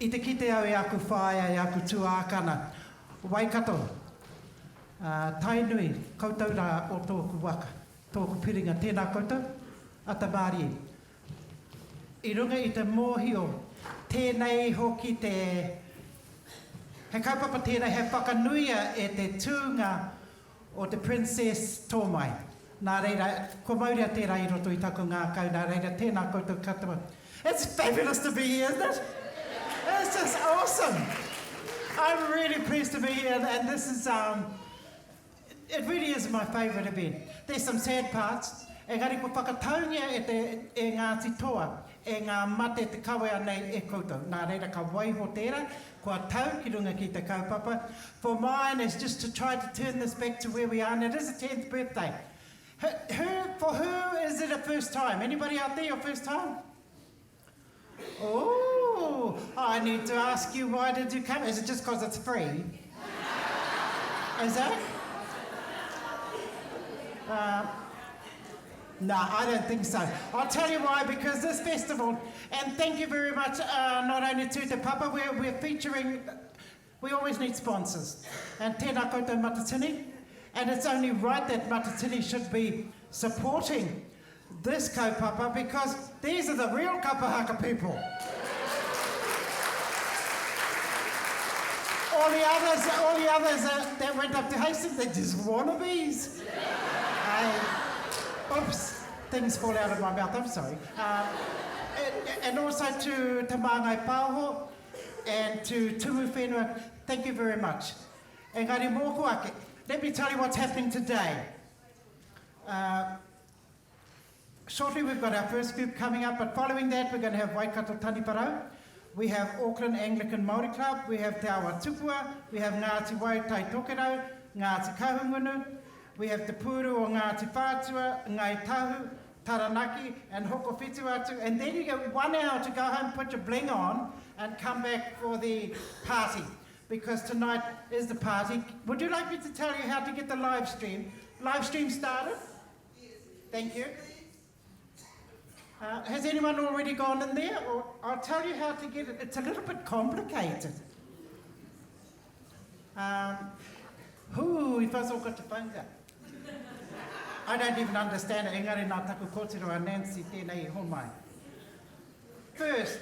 I te kite au e aku whaea, e aku tuākana, Waikato, Tainui, koutou rā o tōku waka, tōku piringa, tēnā koutou, ata mārie. I runga i te mōhio, tēnei hoki te, he kaupapa tēnei hei whakanuia e te tūnga o te Princess Tōmai. Nā reira, kua mauria tērā i roto i taku ngākau, nā reira, tēnā koutou katoa. It's fabulous to be here, isn't it? It's just awesome. I'm really pleased to be here, and, and this is, um, it really is my favourite event. There's some sad parts, engari kua whakataungia e, te, e Ngāti Toa, e ngā mate te kawea nei e koutou. Nā reira ka waiho tērā, kua tau ki runga ki te kaupapa. For mine is just to try to turn this back to where we are, and it is a 10th birthday. Who, who, for who is it a first time? Anybody out there your first time? Oh, I need to ask you why did you come? Is it just because it's free? Is that? Uh, no, I don't think so. I'll tell you why, because this festival, and thank you very much uh, not only to Te Papa, we're, we're featuring, we always need sponsors. And tēnā koutou Matatini, and it's only right that Matatini should be supporting this kaupapa because these are the real kapahaka people. All the others, all the others that, that went up to Hastings, they're just wannabes. I, oops, things fall out of my mouth, I'm sorry. Um, and, and also to Te Māngai Pāho and to Tumu Whenua, thank you very much. Engari mōku ake, let me tell you what's happening today. Uh, shortly we've got our first group coming up, but following that we're going to have Waikato Taniwharau. We have Auckland Anglican Māori Club, we have Te Awa Tupua, we have Ngāti Wai Tai Tokerau, Ngāti Kahungunu, we have Te Pūru o Ngāti Whātua, Ngāi Tahu, Taranaki, and Hokowhitu Atu. And then you get one hour to go home, put your bling on, and come back for the party. Because tonight is the party. Would you like me to tell you how to get the live stream? Live stream started? Yes. Thank you. Uh, has anyone already gone in there? Or I'll tell you how to get it. It's a little bit complicated. Um, who, if I all got your phones out. I don't even understand it. Engari nā taku kōtiro a Nancy tēnei i homai. First,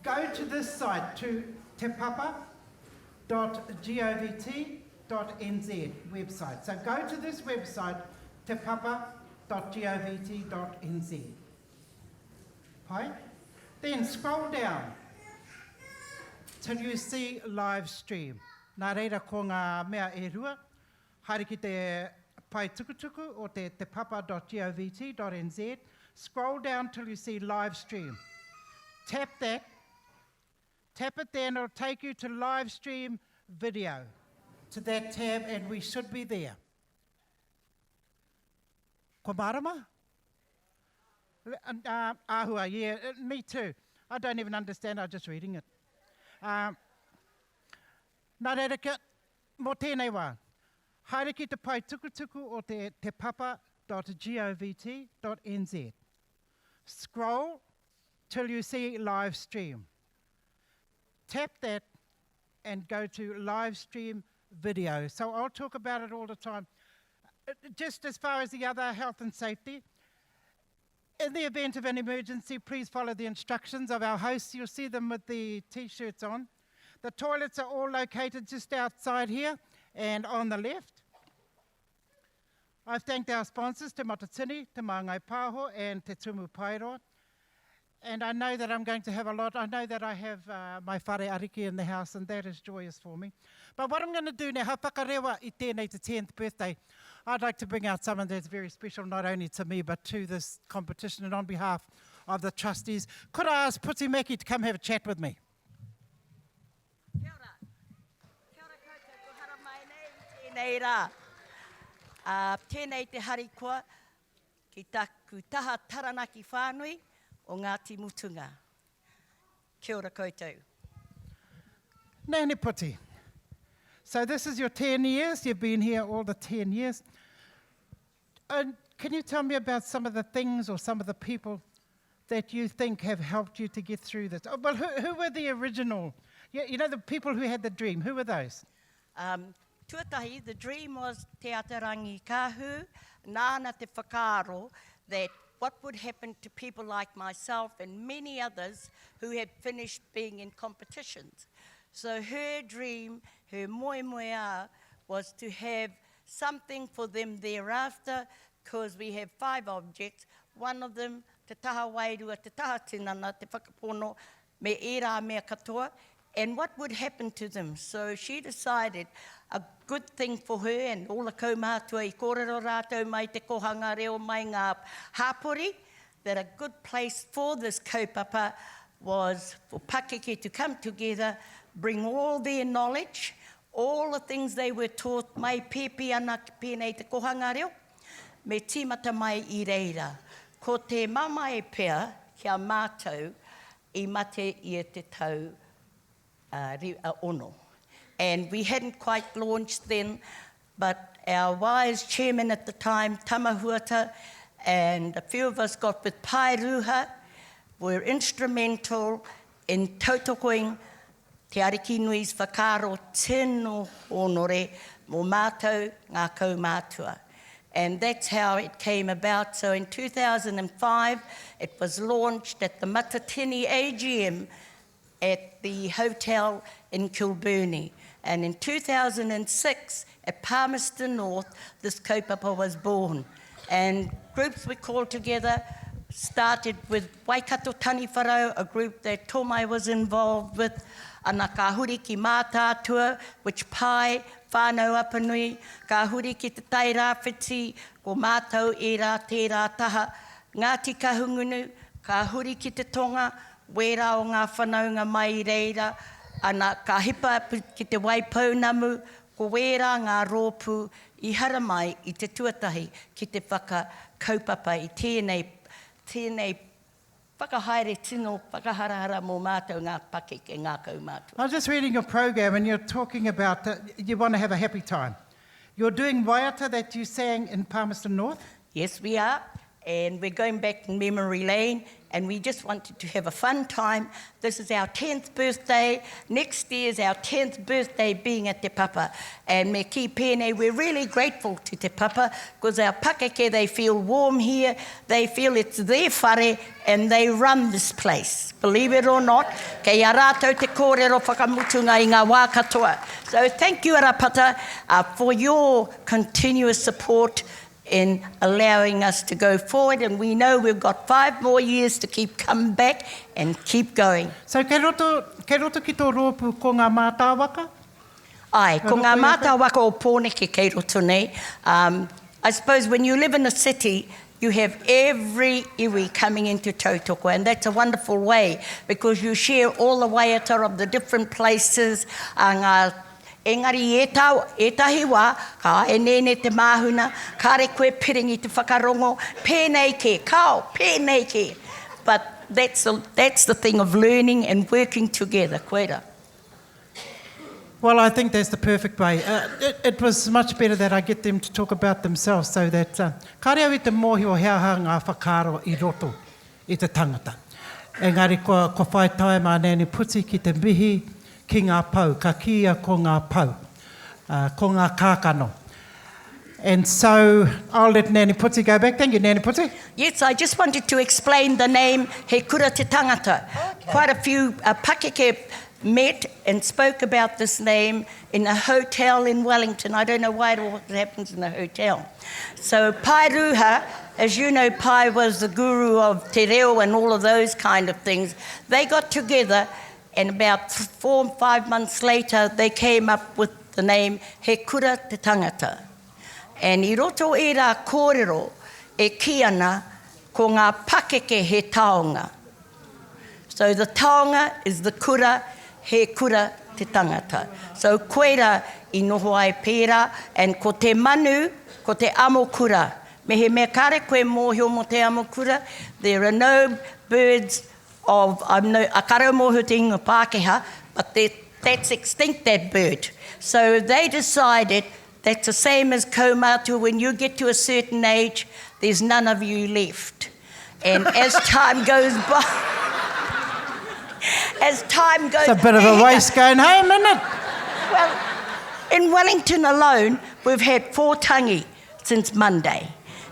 go to this site, to tepapa.govt.nz website. So go to this website, tepapa.govt.nz. Pai? Then scroll down till you see live stream. Nā reira ko ngā mea e rua, haere ki te pae tukutuku o te tepapa.govt.nz, scroll down till you see live stream. Tap that, tap it there and it'll take you to live stream video, to that tab and we should be there. Kua mārama? Uh, āhua, yeah, uh, me too. I don't even understand, I'm just reading it. Uh, nā reira, kia, mō tēnei wā, haere ki te pae tukutuku o te te papa.govt.nz. Scroll till you see live stream. Tap that and go to live stream video. So I'll talk about it all the time. Uh, just as far as the other health and safety, in the event of an emergency, please follow the instructions of our hosts. You'll see them with the t-shirts on. The toilets are all located just outside here and on the left. I've thanked our sponsors, Te Matatini, Te Māngai Pāho and Te Tumu Paeroa. And I know that I'm going to have a lot. I know that I have uh, my whare ariki in the house, and that is joyous for me. But what I'm going to do now, ha whakarewa i tēnei te 10th birthday, I'd like to bring out someone that's very special, not only to me, but to this competition, and on behalf of the trustees. Could I ask Puti Mackie to come have a chat with me? Kia ora. Kia ora koutou ko haramai nei i tēnei rā. Uh, tēnei te harikoa ki taku taha Taranaki whānui o Ngāti Mutunga. Kia ora koutou. Nanny Puti. So this is your 10 years. You've been here all the 10 years. And can you tell me about some of the things or some of the people that you think have helped you to get through this? Oh, well, who, who were the original? You, you know, the people who had the dream, who were those? Um, tuatahi, the dream was Te Atarangi Kahu, nāna te whakaaro that what would happen to people like myself and many others who had finished being in competitions. So her dream, her moemoeā, was to have something for them thereafter, because we have five objects. One of them, te taha wairua, te taha tinana, te whakapono, me ērā mea katoa, and what would happen to them. So she decided a good thing for her and all the kaumātua i kōrero rātou mai te kohanga reo mai ngā hāpori, that a good place for this kaupapa was for pakeke to come together, bring all their knowledge, all the things they were taught mai pēpi ana pēnei te kohanga reo, me tīmata mai i reira. Ko te mamae pea ki a mātou i mate ia te tau uh, ono. And we hadn't quite launched then, but our wise chairman at the time, Tama Huata, and a few of us got with Pai Ruha, were instrumental in tautokoing Te Arikinui's whakaaro tino hōnore mō mātou ngā kaumātua. And that's how it came about. So in 2005, it was launched at the Matatini AGM at the hotel in Kilburnie. And in 2006, at Palmerston North, this kaupapa was born. And groups were called together, started with Waikato Taniwharau, a group that Tomai was involved with, ana ka huri ki Mātaatua, which Pai, Whānau Apanui, ka huri ki Te Tai Rāwhiti, ko mātou ērā tērā taha, Ngāti Kahungunu, ka huri ki te tonga, wērā o ngā whanaunga mai i reira, ana ka hipa ki Te Waipounamu, ko wērā ngā rōpū i haramai i te tuatahi ki te whakakaupapa i tēnei, tēnei whakahaere tino whakaharahara mō mātou ngā pakeke, ngā kaumātua. I was just reading your program and you're talking about uh, you want to have a happy time. You're doing waiata that you sang in Palmerston North? Yes, we are. And we're going back in memory lane and we just wanted to have a fun time. This is our 10th birthday. Next year is our 10th birthday being at Te Papa. And me ki pēnei, we're really grateful to Te Papa because our pakeke, they feel warm here. They feel it's their whare and they run this place. Believe it or not, kei a rātou te kōrero whakamutunga i ngā wā katoa. So thank you Arapata uh, for your continuous support in allowing us to go forward and we know we've got five more years to keep coming back and keep going. So kei roto, kei roto ki tō rōpū ko ngā mātāwaka? Ai, ko ngā mātāwaka o Pōneke kei roto nei. Um, I suppose when you live in a city, you have every iwi coming into Tautoko, and that's a wonderful way because you share all the waiata of the different places, a ngā Engari i ētā, ētahi wā, ka āeneene te māhuna, kāre koe piringi te whakarongo, pēnei kē, kāo, pēnei kē. But that's the, that's the thing of learning and working together, koira. Well, I think that's the perfect way. Uh, it, it was much better that I get them to talk about themselves so that uh, kāre au i te mōhio he aha ngā whakaaro i roto i te tangata. Engari kua, kua whai tae mā Nanny Puti ki te mihi ki ngā pou, ka kīia ko ngā pou, uh, ko ngā kākano. And so I'll let Nanny Puti go back. Thank you, Nanny Puti. Yes, I just wanted to explain the name He Kura Te Tangata. Okay. Quite a few uh, pakeke met and spoke about this name in a hotel in Wellington. I don't know why it all happens in a hotel. So Pai Ruha, as you know, Pai was the guru of Te Reo and all of those kind of things. They got together and about four or five months later, they came up with the name He Kura Te Tangata. And i roto ērā kōrero e kī ana ko ngā pakeke he taonga. So the taonga is the kura, he kura te tangata. So koira i noho ai pērā, and ko te manu, ko te amokura. Mehemea kāre koe mōhio mō te amokura, there are no birds of, I'm no, a kare mōhio te ingoa Pākehā, but that's extinct, that bird. So they decided that's the same as kaumātua, when you get to a certain age, there's none of you left. And as time goes by, as time goes... It's a bit of a waste going home, isn't it? Well, in Wellington alone, we've had four tangi since Monday.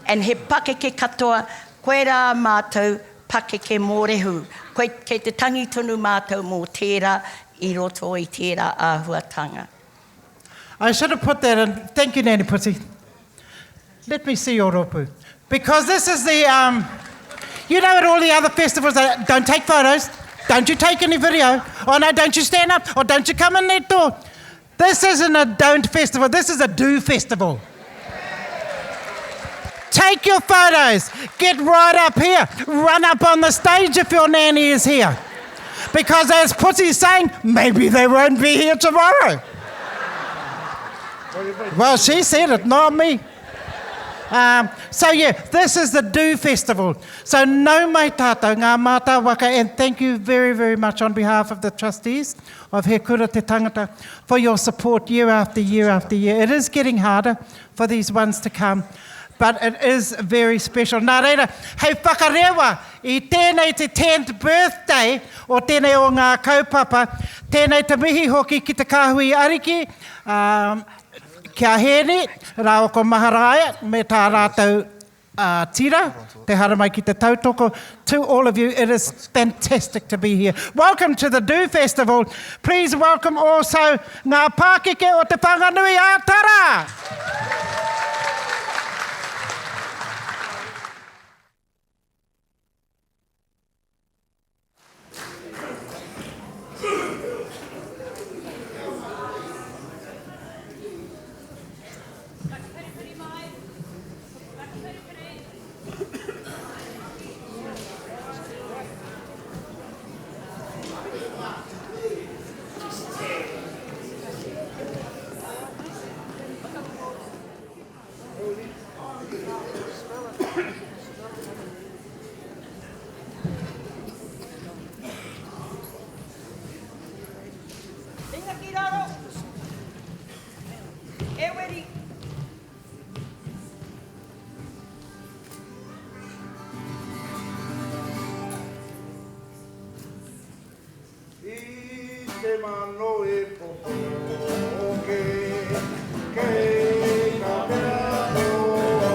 And he pakeke katoa, koirā mātou pakeke mōrehu. Koe, kei te tangi tonu mātou mō tērā i roto i tērā āhuatanga. I should have put that in. Thank you, Nanny Pussy. Let me see your rōpū. Because this is the, um, you know at all the other festivals, they don't take photos, don't you take any video, oh no, don't you stand up, or don't you come in that door. This isn't a don't festival, this is a do festival. Take your photos, get right up here, run up on the stage if your nanny is here. Because as Pussy's saying, maybe they won't be here tomorrow. Well, she said it, not me. Um, so yeah, this is the Do Festival. So no mai tātou, ngā mātā waka, and thank you very, very much on behalf of the trustees of He Kura Te Tangata for your support year after year after year. It is getting harder for these ones to come, but it is very special. Nā reira, hei whakarewa i tēnei te 10th birthday o tēnei o ngā kaupapa, tēnei te mihi hoki ki te kāhui ariki, um, Ki a Hēni rāua ko Maharaia me tā rātou tira, te haramai ki te tautoko. To all of you, it is fantastic to be here. Welcome to the Do Festival. Please welcome also ngā pākeke o Te Whanganui a Tara! Ringa ki raro. E weri. I te mano e popoke, kei kapea ko au.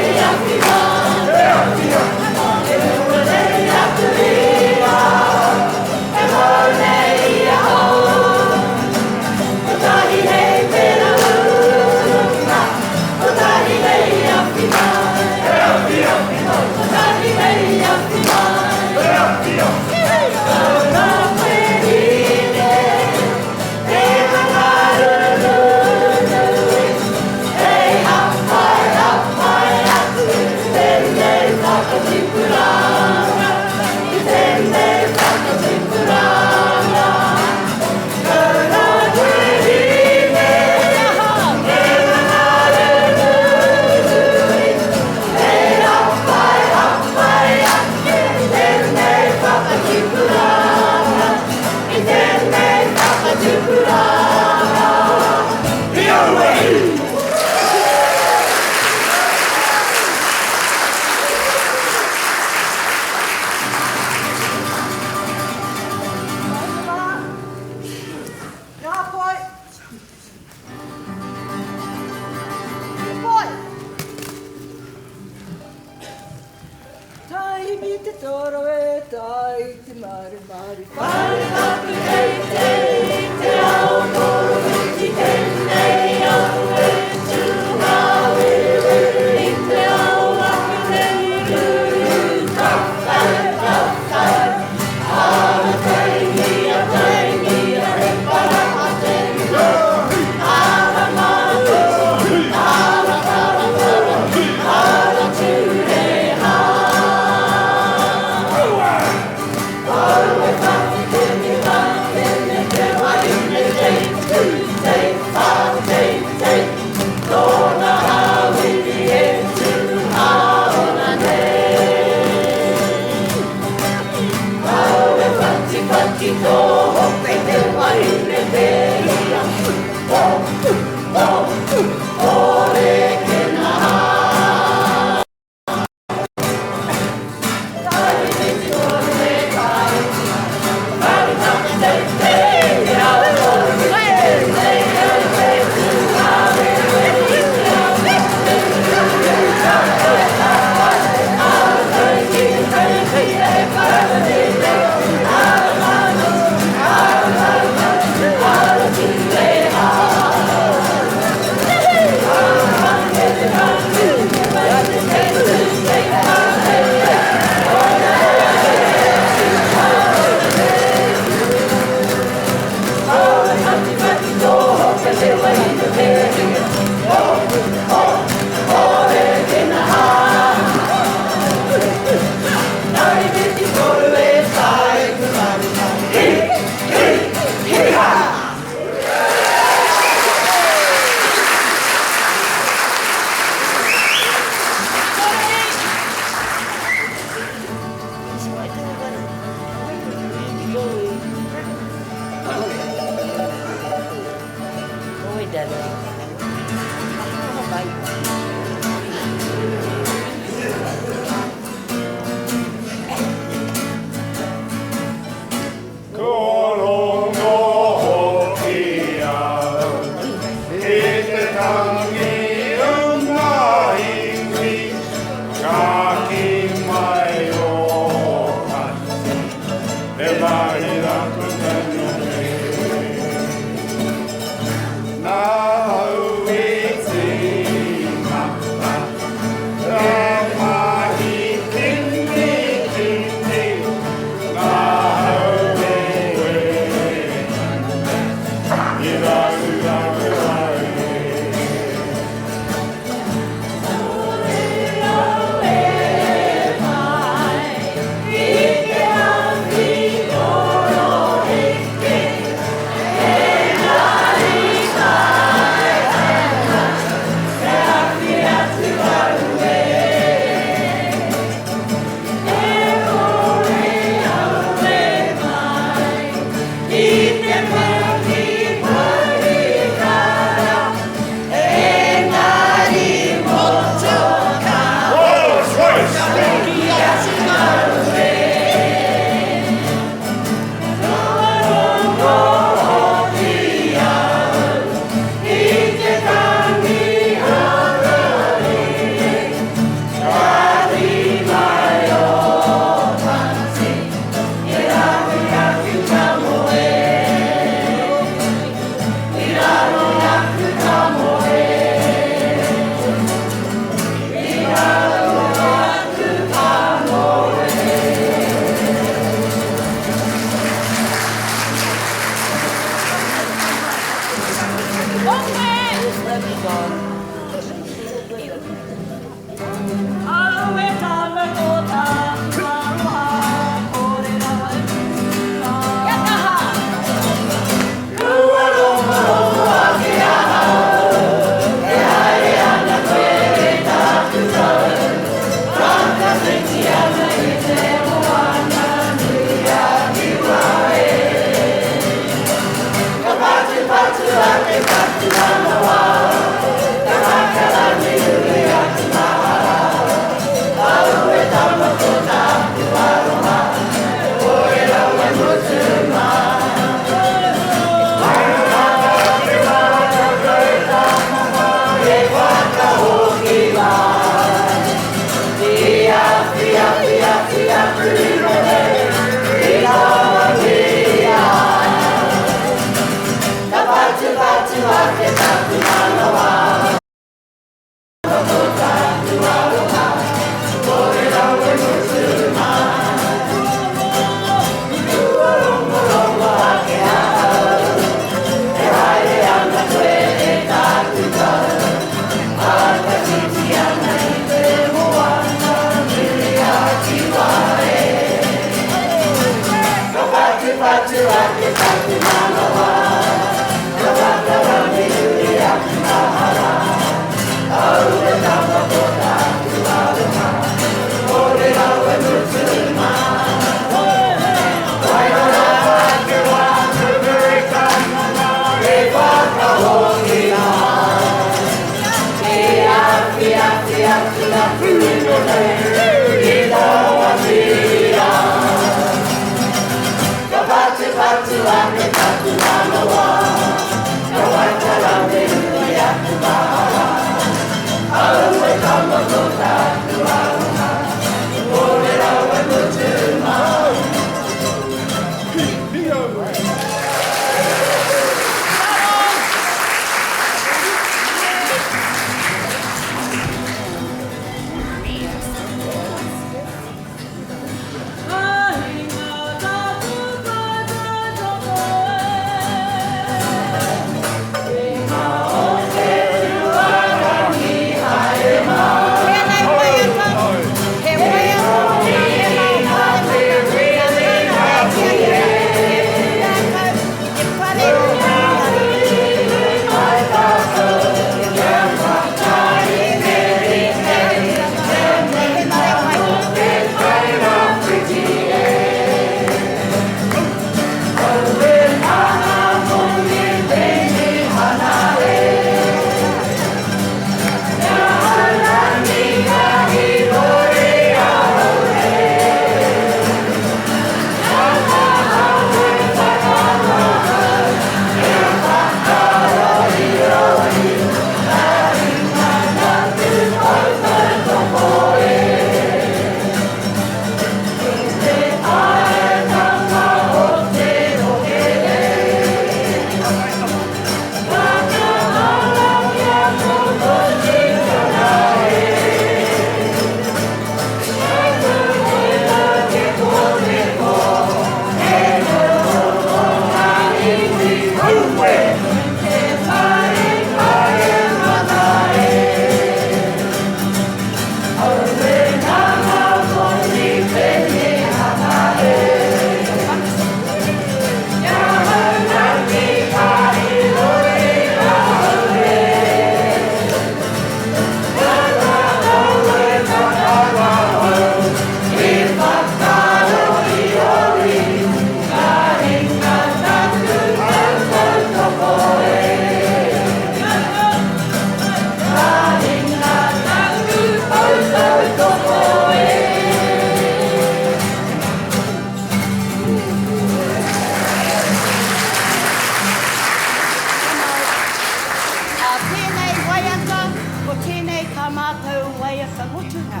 Ā tēnei waiata, ko tēnei tā mātou waiata mutunga.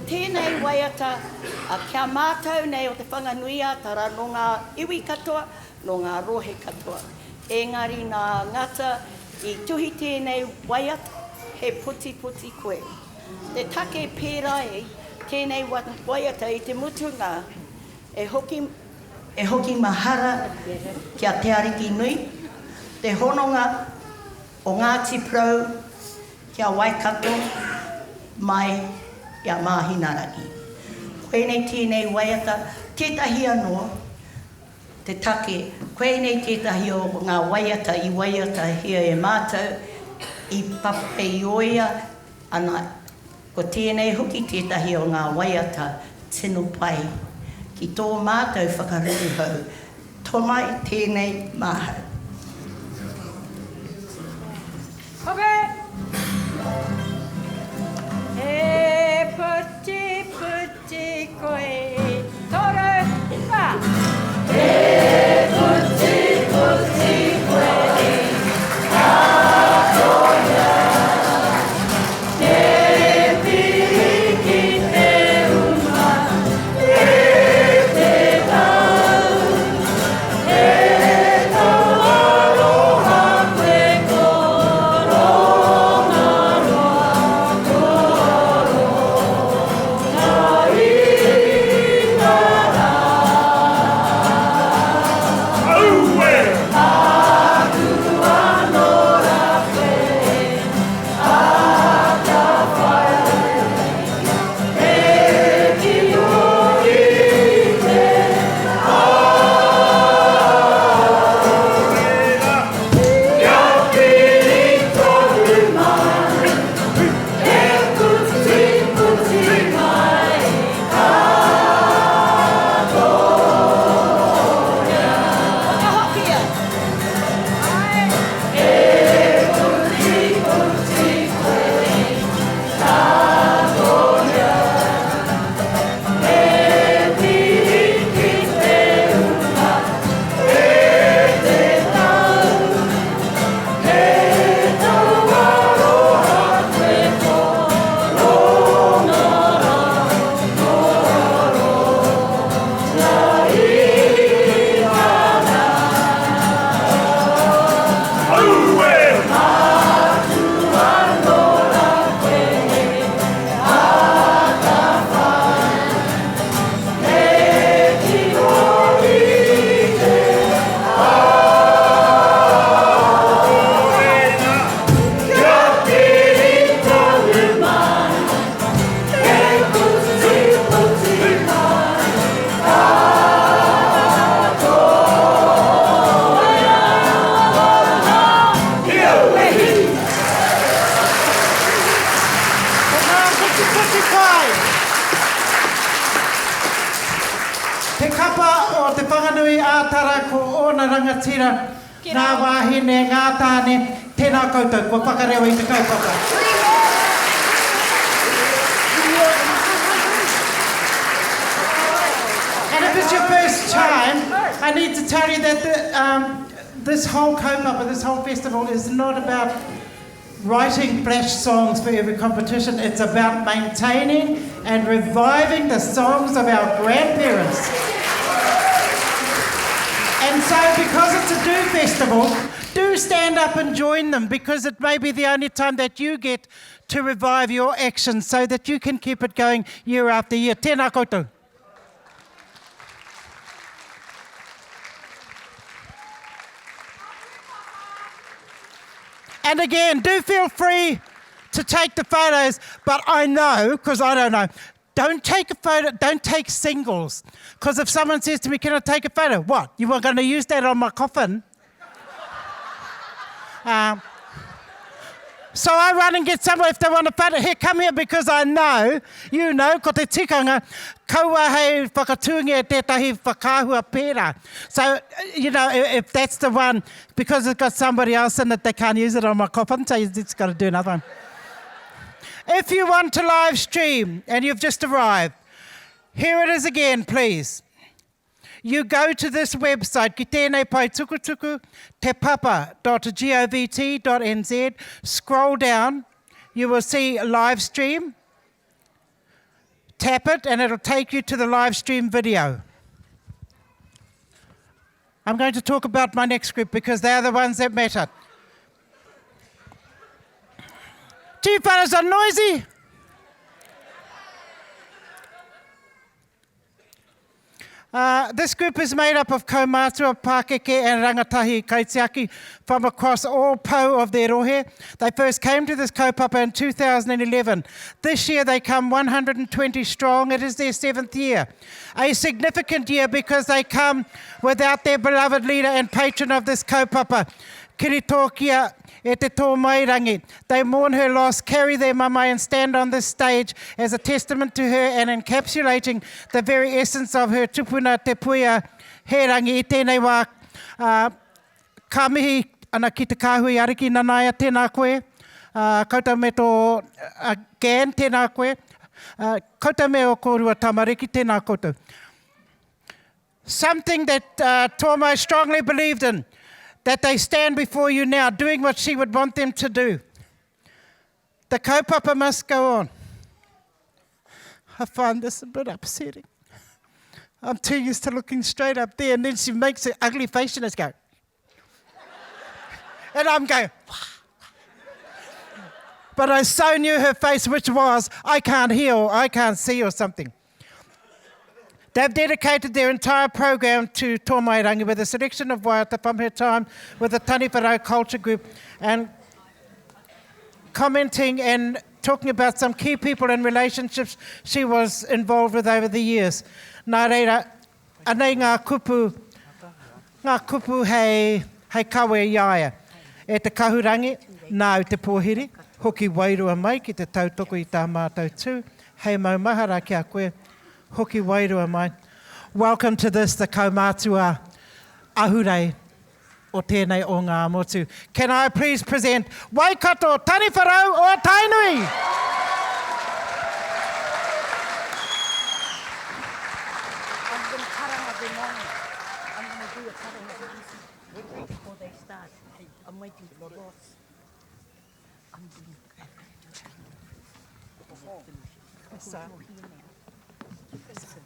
Tēnei waiata, ā, kia mātou nei o Te Whanganui-ā-Tara nō ngā iwi katoa, nō ngā rohe katoa. Engari nā Ngata i tuhi tēnei waiata, he putiputi koe. Te take pērā i tēnei waiata i te mutunga, e hoki, e hoki mahara ki a Te Arikinui, te hononga o Ngāti Porou ki a Waikato mai i a Māhinarangi. Koinei tēnei waiata, tētahi anō te take, koinei tētahi o ngā waiata i waiatahia e mātou i Papaioea Ana, ko tēnei hoki tētahi o ngā waiata tino pai ki tō mātou whakaruruhau, Tomai tēnei māhau. Ok! E putiputi koe, toru, wha! E putiputi koe, ka toia. Te piri ki te uma, e te tau, e tau. ōna rangatira, ngā wāhine, ngā tāne, tēnā koutou, kua whakarewa i te kaupapa. And if it's your first time, I need to tell you that the, um, this whole kaupapa, this whole festival is not about writing flash songs for every competition. It's about maintaining and reviving the songs of our grandparents. And so, because it's a do festival, do stand up and join them because it may be the only time that you get to revive your actions so that you can keep it going year after year. Tēnā koutou. And again, do feel free to take the photos, but I know, because I don't know, don't take a photo, don't take singles. Because if someone says to me, Can I take a photo? What? You were going to use that on my coffin? So I run and get someone if they want a photo. Here, come here because I know, you know, ko te tikanga, kaua hei whakatūngia tētahi whakaahua pērā. So, you know, if that's the one, because it's got somebody else in it, they can't use it on my coffin, so you just got to do another one. If you want to live stream and you've just arrived, here it is again, please. You go to this website, ki tēnei pae tukutuku, tepapa.govt.nz, scroll down, you will see live stream. Tap it and it'll take you to the live stream video. I'm going to talk about my next group because they're the ones that matter. Two fellas are noisy. Uh, this group is made up of kaumātua, pākeke and rangatahi kaitiaki from across all pou of their rohe. They first came to this kaupapa in 2011. This year they come 120 strong. It is their seventh year. A significant year because they come without their beloved leader and patron of this kaupapa, Kiritokia e te tōmairangi. They mourn her loss, carry their mamae and stand on this stage as a testament to her and encapsulating the very essence of her tupuna Te Puea Hērangi i tēnei wā. Uh, ka mihi ana ki te kāhui ariki Nanaia, tēnā koe. Uh, koutou me tō uh, Gan, tēnā koe. Uh, koutou me o kōrua tamariki, tēnā koutou. Something that uh, Tōmai strongly believed in, that they stand before you now doing what she would want them to do. The kaupapa must go on. I find this a bit upsetting. I'm too used to looking straight up there, and then she makes an ugly face and it's go. And I'm going, Wah. But I so knew her face, which was, I can't hear or I can't see or something. They've dedicated their entire program to Tōmairangi with a selection of waiata from her time with the Taniwharau Culture Group and commenting and talking about some key people and relationships she was involved with over the years. Nā reira, anei ngā kupu, ngā kupu hei, hei kawe i a ia. E te kahurangi, nāu te pōhiri, hoki wairua mai ki te tautoko i tā mātou tū, hei maumahara ki a koe, hoki wairua mai. Welcome to this, the kaumātua ahurei o tēnei o ngā motu. Can I please present Waikato Taniwharau o Tainui! I'm gonna karanga them on. I'm gonna do a karanga before they start. I'm waiting for the boss. I'm doing, I'm gonna do a karanga before they finish. Because you're here now. Listen.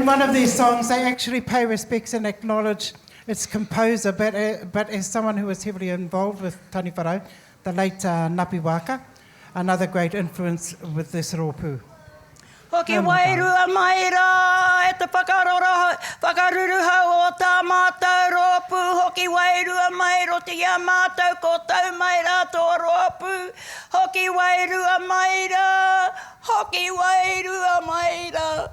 In one of these songs, they actually pay respects and acknowledge its composer, but, uh, but as someone who was heavily involved with Taniwharau, the late uh, Napi Waka, another great influence with this rōpū. Hoki wairua mai rā e te whakaruruhau o tā mātou rōpū, hoki wairua mai roto i a mātou ko tau mai rā tō rōpū, hoki wairua mai rā, hoki wairua mai rā.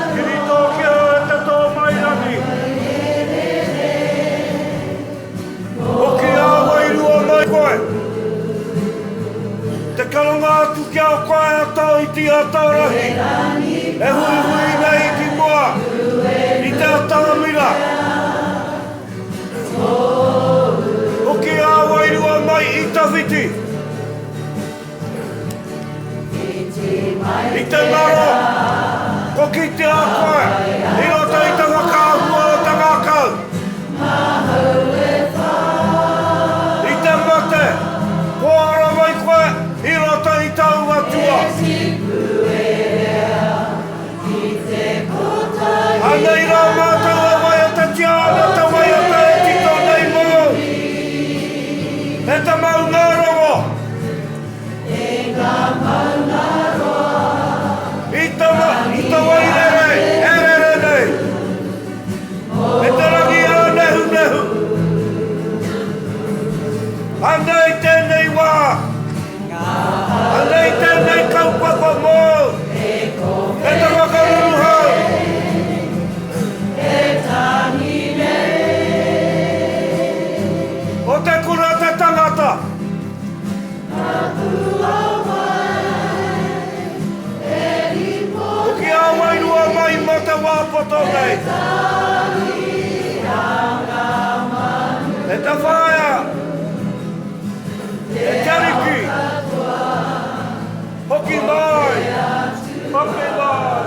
Kiritokia e te tōmairangi. Hoki ā wairua mai koe. Te karanga atu ki a koe a Tauiti a Taurahi e huihui nei ki mua i te atamira. Hoki ā wairua mai i tawhiti. I te ngaro, ko kitea koe i roto i te whakaahua o te ngākau. I te mate, ko ara mai koe i roto i tāu Atua. Anei rā mātou e waiatatia ana te waiata e tito nei mōu, e te maungārongo. I te, i te wairere e rere nei, e te rangi ānehunehu. Anei tēnei wā, anei tēnei kaupapa mōu, e te whakaruruhau. O te kura te tangata. Hoki ā wairua mai mō te wā poto nei. E te whaea, e te ariki, hoki mai, hoki mai.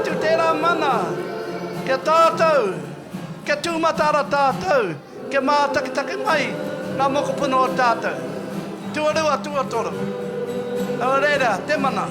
atu tērā mana ki a tātou, kia tū mataara tātou, kia mātakitaki mai ngā mokopuna o tātou. Tuarua, tuatoru. Nō reira, te mana.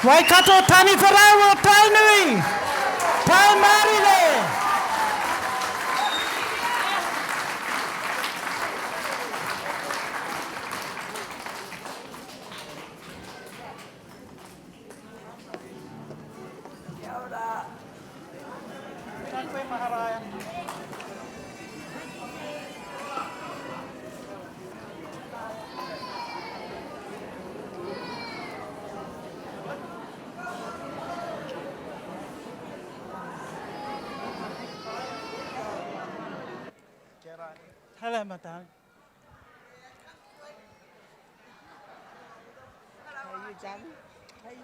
Waikato Taniwharau o Tainui! Pai mārire! Kia ora. Tēnā koe Maharaia. Hello, my darling. How are you, darling?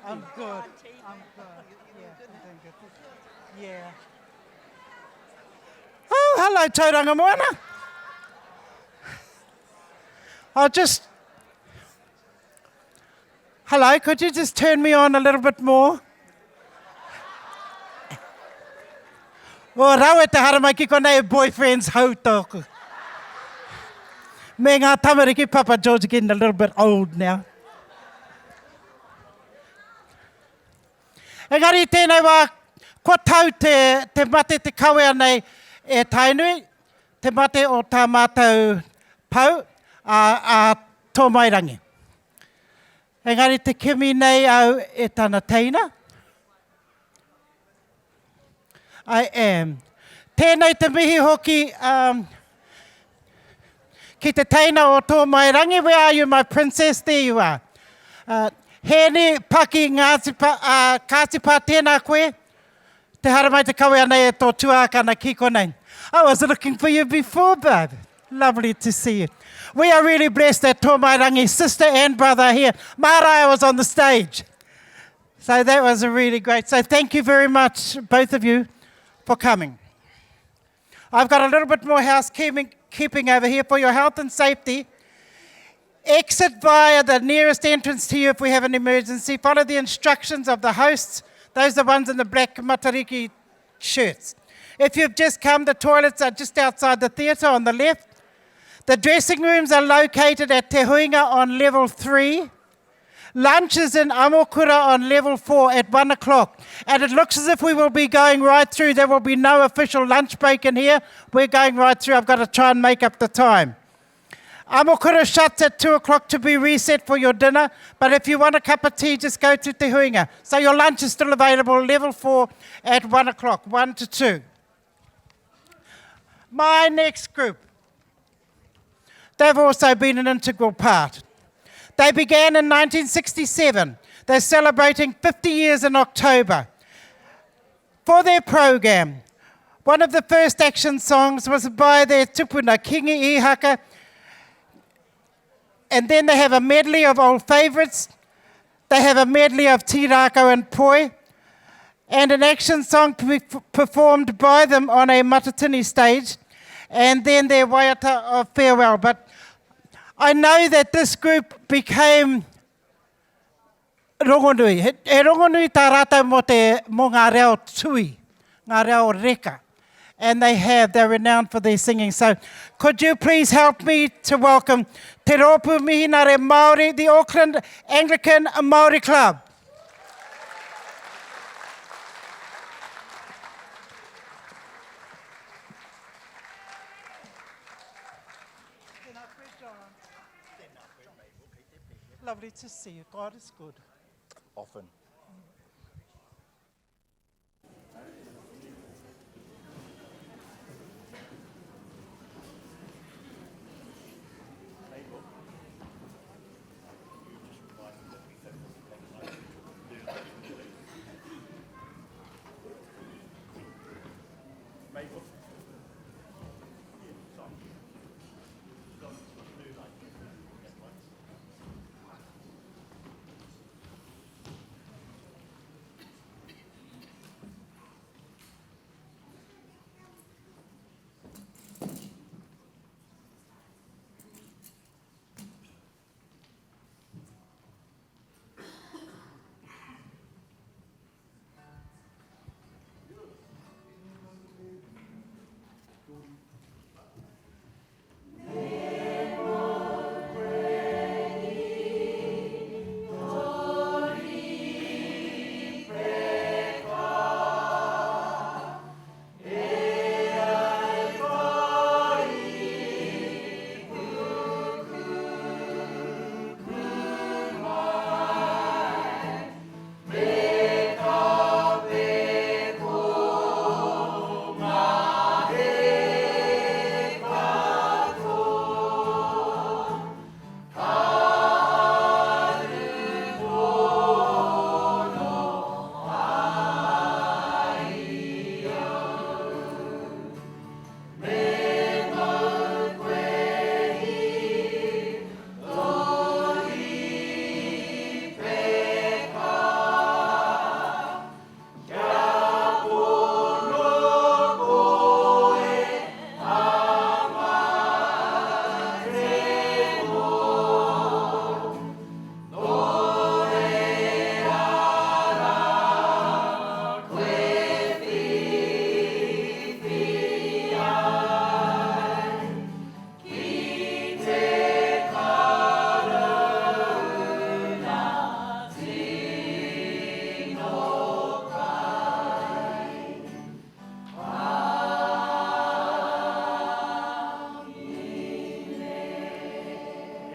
I'm good. I'm good. Yeah, I'm doing good. Yeah. Oh, hello, Tauranga Moana. I'll just... Hello, could you just turn me on a little bit more? O rawe te haramai ki konei e boyfriends hau tōku. Me ngā tamariki, Papa George getting a little bit old now. Engari i tēnei wā, kua tau te, te mate te kawea nei e Tainui, te mate o tā mātou pou, a, a Tōmairangi. Engari te kimi nei au e tana teina. I am. Tēnei te mihi hoki um, ki te teina o Tōmairangi, where are you my princess, there you are. Uh, Hēni Paki Ngāti Pa, uh, Kāti Pa, tēnā koe. Te haramai te kawe ana e tō tuākana ki konei. I was looking for you before, babe. Lovely to see you. We are really blessed that Tōmairangi, sister and brother are here. Maraea was on the stage. So that was a really great. So thank you very much, both of you, for coming. I've got a little bit more housekeeping keeping over here for your health and safety. Exit via the nearest entrance to you if we have an emergency. Follow the instructions of the hosts. Those are the ones in the black matariki shirts. If you've just come, the toilets are just outside the theatre on the left. The dressing rooms are located at Te Huinga on level 3. Lunch is in Amokura on level 4 at 1 o'clock. And it looks as if we will be going right through. There will be no official lunch break in here. We're going right through. I've got to try and make up the time. Amokura shuts at 2 o'clock to be reset for your dinner. But if you want a cup of tea, just go to Te Huinga. So your lunch is still available, level 4 at 1 o'clock, 1 to 2. My next group, they've also been an integral part. They began in 1967. They're celebrating 50 years in October. For their program, one of the first action songs was by their tupuna, Kingi Ihaka, and then they have a medley of old favourites. They have a medley of Tirako and Poi, and an action song performed by them on a Matatini stage, and then their waiata of farewell. But I know that this group became rongonui. He, he rongonui tā rātou mō, te, mō ngā reo tui, ngā reo reka. And they have, they're renowned for their singing. So could you please help me to welcome Te Rōpū Mihinare Māori, the Auckland Anglican Māori Club. Lovely to see you. God is good. Often.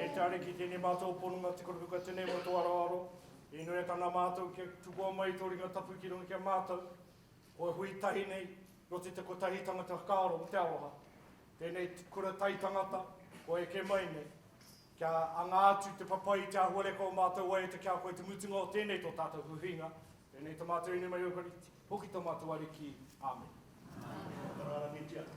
E te Ariki, tēnei mātou pononga te koropuka tēnei mō tō aroaro, Inoi ana mātou kia tukua mai tō ringa tapu ki runga ki a mātou, kua hui tahi nei, roto i te kotahitanga te whakaaro o te aroha. Tēnei kura tai tangata, kua eke mai nei, kia anga atu te papai i te āhuareka o mātou waiata ki a koe te mutunga o tēnei tō tātou huihuinga. Tēnei ta mātou inoi mai o Kariti, hoki to mātou Ariki. Āmene. Whakararangitia.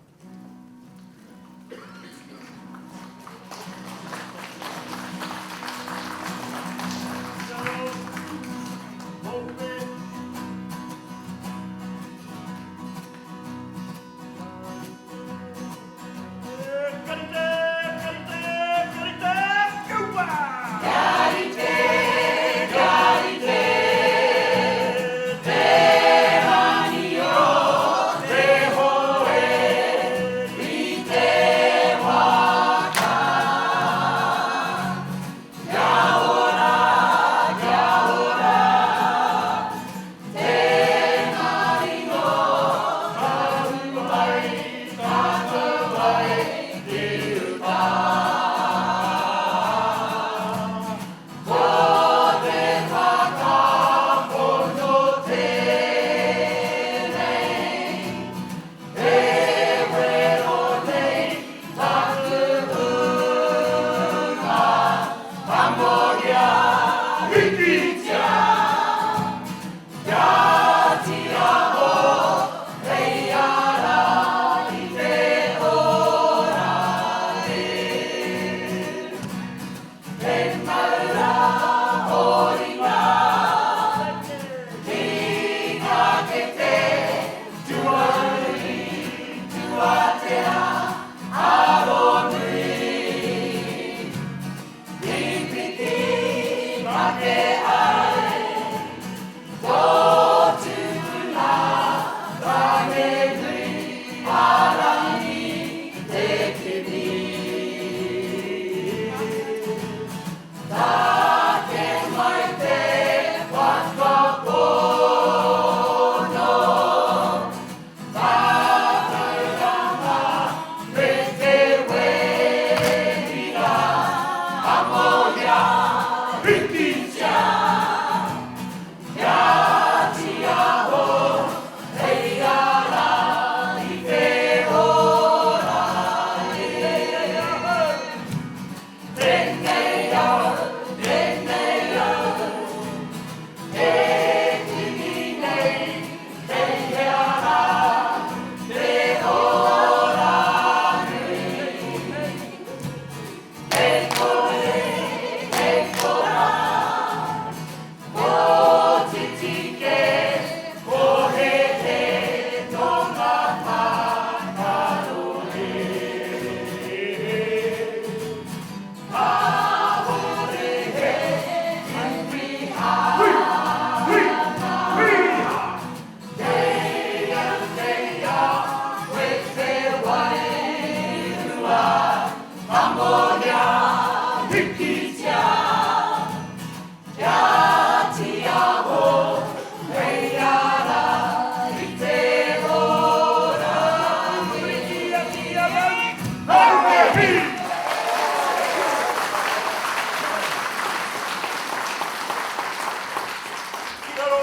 Ki raro,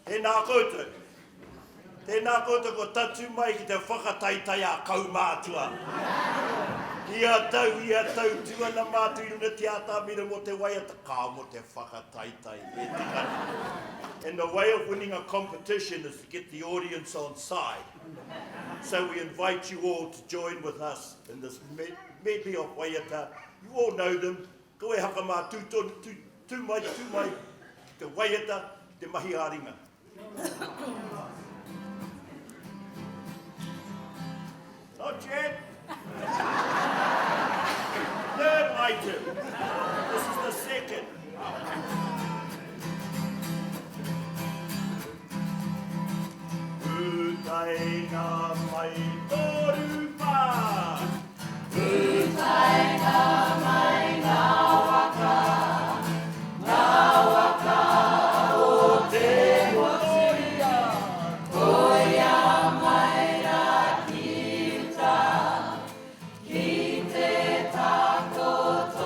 tēnā koutou. Tēnā koutou kua tatū mai ki te whakataetae a kaumātua. Ia tau, ia tau, tū ana mātou i runga te atamira mō te waiata, kāo mō te whakataetae, e tika ana. And the way of winning a competition is to get the audience on side. So we invite you all to join with us in this medley of waiata. You all know them. Ko e haka mā tū tonu, tū, tū mai, tū mai, ki te waiata, ki te mahi ā-ringa. Not yet. Third item. This is the second. Utaina mai toru pā. Utaina mai ngā waka, ngā waka o te motu. Koia mai rā ki uta, ki te takotorangi.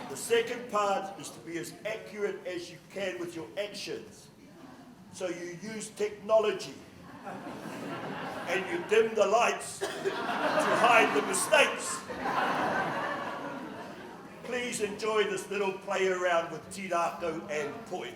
The second part is to be as accurate as you can with your actions. So you use technology and you dim the lights to hide the mistakes. Please enjoy this little play around with Tirako and Poi.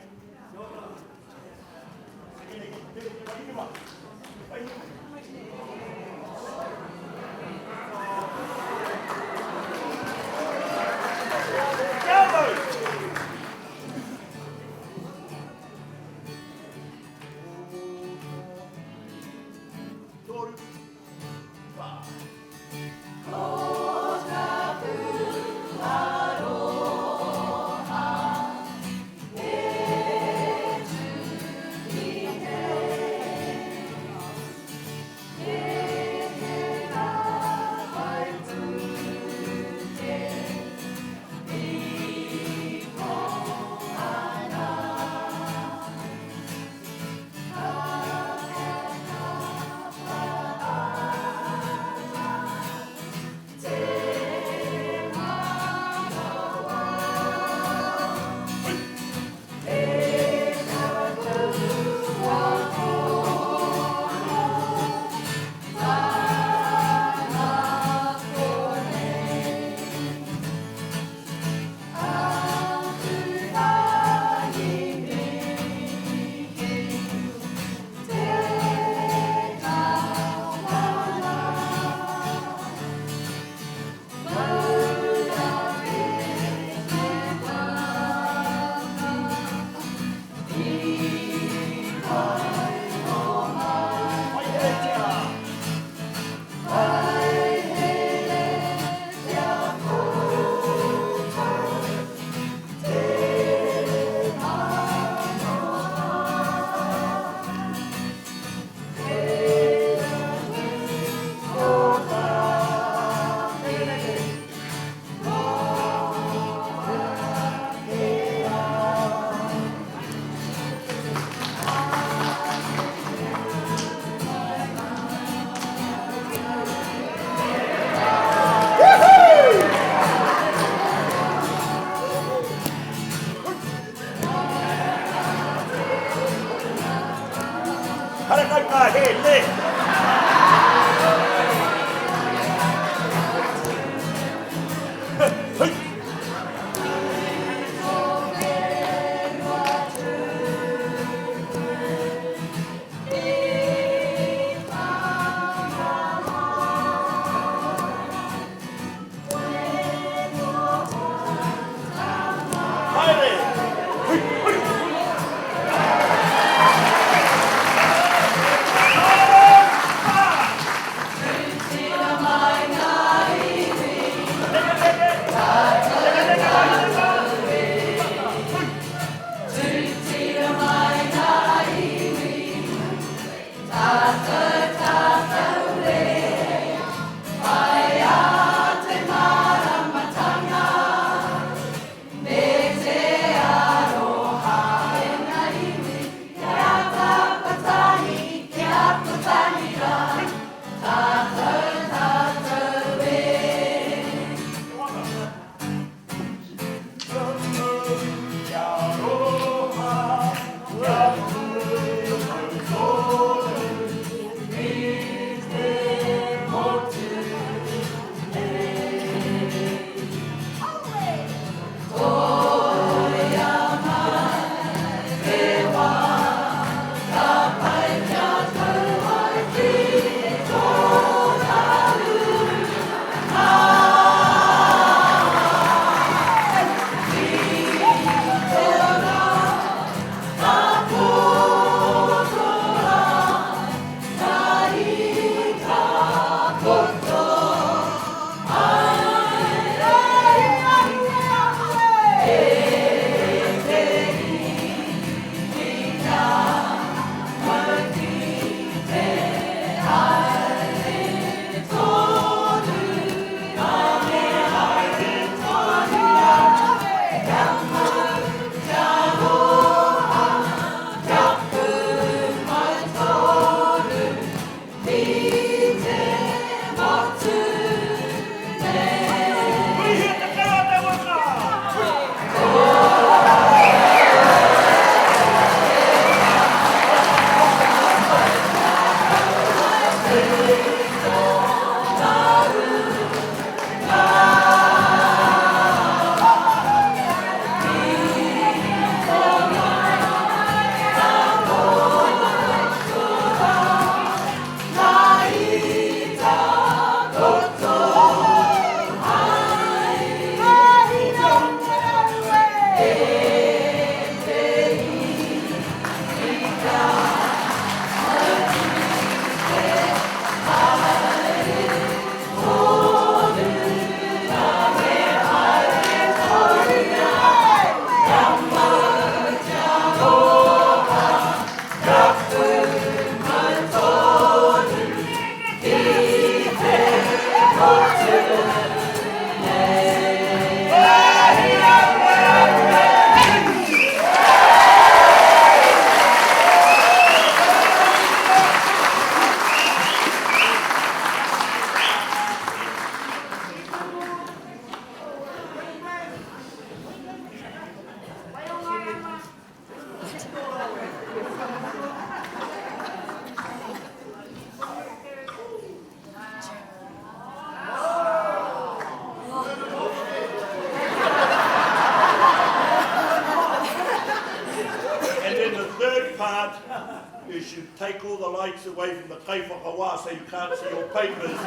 art is you take all the lights away from the kaiwhakawā so you can't see your papers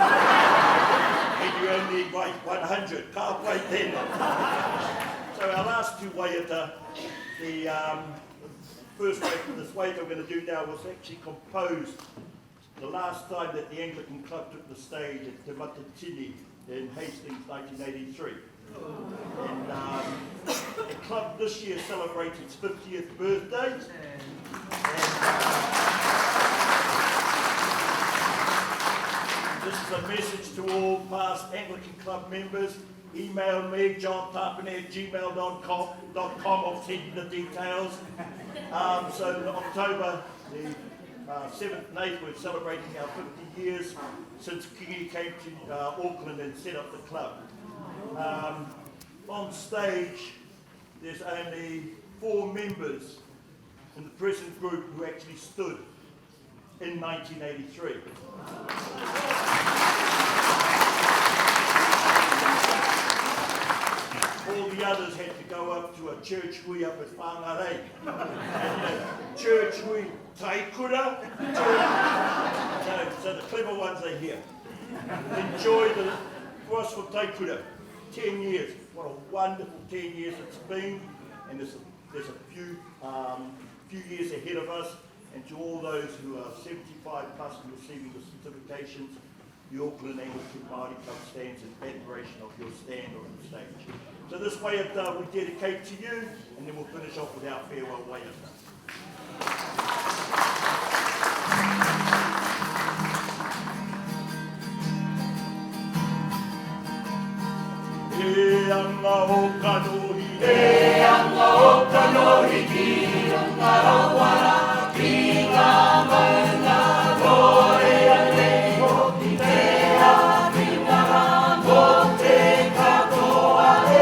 and you only write 100. Ka pai tēnā. So our last two waiata, the um, first waiata, this waiata we're going to do now was actually composed the last time that the Anglican Club took the stage at Te Matatini in Hastings, 1983. And um, the club this year celebrates its 50th birthday. And, uh, this is a message to all past Anglican Club members. Email me, johntapene at gmail.com. I'll send you the details. Um, so in October, the uh, 7th and 8th, we're celebrating our 50 years since Kingi came to uh, Auckland and set up the club. Um, on stage, there's only four members in the present group who actually stood in 1983. All the others had to go up to a church hui up at Whangarei. And, you know, church hui taikura. So, so the clever ones are here. Enjoy the, for us for taikura, 10 years. What a wonderful 10 years it's been. And there's a, there's a few, um, few years ahead of us. And to all those who are 75 plus and receiving the certifications, the Auckland Anglican Māori Club stands in admiration of your stand on the stage. So this waiata we dedicate to you, and then we'll finish off with our farewell waiata. E anga o kanohi, e anga o kanohi ki runga rawa rā, ki ngā maunga, nō reira nei hoki te āwhina rā mō te katoa e.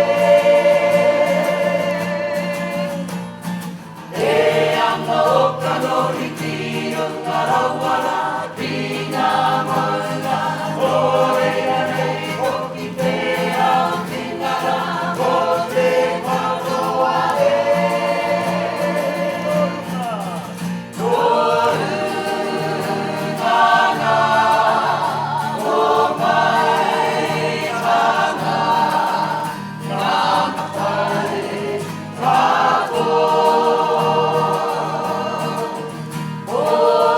E anga o kanohi ki runga rawa rā, ki ngā maunga, nō reira nei hoki te āwhina rā mō te katoa e. Nō runga ngā tōmaitanga, ngā matai katoa. O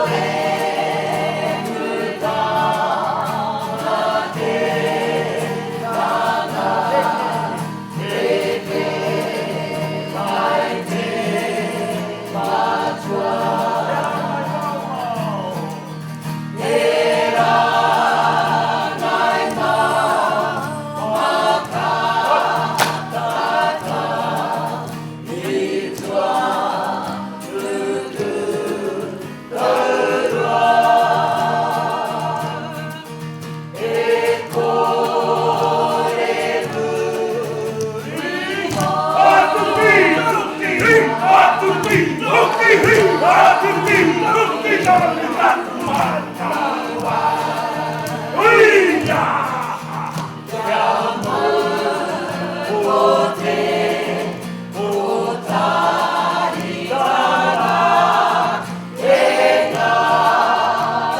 te putanga te tanga, heke mai te matua. E rāngai mā makatata i tua tuku taurua. E kore muri Kia mau ko te kotahitanga e ngā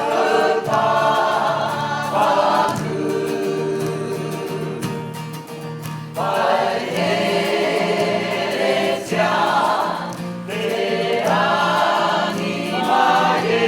taupāpāku. Paiheretia te rangimarie.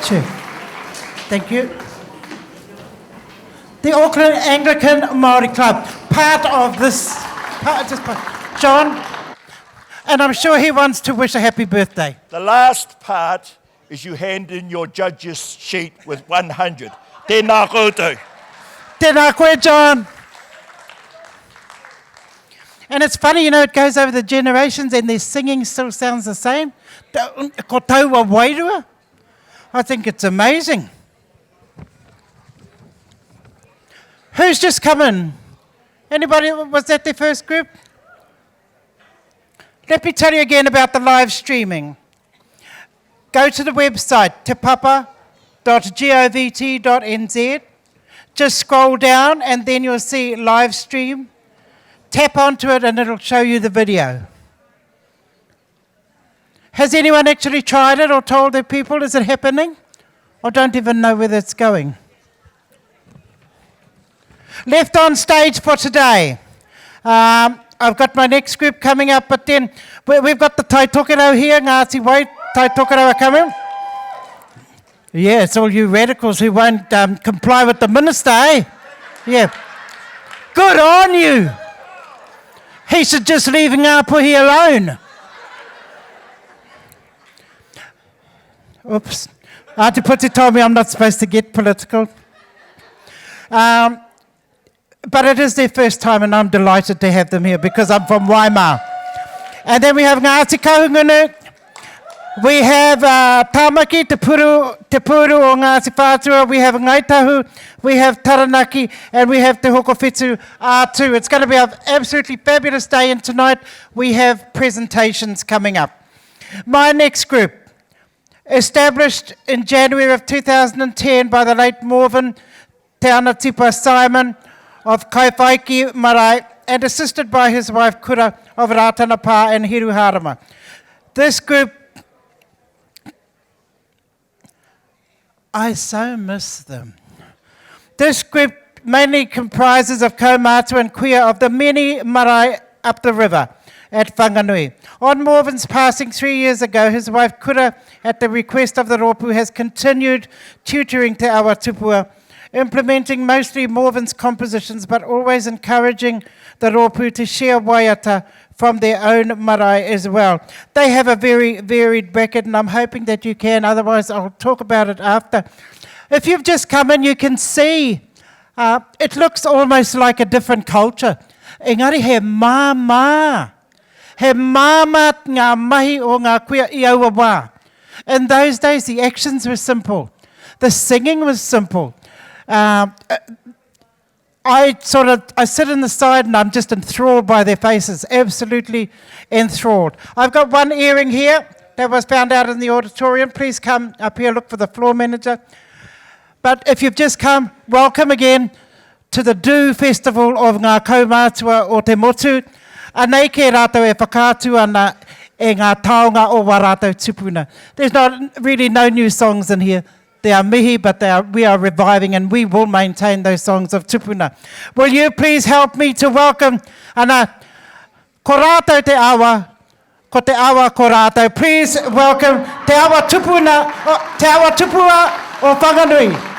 Chair. Thank you. The Auckland Anglican Māori Club, part of this, part, just part, John, and I'm sure he wants to wish a happy birthday. The last part is you hand in your judges sheet with 100. Tēnā koutou. Tēnā koe, John. And it's funny, you know, it goes over the generations and their singing still sounds the same. Ko taua wairua. I think it's amazing. Who's just come in? Anybody? Was that their first group? Let me tell you again about the live streaming. Go to the website, tepapa.govt.nz. Just scroll down and then you'll see live stream. Tap onto it and it'll show you the video. Has anyone actually tried it or told their people? Is it happening? I don't even know whether it's going. Left on stage for today. Um, I've got my next group coming up, but then we've got the Tai Tokerau here, Ngāti Wai, Tai Tokerau are coming. Yeah, it's all you radicals who won't um, comply with the minister, eh? Yeah. Good on you. He should just leave Ngāpuhi alone. Oops. Auntie Puti told me I'm not supposed to get political. Um, but it is their first time, and I'm delighted to have them here because I'm from Waimā. And then we have Ngāti Kahungunu. We have uh, Tamaki, Te Puru, Te Puru o Ngāti Whātua. We have Ngai Tahu, we have Taranaki, and we have Te Hokowhitu R2. It's going to be an absolutely fabulous day, and tonight we have presentations coming up. My next group, established in January of 2010 by the late Morven Te Anatipa Simon of Kaiwhaiki Marae and assisted by his wife Kura of Ratana Pa and Hiruharama. This group, I so miss them. This group mainly comprises of kaumātua and kuia of the many marae up the river at Whanganui. On Morven's passing three years ago, his wife Kura, at the request of the rōpū, has continued tutoring Te Awa Tupua, implementing mostly Morven's compositions, but always encouraging the rōpū to share waiata from their own marae as well. They have a very varied bracket, and I'm hoping that you can, otherwise I'll talk about it after. If you've just come in, you can see uh, it looks almost like a different culture. Engari he māmā. He māmā ngā mahi o ngā kuia i aua wā. In those days, the actions were simple. The singing was simple. Uh, I sort of I sit in the side and I'm just enthralled by their faces, absolutely enthralled. I've got one earring here that was found out in the auditorium. Please come up here, look for the floor manager. But if you've just come, welcome again to the Do Festival of Ngā Kaumātua o Te Motu. Anei kē rātou e whakaatu ana e ngā taonga o wā rātou tupuna. There's not really no new songs in here. They are mihi, but they are, we are reviving and we will maintain those songs of tupuna. Will you please help me to welcome ana, ko rātou te awa, ko te awa ko rātou. Please welcome Te Awa Tupuna, oh, Te Awa Tupua o Whanganui.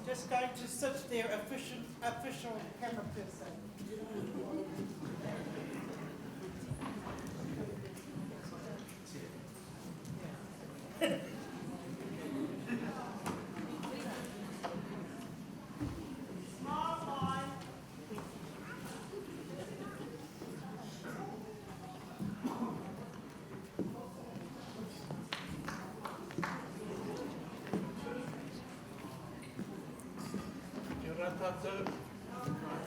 I'm just going to sit there official, official camera person. tātou.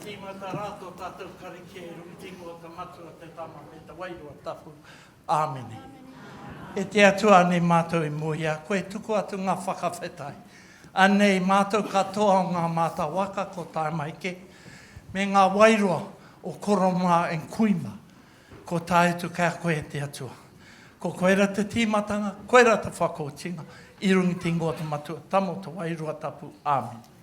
Tīmata rā tō tātou karakia i runga i te ingoa o te Matua, te Tama me te Wairua Tapu. Āmene. E te Atua anei mātou i mua i a koe, tuku atu ngā whakawhetai. Anei mātou katoa o ngā māta waka ko tae mai ke, me ngā wairua o koro mā and kui mā. Ko tae atu ki a koe e te Atua. Ko koe ra te tīmatanga, koe ra te whakaotinga, i runga i te ingoa o te Matua, Tama o te Wairua Tapu. Āmene.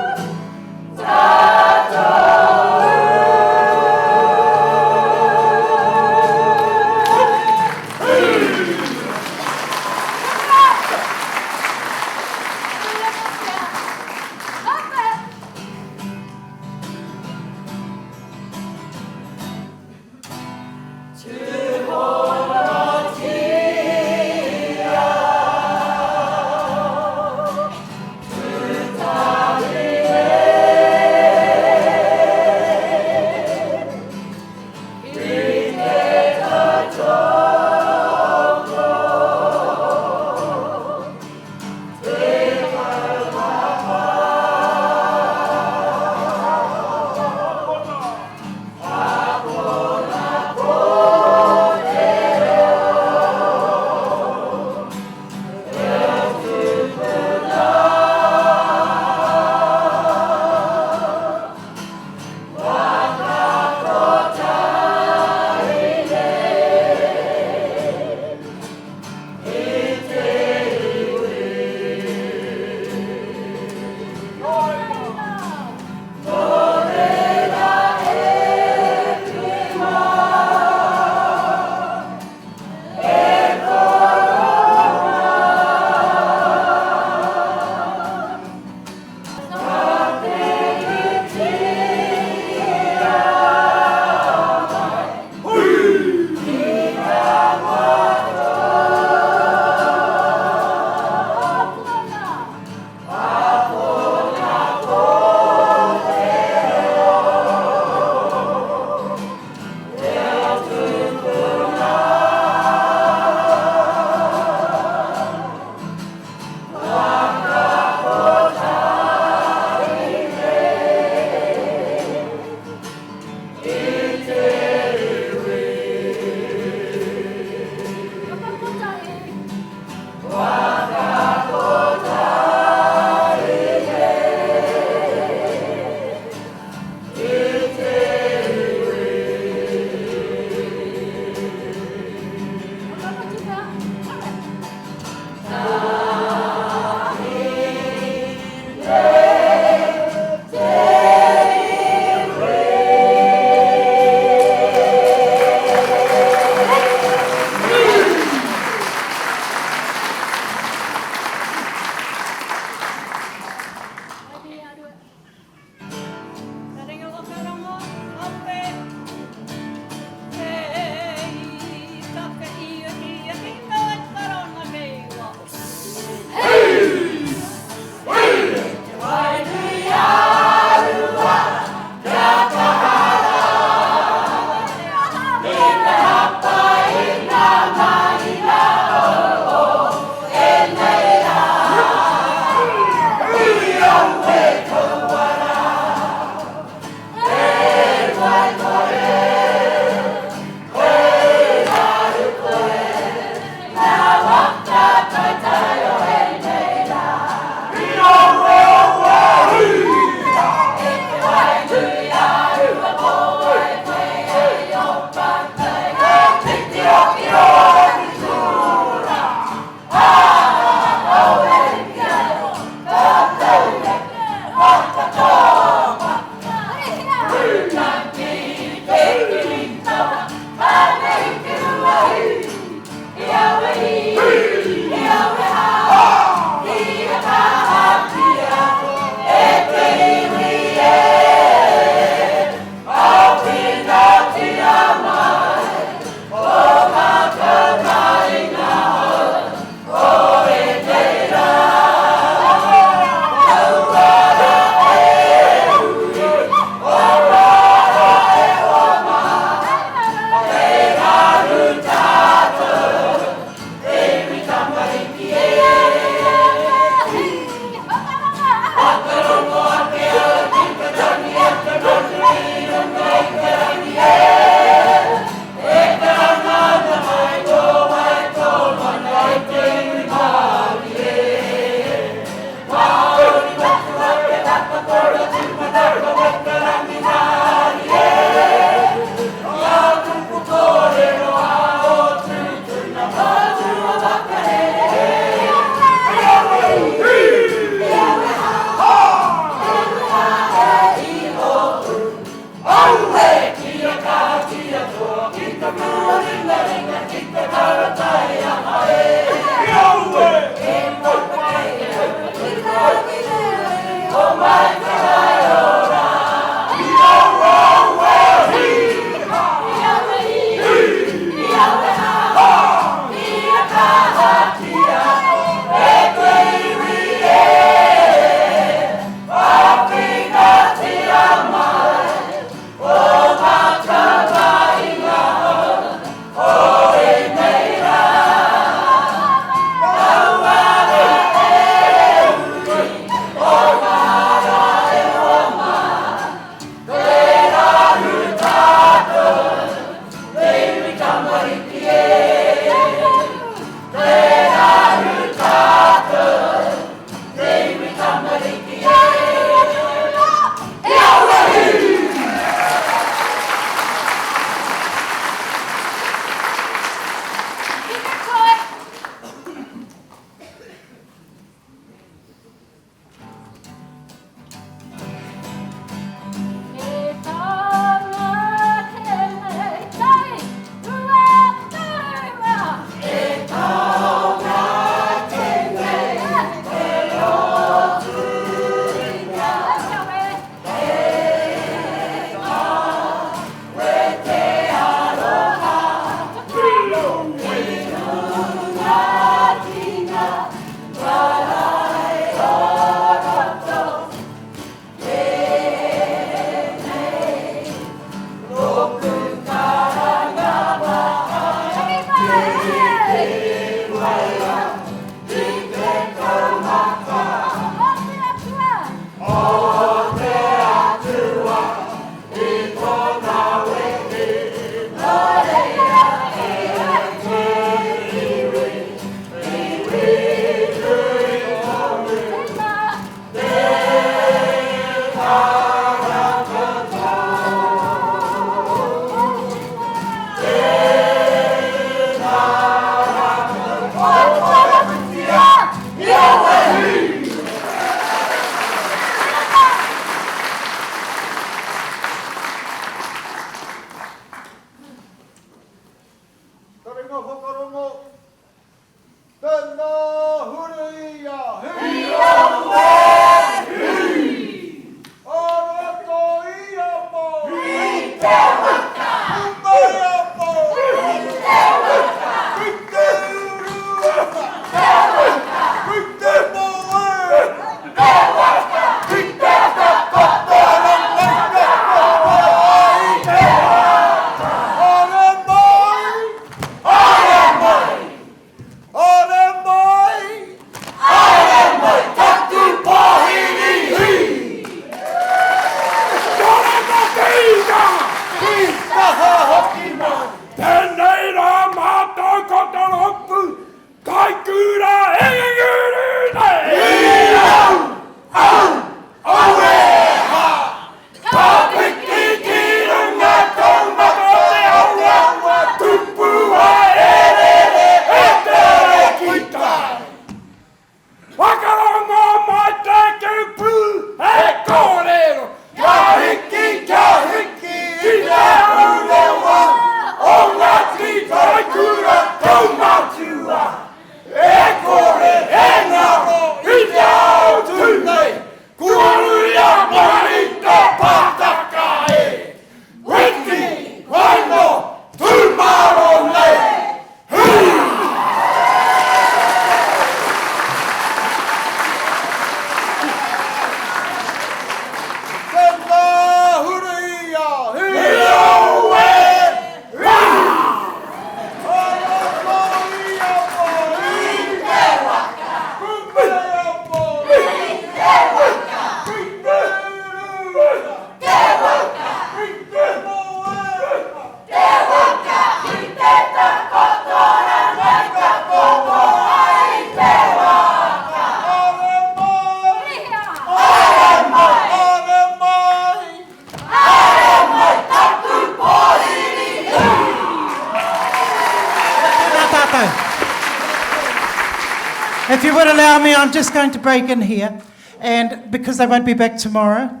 If you would allow me, I'm just going to break in here. And because they won't be back tomorrow.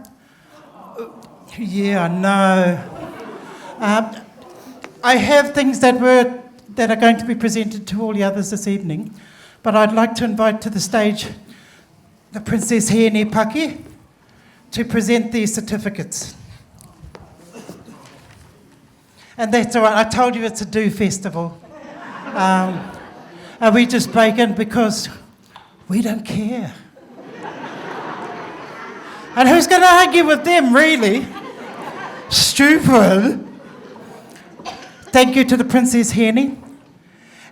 Yeah, I know. Um, I have things that were that are going to be presented to all the others this evening, but I'd like to invite to the stage the Princess Hene Paki to present these certificates. And that's all right. I told you it's a do festival. Um, and we just break in because we don't care. And who's going to argue with them, really? Stupid. Thank you to the Princess Henny.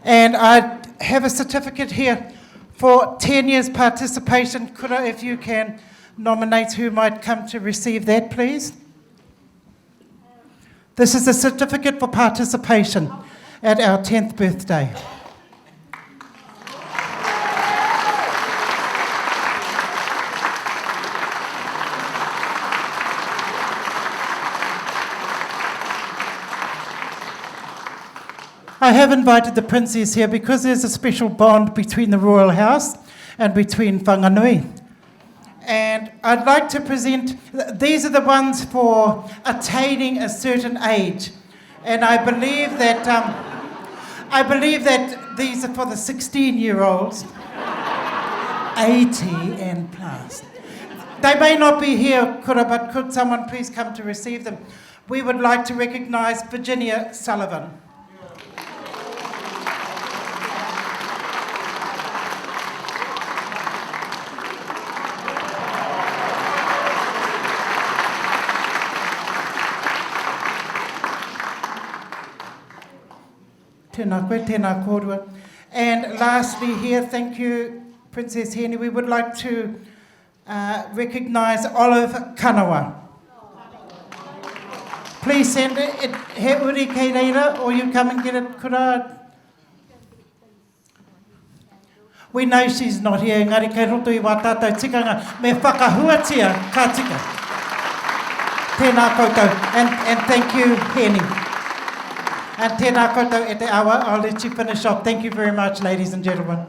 And I have a certificate here for 10 years participation. Kura, if you can nominate who might come to receive that, please. This is a certificate for participation at our 10th birthday. I have invited the princess here because there's a special bond between the royal house and between Whanganui. And I'd like to present, these are the ones for attaining a certain age. And I believe that, um, I believe that these are for the 16 year olds, 80 and plus. They may not be here, Kura, but could someone please come to receive them? We would like to recognise Virginia Sullivan. Tēnā koe, tēnā kōrua. And lastly here, thank you, Princess Henny. We would like to uh, recognise Olive Kanawa. Please send it, it he uri kei reira, or you come and get it, kura. We know she's not here, engari kei roto i wā tātou tikanga, me whakahuatia ka tika. Tēnā koutou, and, and thank you, Heni. And tēnā koutou e te awa, I'll let you finish off. Thank you very much, ladies and gentlemen.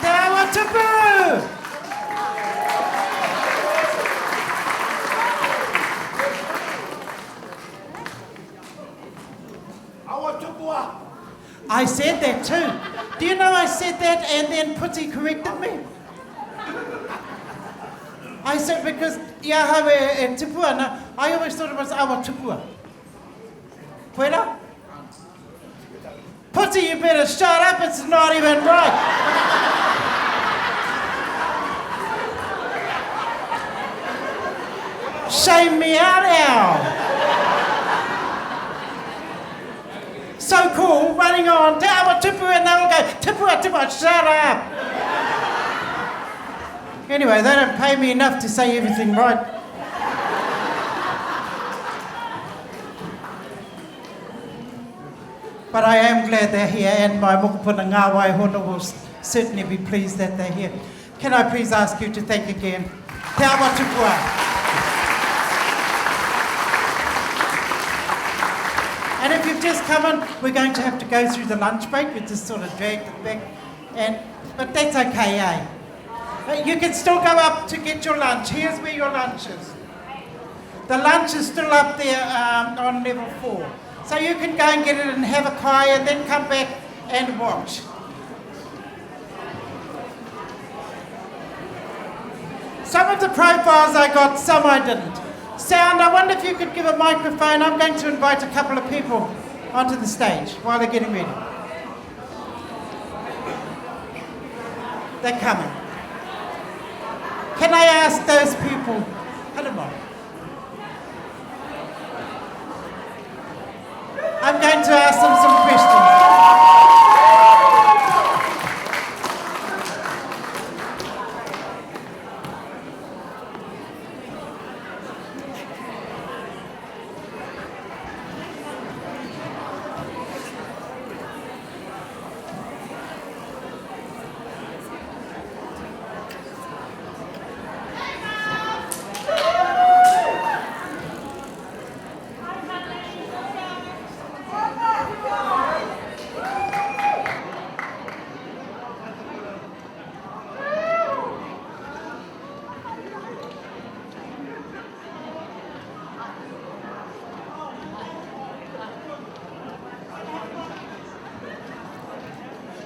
Te Awa Tupu! Awa Tupua! I said that too. Do you know I said that and then Puti corrected me? I said because i ahau e, e tipu ana, I always thought it was awa tupua. Koira? Puti, you better shut up, it's not even right. Shame me out now. So cool, running on, Te Awa Tupu, and they all go, Tipua, Tipua, shut up. Anyway, they don't pay me enough to say everything right. But I am glad they're here, and my mokopuna Ngā Waihono will certainly be pleased that they're here. Can I please ask you to thank again Te Awa Tupua. And if you've just come in, we're going to have to go through the lunch break. We just sort of dragged it back. And, but that's okay, eh? You can still go up to get your lunch. Here's where your lunch is. The lunch is still up there um, on level four. So you can go and get it and have a kai and then come back and watch. Some of the profiles I got, some I didn't. Sound, I wonder if you could give a microphone. I'm going to invite a couple of people onto the stage while they're getting ready. They're coming. Can I ask those people? Hello, I'm going to ask them some questions.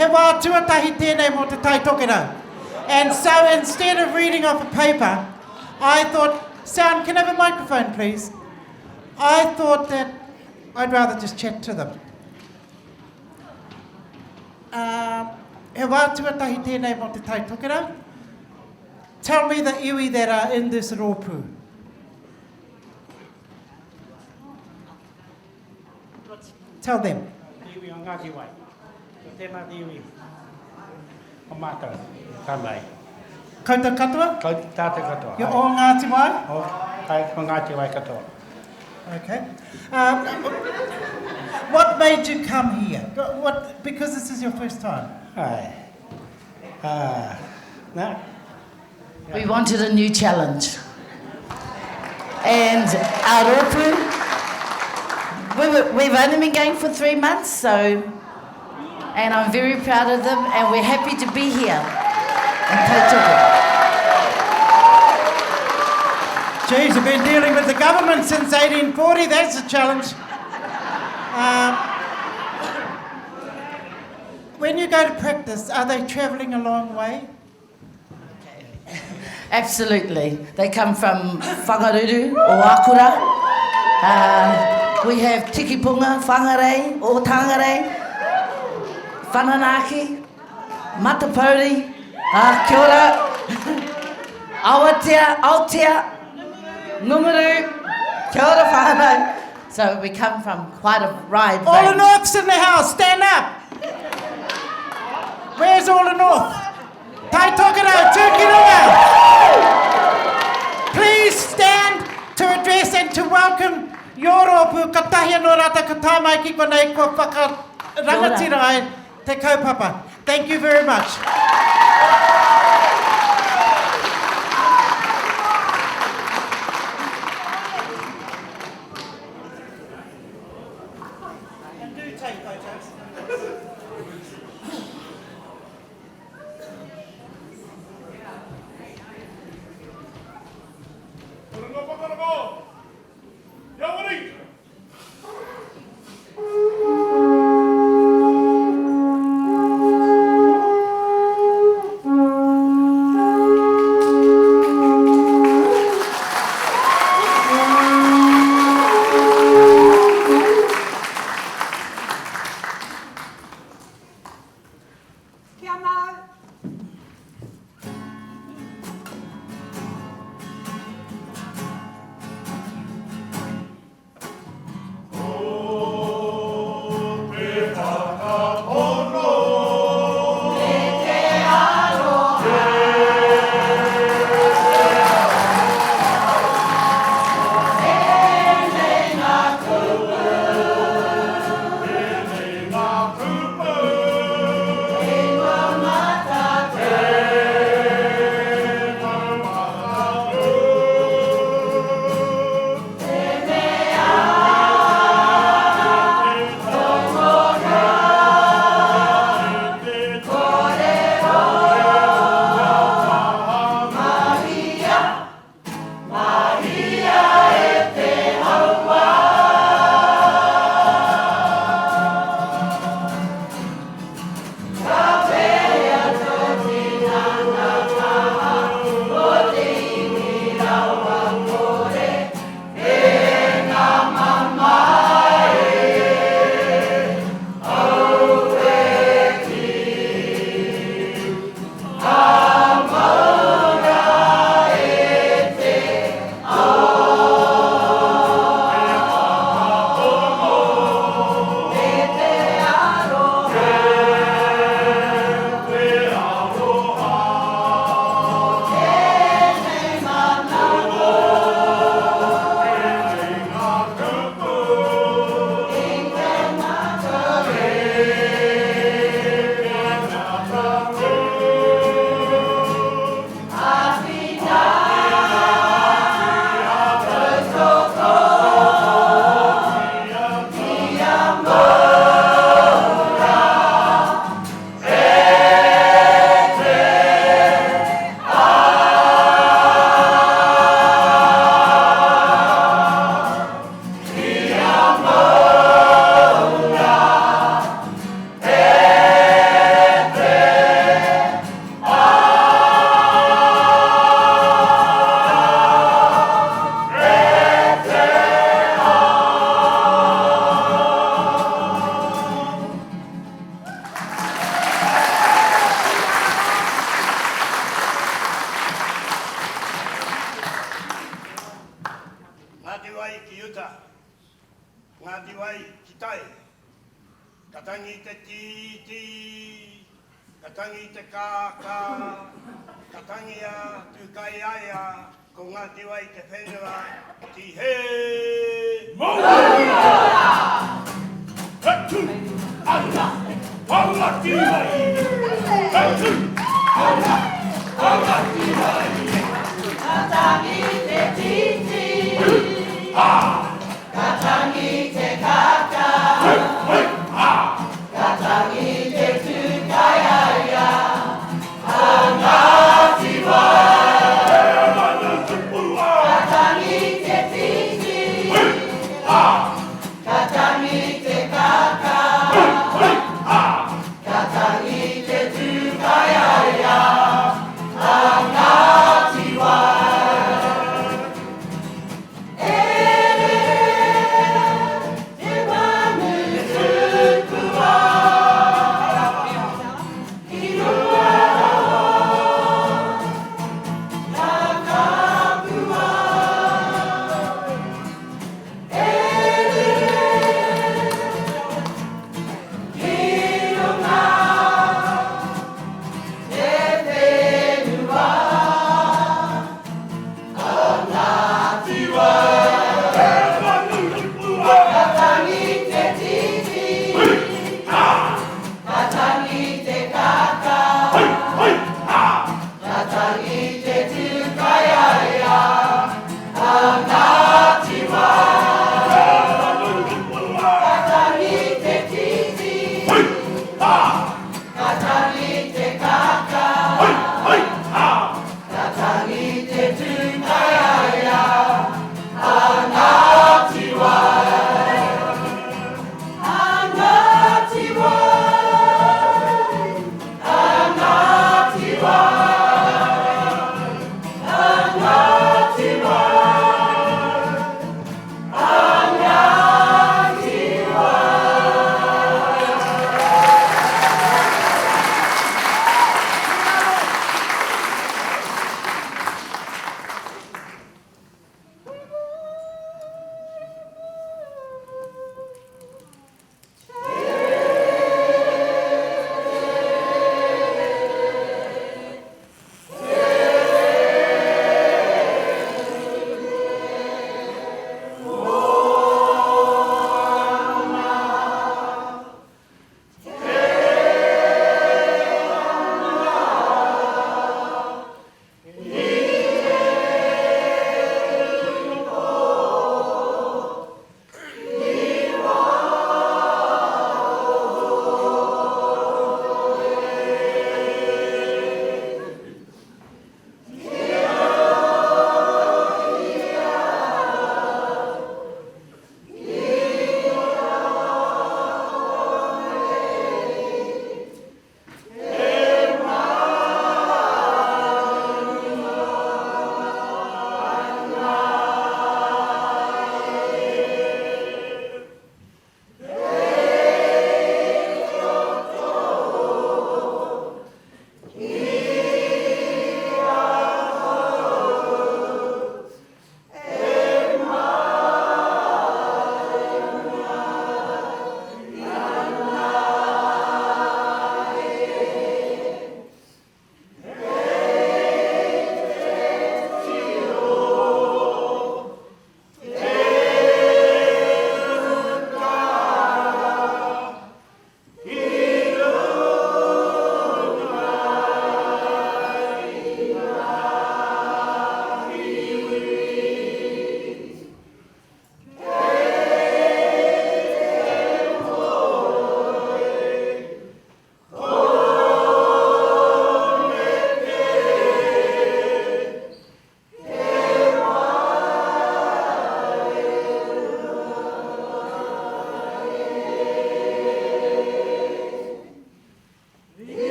He wā tuatahi tēnei mō Te Tai Tokerau. And so instead of reading off a paper, I thought, Sound, can I have a microphone, please? I thought that I'd rather just chat to them. Um, He wā tuatahi tēnei mō Te Tai Tokerau. Tell me the iwi that are in this rōpū. Tell them. Te iwi o Ngāti Wai. Ko tēnā te iwi o mātou, ka mai. Koutou katoa? Koutou, tātou katoa. You're all Ngāti Wai? Oh, ai, ko Ngāti Wai katoa. Okay. Um, what made you come here? What, because this is your first time. Ai. Uh, nā. We wanted a new challenge. And our rōpū, we were, we've only been going for three months, so, and I'm very proud of them, and we're happy to be here in Tautoko. Geez, I've been dealing with the government since 1840. That's a challenge. Um, when you go to practice, are they travelling a long way? Absolutely. They come from Whangaruru or Akura. Uh, we have Tikipunga, Whangarei, Otangarei, Whananaki, Matapouri, uh, kia ora, Awatea, Aotea, Ngunguru, kia ora whānau. So we come from quite a wide All the range. North's in the house, stand up! Where's all the North? Tai Tokerau, tū ki runga! Please stand to address and to welcome your rōpū, katahi anō rātou ka tae mai ki konei kua whakarangatira ai te kaupapa. Thank you very much. And do take photos. Kia mau! tangi te tītī, ka tangi te kākā, ka tangi a Tūkaiaia, ko Ngāti Wai te whenua, tihē! Mauri ora! He tū ana a Ngāti Wai! He tū ana a Ngāti Wai! Ka tangi te tītī. Hū-hā! Ka tangi te kākā. Hū-hū-hā! Ka tangi te tūkaiaia a Ngāti Wai. He manu tupua! Ka tangi te tītī. Hū-hā! Ka tangi te kākā. Hū-hū-hā! Ka tangi te tūkaiaia.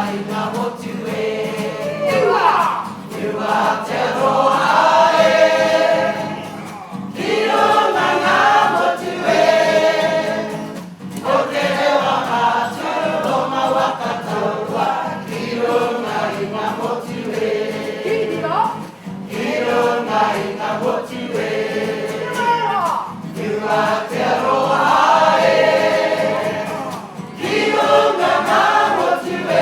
i ngā motu e. Tu Aotearoa e. Ki runga ngā motu e. Ko te rewa atu o ngā waka taua ki runga i ngā motu e. Ki runga i ngā motu e. Tu Aotearoa e. Ki runga ngā motu e.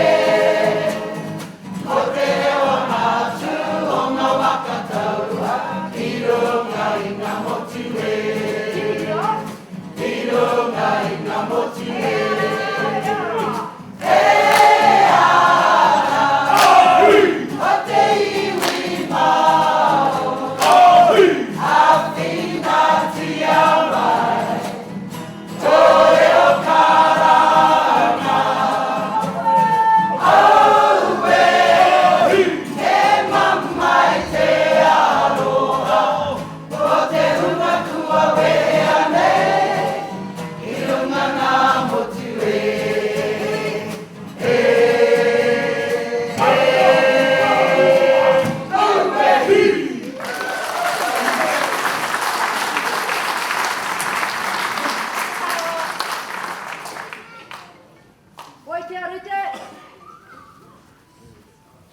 Ko te rewa atu o ngā waka taua ki runga i ngā motu e. Ki runga i ngā motu e. E ana o te iwi Māori, āwhinatia mai tō reo karanga. Auē, te mamae, te aroha o te hunga kua wehea nei ki runga ngā motu e, e, e. Auē! Pai kia rite!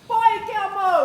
Pai kia mau!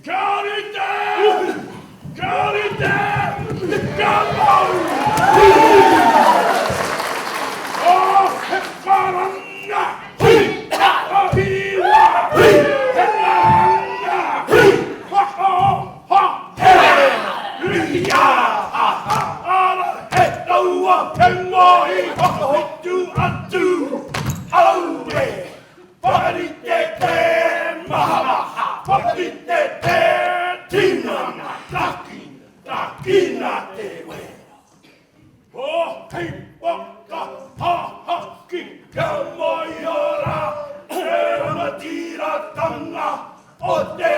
Kia rite! Kia rite! Kia mau! Oh, he karanga! Ka hiwa! He karanga! Whaka! Ha! He! Ia! Ara he taua he ngohi whakahotu atu! Aue! waka hahaki kia moea rā te rangatiratanga o te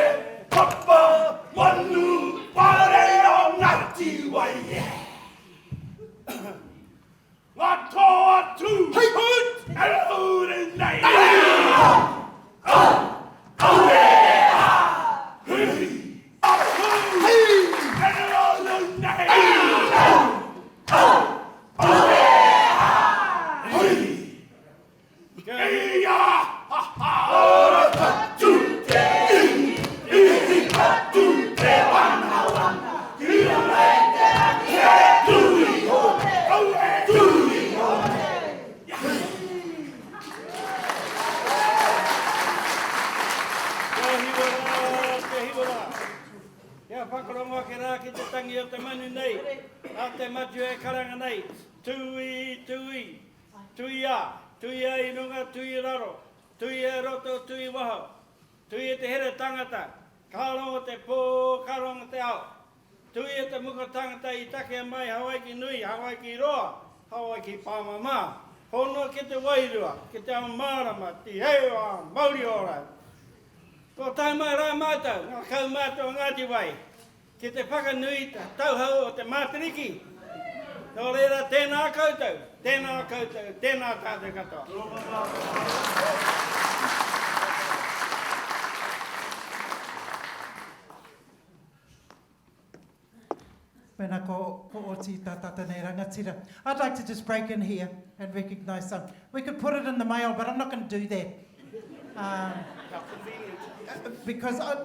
papa manu pare o Ngāti Wai. Ngā toa tū hut e ure nei. Kia hiwa rā, kia hiwa rā. Kia whakarongo ake rā ki te tangi o te manu nei, a te matua e karanga nei, Tūī, tūī, tuia, tuia i runga, tui i raro, tuia i roto, tui i waho, tuia te here tangata, ka rongo te pō, ka rongo te ao. Tuia te muka tangata i takea mai Hawaiki nui, Hawaiki roa, Hawaiki pāmamā. Hono ki te wairua, ki te ao mārama, tihei wā, mauri ora. Kua tae mai rā mātou, ngā kaumātua o Ngāti Wai, ki te whakanui te tauhou o te Matariki. Nō reira, tēnā koutou, tēnā koutou, tēnā tātou katoa. Mēnā ko, ko oti tā tātou nei rangatira. I'd like to just break in here and recognise some. We could put it in the mail, but I'm not going to do that. Um, How convenient. Because I,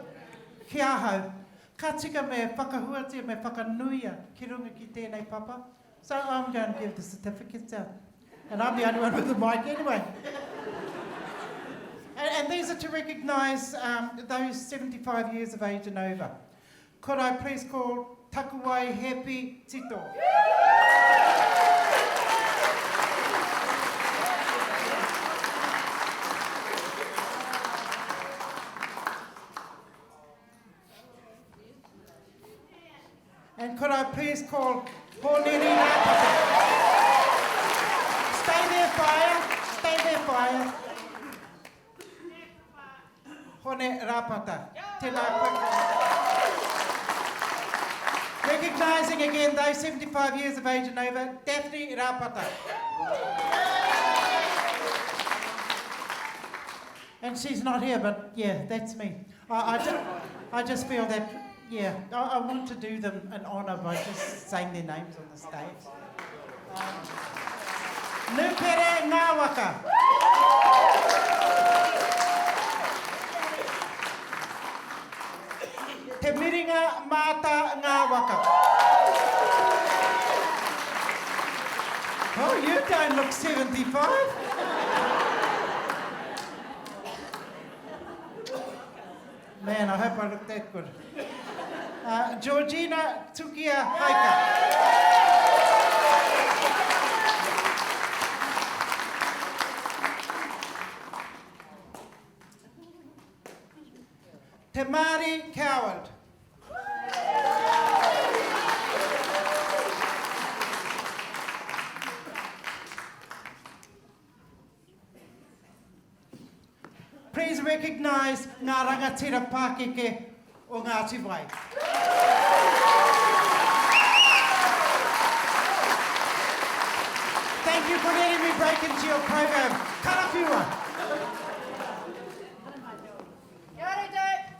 ki ahau, ka tika me whakahuatia, me whakanuia ki runga ki tēnei papa. So I'm going to give the certificates out. And I'm the only one with the mic anyway. And, and these are to recognise um, those 75 years of age and over. Could I please call Takuwai Happy Tito? And could I please call Hōneri Rāpata? Stay there, fire. Stay there, fire. Hone Rāpata. Tēnā koe. Recognising again those 75 years of age and over, Daphne Rāpata. And she's not here, but yeah, that's me. I, I, just, I just feel that, yeah, I, I want to do them an honour by just saying their names on the stage. Um, Nupere Ngāwaka. Te Miringa Māta Ngāwaka. Oh, you don't look 75. Man, I hope I look that good. Uh, Georgina Tukia Haika. Te Māri Coward. Please recognise ngā rangatira pākeke o Ngāti Wai. Thank you for letting me break into your program. Karawhiua! Kia ora te!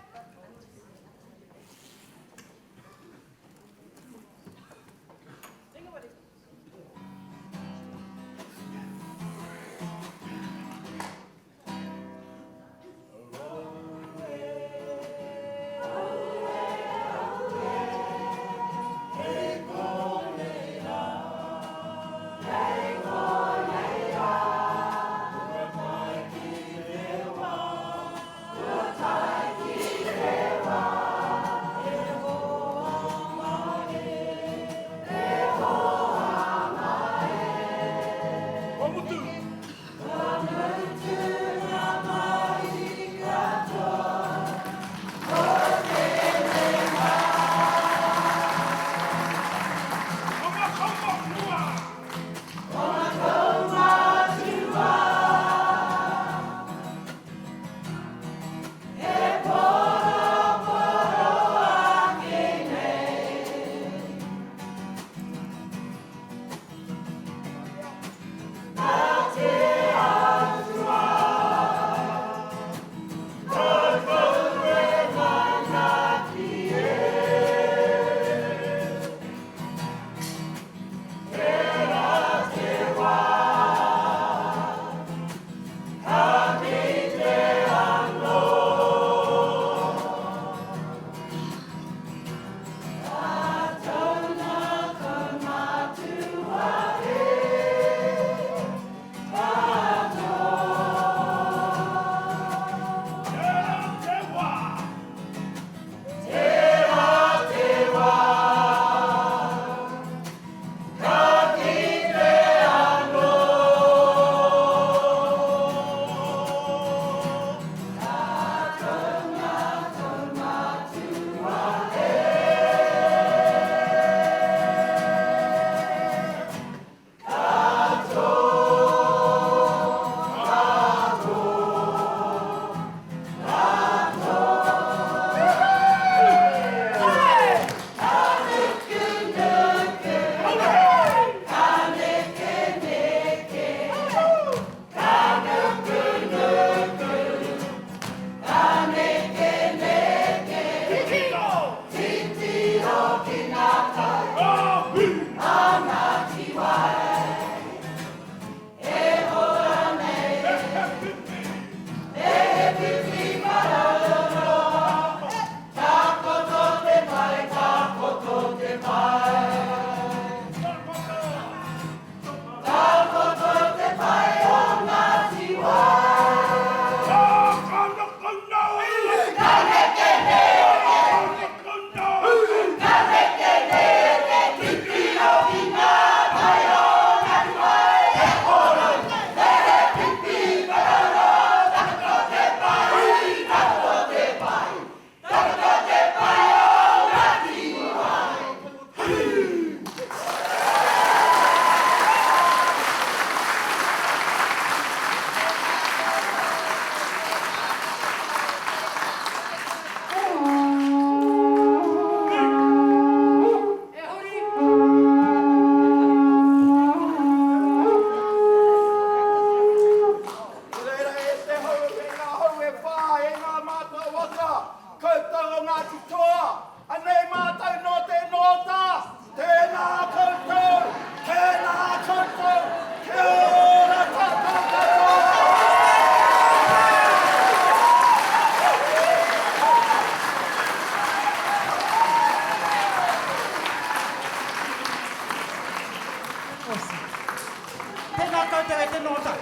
koutou e te nōta.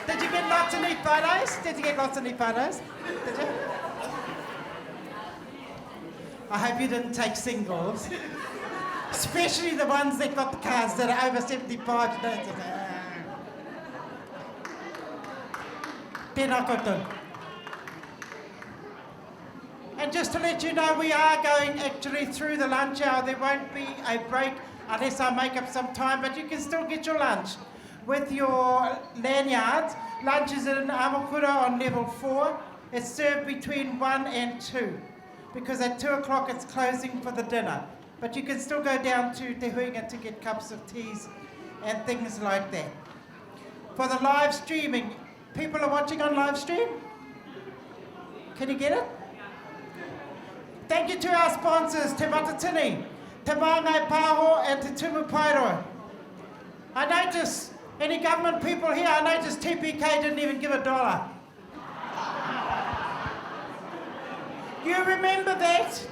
Did you get lots of neat photos? Did you get lots of neat photos? Did you? I hope you didn't take singles. Especially the ones that got the cards that are over 75. Tēnā koutou. And just to let you know, we are going actually through the lunch hour. There won't be a break unless I make up some time, but you can still get your lunch with your lanyards. Lunch is in Amokura on level 4. It's served between 1 and 2 because at 2 o'clock it's closing for the dinner. But you can still go down to Te Huinga to get cups of teas and things like that. For the live streaming, people are watching on live stream? Can you get it? Thank you to our sponsors, Te Matatini, Te Māngai Pāho and Te Tumu Paeroa. I notice, any government people here, I notice TPK didn't even give a dollar. You remember that?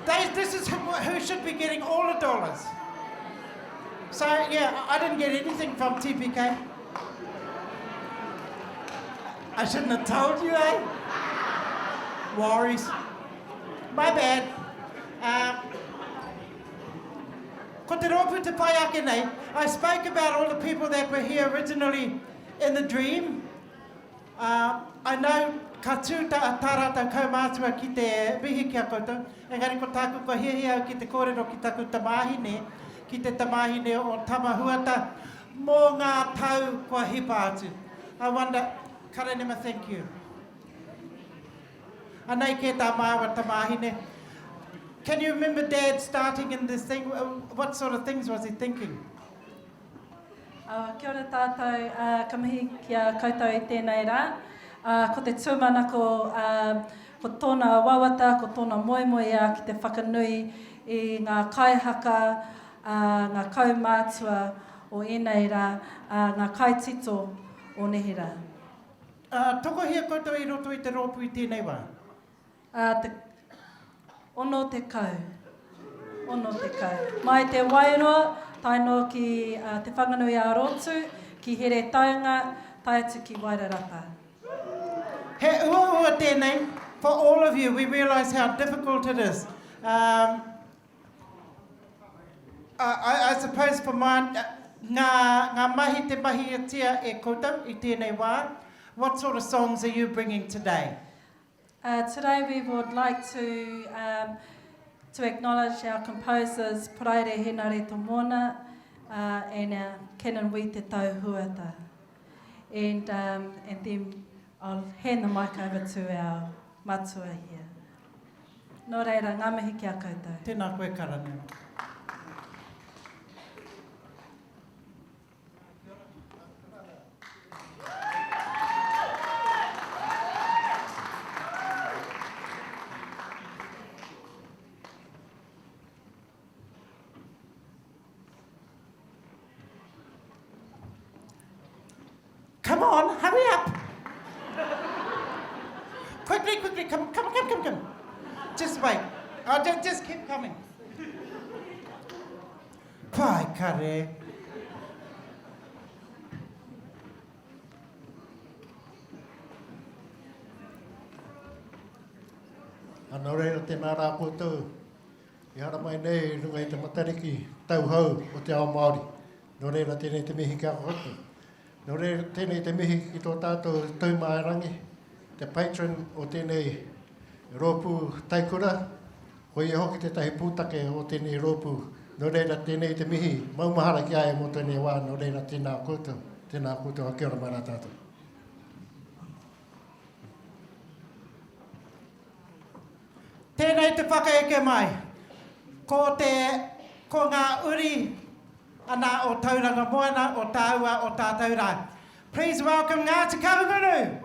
They, this is who, who should be getting all the dollars. So, yeah, I didn't get anything from TPK. I shouldn't have told you, eh? Worries. My bad. Um, ko te rōpū te pai ake nei, I spoke about all the people that were here originally in the dream. Uh, I know ka tū tā, tā rātou kaumātua ki te mihi ki a koutou, engari ko tāku kua hiahia au ki te kōrero ki taku tamāhine, ki te tamāhine o Tama Huata, mō ngā tau kua hipa atu. I wonder, Karanema, thank you. Anei kē tā māua tamāhine. Can you remember Dad starting in this thing? What sort of things was he thinking? Uh, kia ora tātou, uh, ka mihi ki a koutou i tēnei rā. Uh, ko te tūmanako, uh, ko tōna wawata, ko tōna moemoeā ki te whakanui i ngā kaihaka, uh, ngā kaumātua o ēnei rā, uh, ngā kaitito o neherā. Uh, tokohia koutou i roto i te rōpū i tēnei wā? Ā, te, 60. 60. Mai Te Wairoa, tae noa ki Te Whanganui-ā-Rotu, ki Heretaunga, tae atu ki Wairarapa. He uaua tēnei, for all of you, we realise how difficult it is. Um, I, I suppose for mine, ngā, ngā mahi te mahiatia e koutou i tēnei wā, what sort of songs are you bringing today? Uh, today we would like to, um, to acknowledge our composers Paraire Henare Tomona uh, and our Canon Wi Te Tau Huata. And, um, and then I'll hand the mic over to our matua here. Nō reira, ngā mihi ki a koutou. Tēnā koe Karaneo. Come on, hurry up. quickly, quickly, come, come, come, come, come. Just wait. Oh, just, just keep coming. Pai kare. A nō reira tēnā rā koutou i haramai nei i runga i te Matariki tauhou o te ao Māori. Nō reira tēnei te mihi ki a koutou. Nō reira tēnei te mihi ki tō tātou Taumaerangi, te patron o tēnei rōpū taikura, ko ia hoki tētahi pūtake o tēnei rōpū. Nō reira tēnei te mihi maumahara ki a ia mō tēnei wā, nō reira tēnā koutou, tēnā koutou, kia ora mai rā tātou. Tēnei te whakaeke mai. Ko te, ko ngā uri ana o Tauranga Moana, o tāua, o tātou rā. Please welcome Ngāti Kahungunu!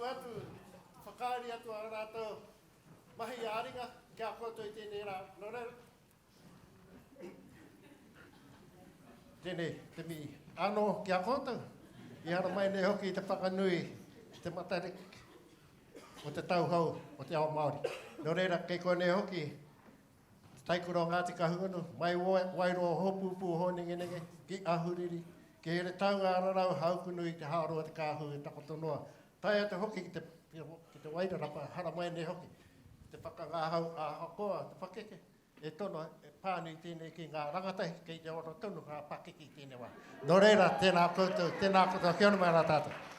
whakaū atu, whakaari atu a rātou mahi ā-ringa ki a koutou i tēnei rā. Nō reira, tēnei te mihi anō ki a koutou, i haramai nei hoki i te whakanui i te Matariki o te tau hou o te ao Māori. Nō reira, kei konei hoki te taikura o Ngāti Kahungunu, mai Wairoa Hōpūpū Hōnengenenge, ki Ahuriri, ki Heretaunga Ararau Haukunui te Hāroa te Kāhu e takoto noa, tae atu hoki ki te, ki te Wairarapa, haramai nei hoki te whakangahau ahakoa te pakeke, E tono, e pānui tēnei ki ngā rangatahi, kei te ora tonu ngā pakeke i tēnei wā. Nō reira, tēnā koutou, tēnā koutou, kia ora mai rā tātou.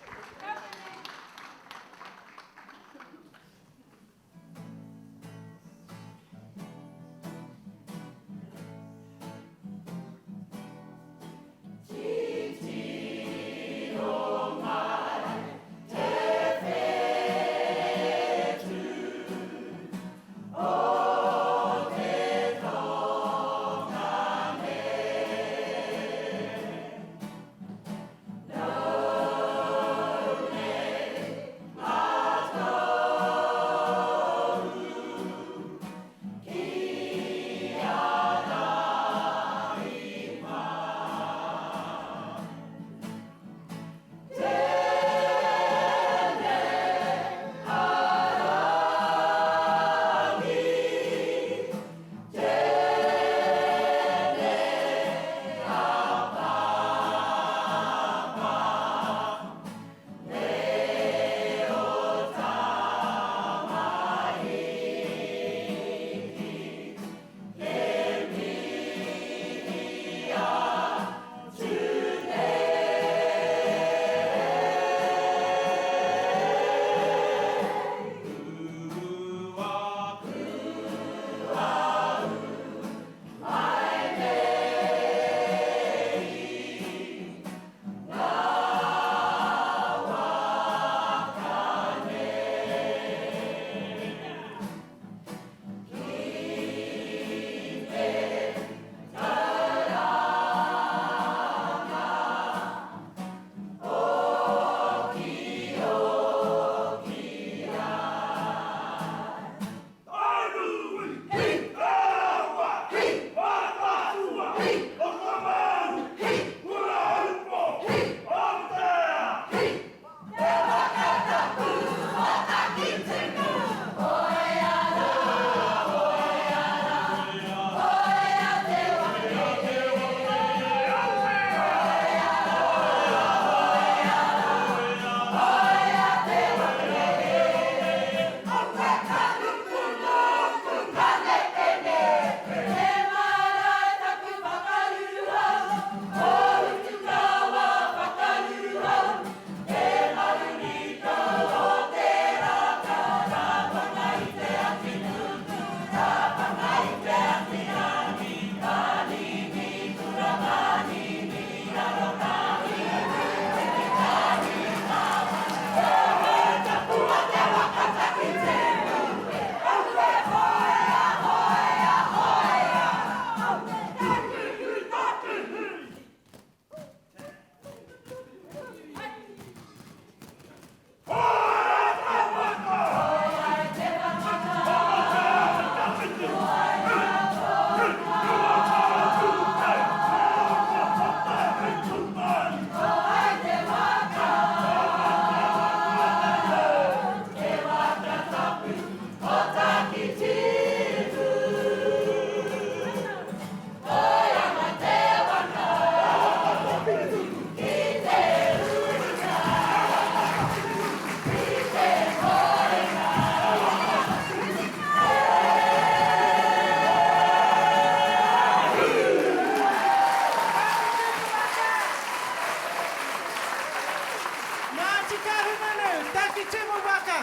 Ngāti Kahungunu, Takitimu waka,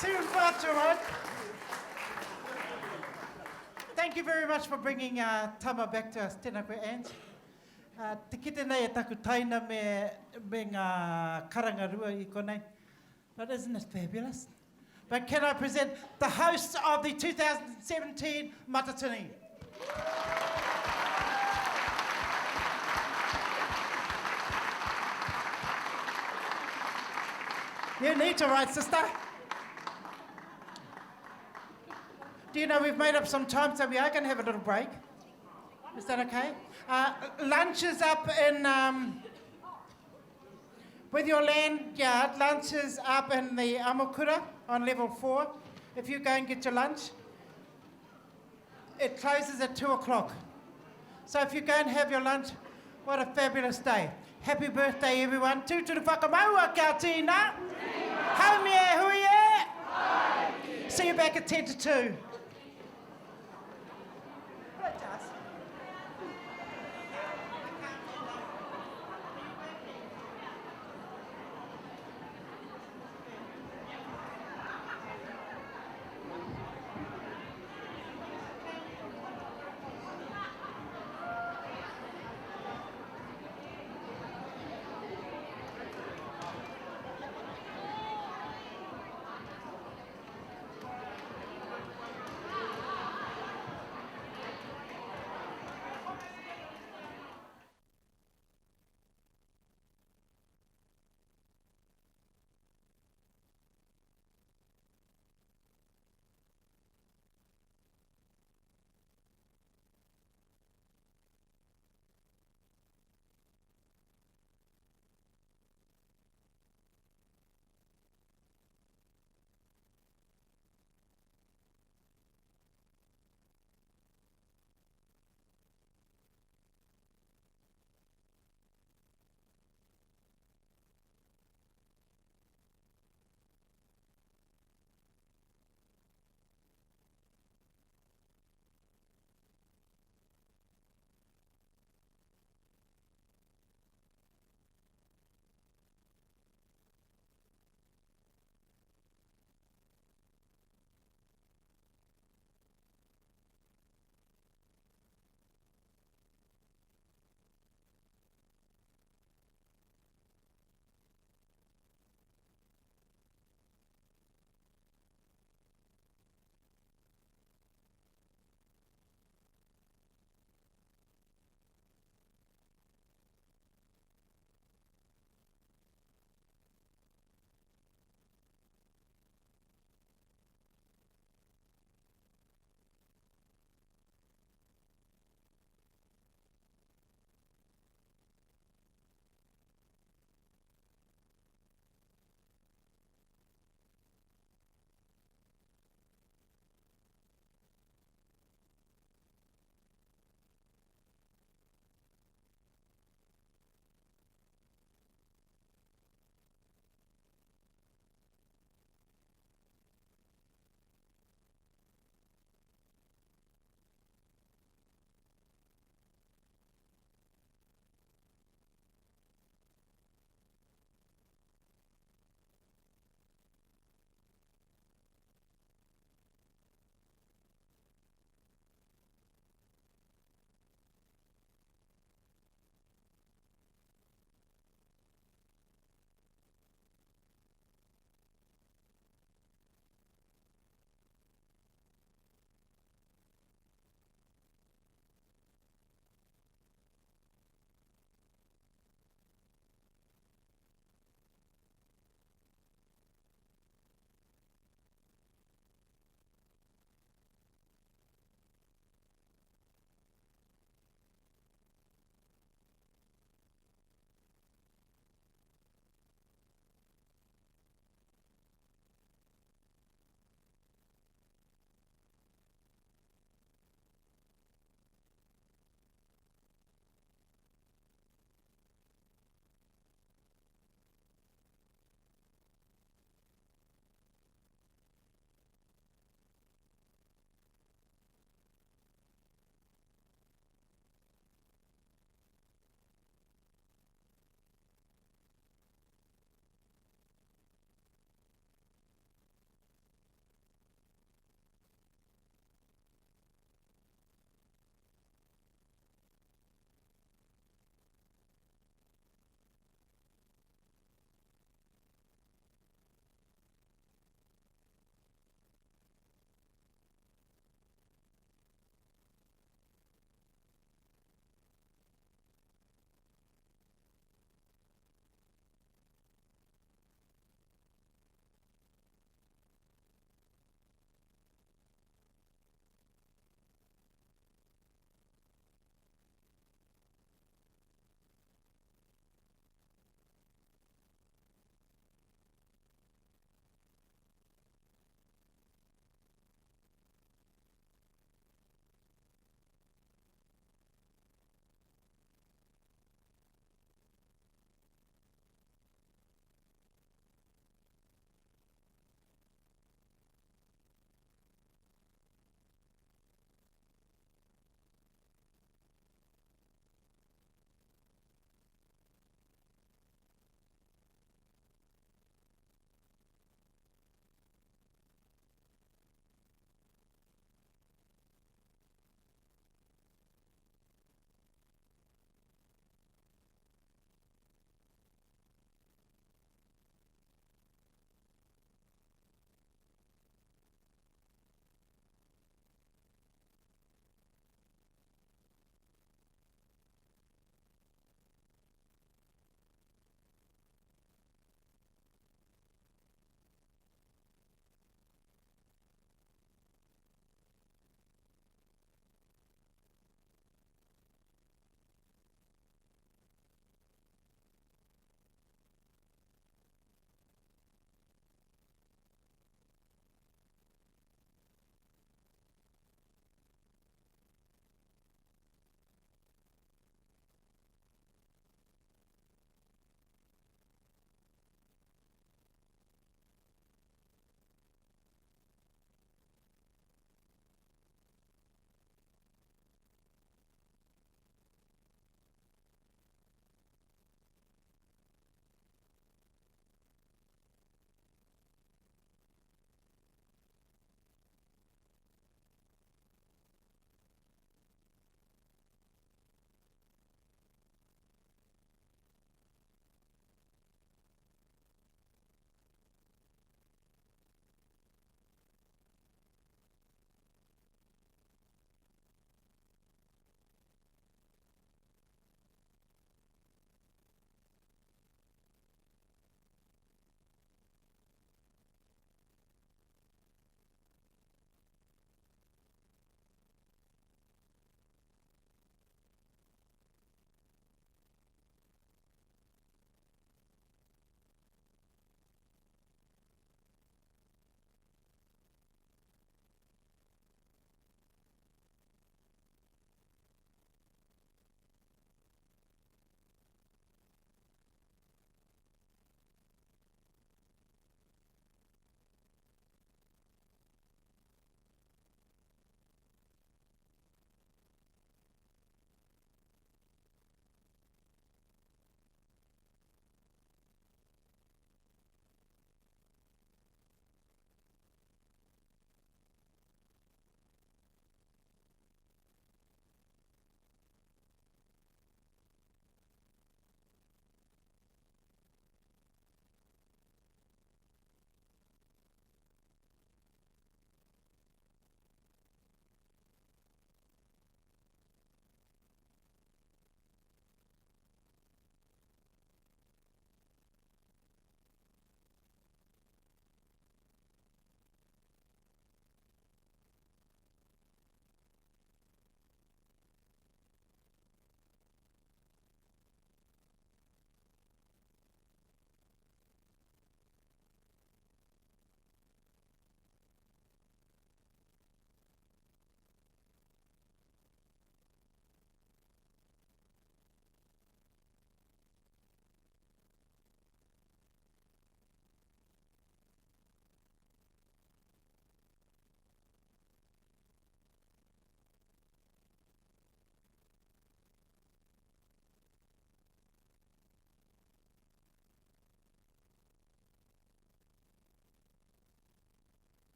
Tūwhātua. Thank you very much for bringing uh, Tama back to us. Tēnā koe, Ange. Uh, te kite nei e taku taina me, me ngā karangarua i konei. But isn't it fabulous? But can I present the host of the 2017 Matatini? You need to write, sister. Do you know we've made up some time, so we are going to have a little break. Is that okay? Uh, lunch is up in... Um, with your lanyard, lunch is up in the Amokura on level 4. If you go and get your lunch, it closes at 2 o'clock. So if you go and have your lunch, what a fabulous day. Happy birthday, everyone. Tūturu whakamaua, kia tīna. Haumi e hui e. See you back at 10 to 2.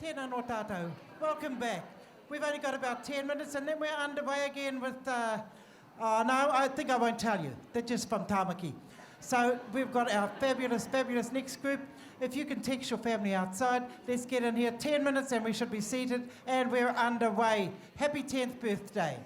Tēnā nō tātou. Welcome back. We've only got about 10 minutes and then we're underway again with... Uh, oh, no, I think I won't tell you. They're just from Tamaki. So we've got our fabulous, fabulous next group. If you can text your family outside, let's get in here. 10 minutes and we should be seated and we're underway. Happy 10th birthday.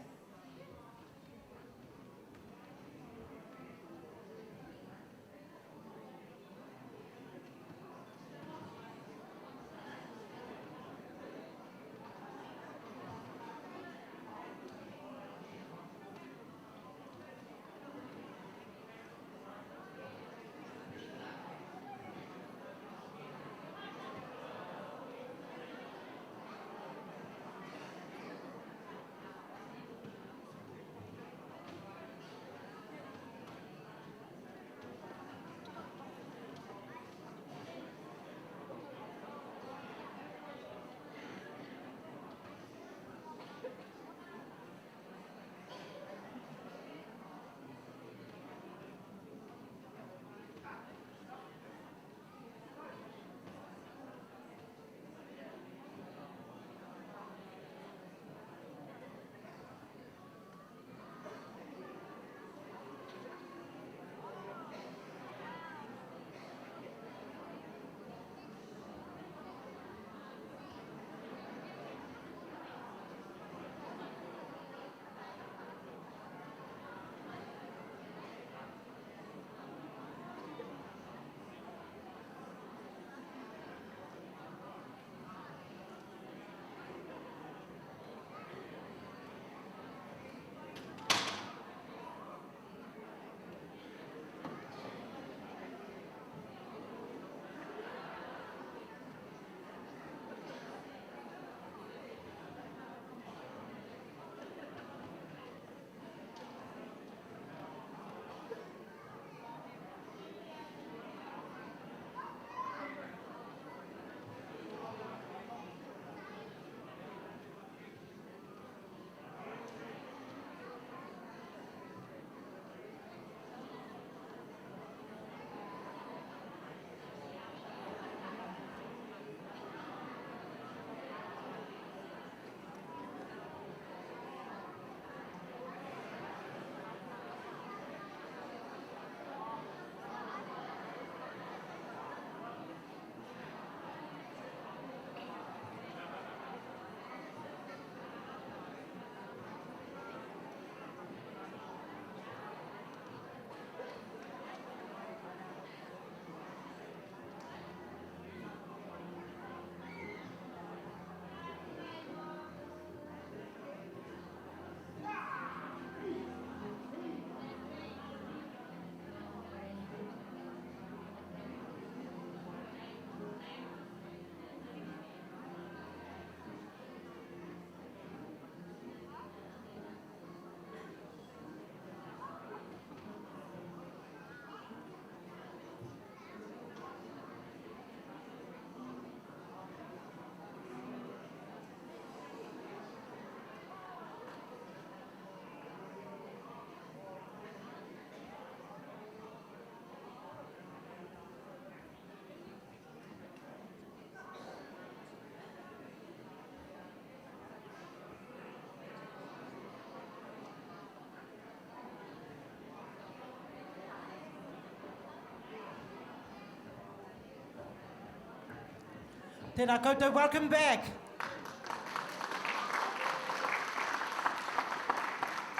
Tēnā koutou, welcome back.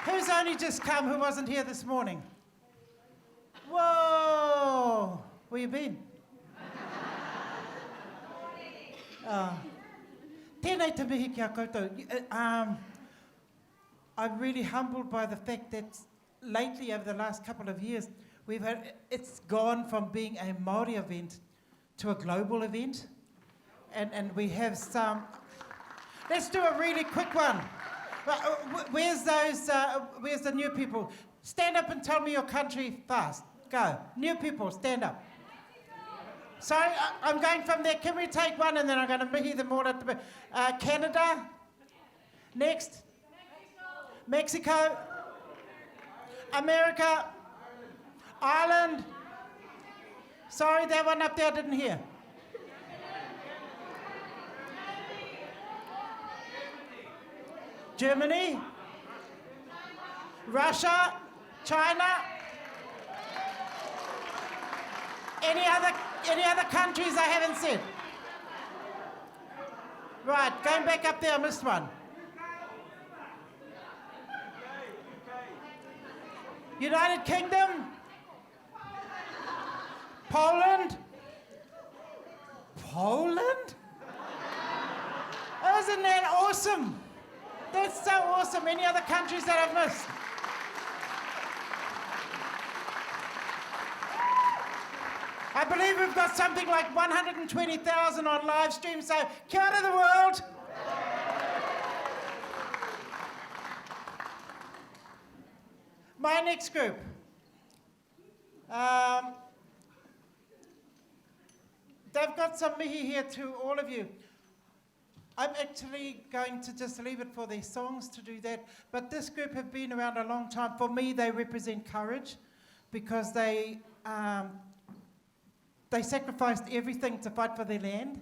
Who's only just come who wasn't here this morning? Whoa! Where you been? Uh, tēnei te mihi ki a koutou. Um, I'm really humbled by the fact that lately, over the last couple of years, we've had, it's gone from being a Māori event to a global event. And, and we have some... Let's do a really quick one. Uh, where's those, uh, where's the new people? Stand up and tell me your country fast. Go. New people, stand up. Sorry, I, am going from there. Can we take one and then I'm going to mihi them all at the... Uh, Canada. Next. Mexico. Mexico. America. Ireland. Sorry, that one up there I didn't hear. Germany? Russia? China? Any other, any other countries I haven't said? Right, going back up there, I missed one. United Kingdom? Poland? Poland? Isn't that awesome? That's so awesome. Any other countries that I've missed? I believe we've got something like 120,000 on live stream, so kia ora the world. My next group. Um, they've got some mihi here to all of you. I'm actually going to just leave it for their songs to do that. But this group have been around a long time. For me, they represent courage because they, um, they sacrificed everything to fight for their land.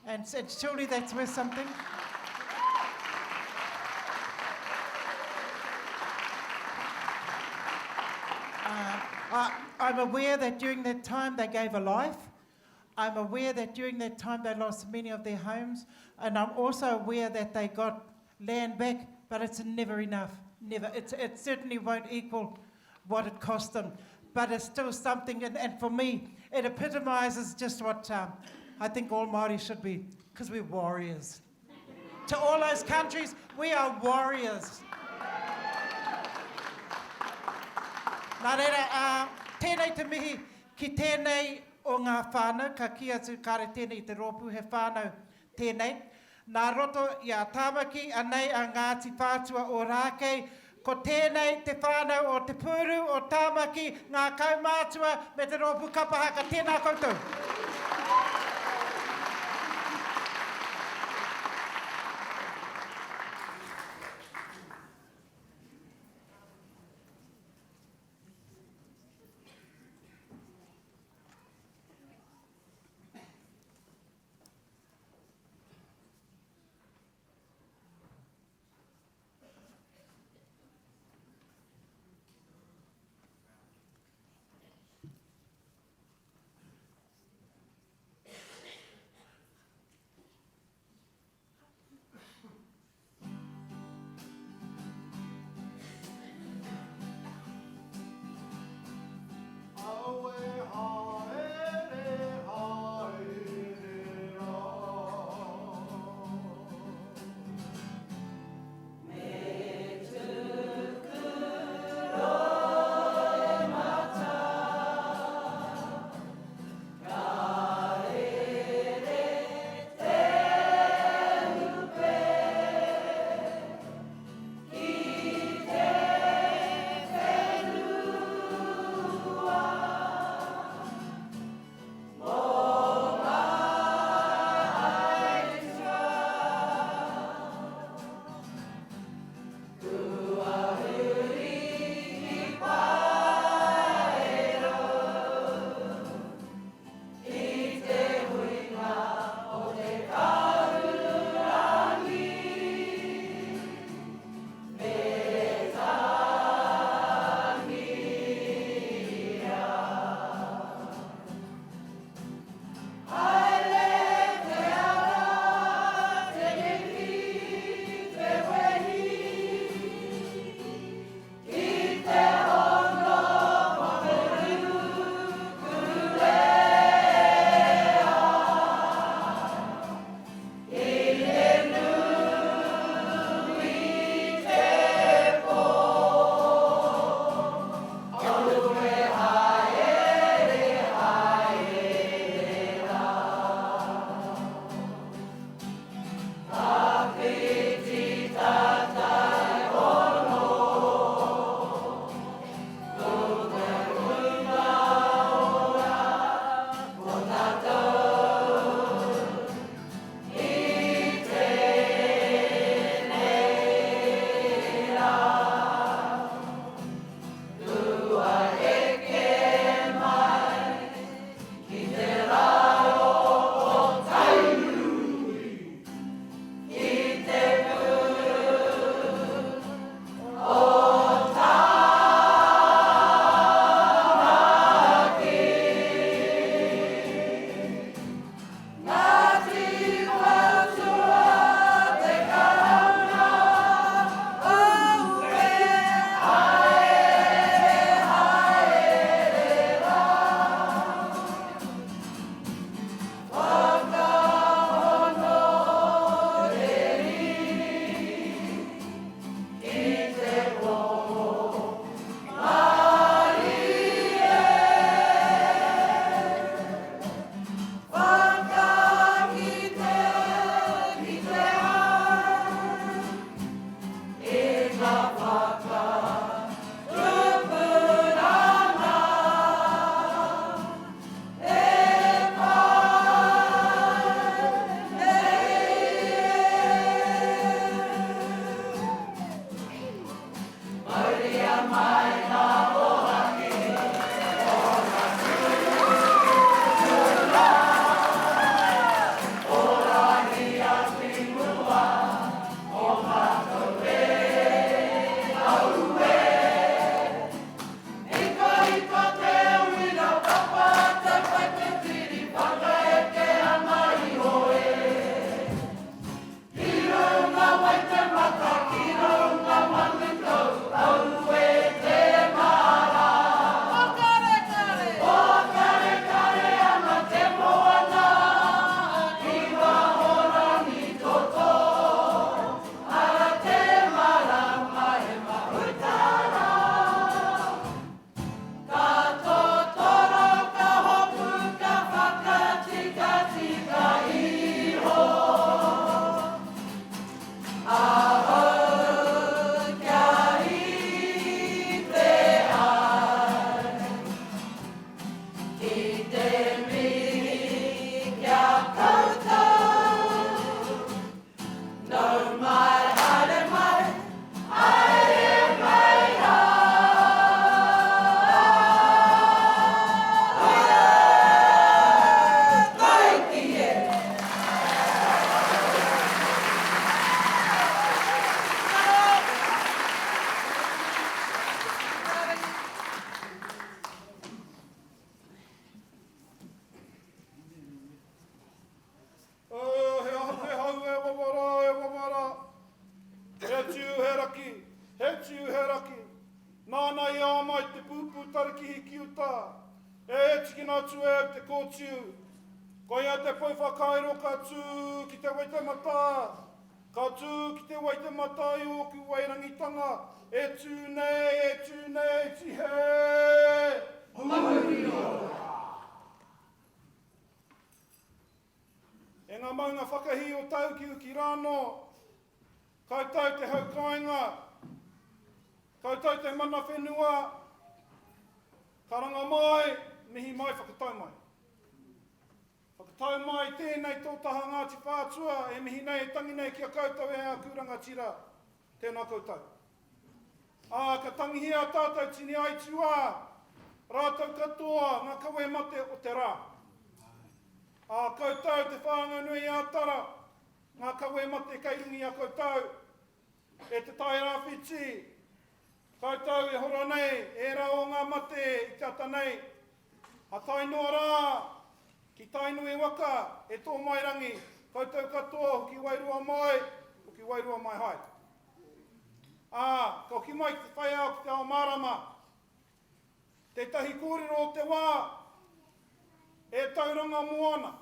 And, and surely that's worth something. Uh, I, I'm aware that during that time they gave a life. I'm aware that during that time they lost many of their homes, and I'm also aware that they got land back, but it's never enough. Never. It's, it certainly won't equal what it cost them, but it's still something. And, and for me, it epitomizes just what um, I think all Māori should be, because we're warriors. To all those countries, we are warriors. Nā reira, uh, tēnei te mihi ki tēnei o ngā whānau, ka kī atu kāre tēnei i te rōpū he whānau tēnei. Nā roto i a Tāmaki, anei a Ngāti Whātua Ōrākei, ko tēnei te whānau o Te Pūru, o Tāmaki, ngā kaumātua me te rōpū kapa haka. Tēnā koutou. Nāna i āmai te pūpū tarakihi ki uta, e tikina atu e au te kōtiu. Koia te pou whakairo ka tū ki te Waitematā, ka tū ki te Waitematā i ōku wairangitanga, e tū nei, e tū nei, tihei! Mauri ora! E ngā maunga whakahī o tāukiuki rānō, koutou te hau kāinga, koutou te mana whenua, karanga mai, mihi mai, whakatau mai. Whakatau mai tēnei tō taha Ngāti Whātua e mihi nei, e tangi nei ki a koutou e aku rangatira, tēnā koutou. Ā, ka tangihia a tātou tini aituā, rātou katoa ngā kawe mate o te rā. Ā, koutou te whānganui ā tara, ngā kawe mate kei runga i a koutou, e te Tairāwhiti, koutou e hora nei, ērā o ngā mate i te ata nei, a tae noa rā ki Tainui waka e tō mai rangi, koutou katoa hoki wairua mai, hoki wairua mai hai. Ā, ka hoki mai ki te whai ao ki te ao mārama. Tētahi kōrero o te wā, e Tauranga moana,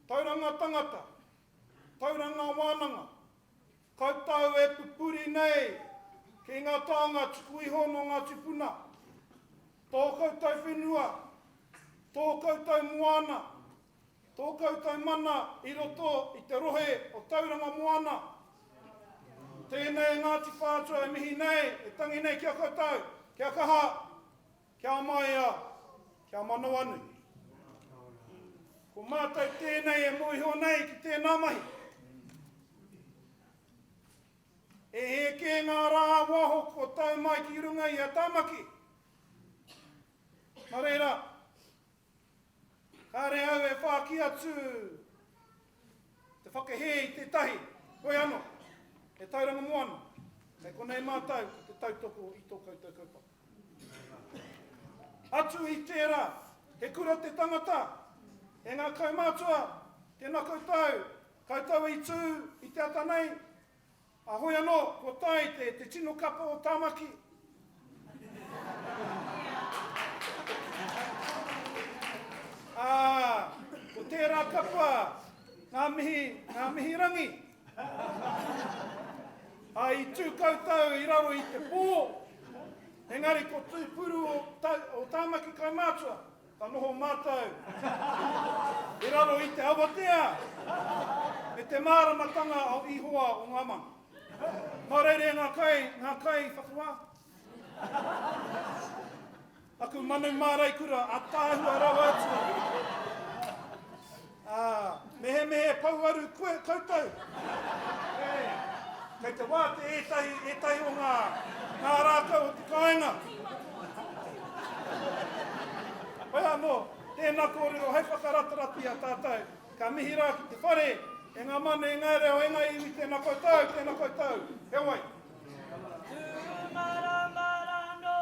Tauranga tangata, Tauranga wānanga, koutou e pupuri nei ki ngā taonga tuku iho nō ngā tūpuna, tō koutou whenua, tō koutou moana, Tō koutou mana i roto i te rohe o Tauranga Moana. Tēnei e Ngāti Whātua e mihi nei, e tangi nei ki a koutou, kia kaha, kia maia, kia manawanui. Ko mātou tēnei e mōhio nei ki tēnā mahi. E hē kē ngā rā waho kua tau mai ki runga i a Tāmaki. Nā reira, Kāre au e whāki atu te whakahē i tētahi, hoi anō, he tauranga moana, kei konei mātou ki te tautoko i tō koutou kaupapa. Atu i tērā, he kura te tangata, e ngā kaumātua, tēnā koutou, koutou i tū i te ata nei, A hoi anō, kua tae te, te tino kapa o Tāmaki. Ā, ko tērā kapa, ngā mihi, ngā mihi rangi. Ā, i tū koutou i raro i te pō, engari ko Tūpuru o, ta, o Tāmaki kaumātua. Ka noho mātou i raro i te awatea me te māramatanga o Ihowa o ngā mano. Nā reira e ngā kai, ngā kai whakawā. Aku manu māraikura, ataahua rawa atu. Ā, mehemehe pouaru koe koutou. Kei te wātea ētahi, ētahi o ngā, ngā rākau o te kāinga. Hoi anō, tēnā kōrero hei whakaratarata i a tātou. Ka mihi rā ki te whare, e ngā manu, e ngā reo, e ngā iwi, tēnā koutou, tēnā koutou. Heoi. Tūmaramara nō.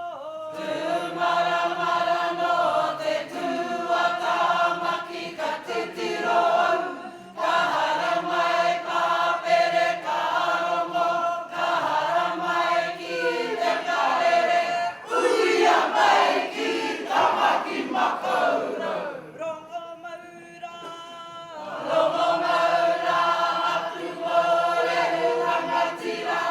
Tūmaramara nō te tū a Tāmaki ka titiro au, ka haramai pāpere ka rongo, ka haramai ki te karere, uia mai ki Tāmaki Makaurau. Rongomau rā. Rongomau rā aku mōrehu rangatira.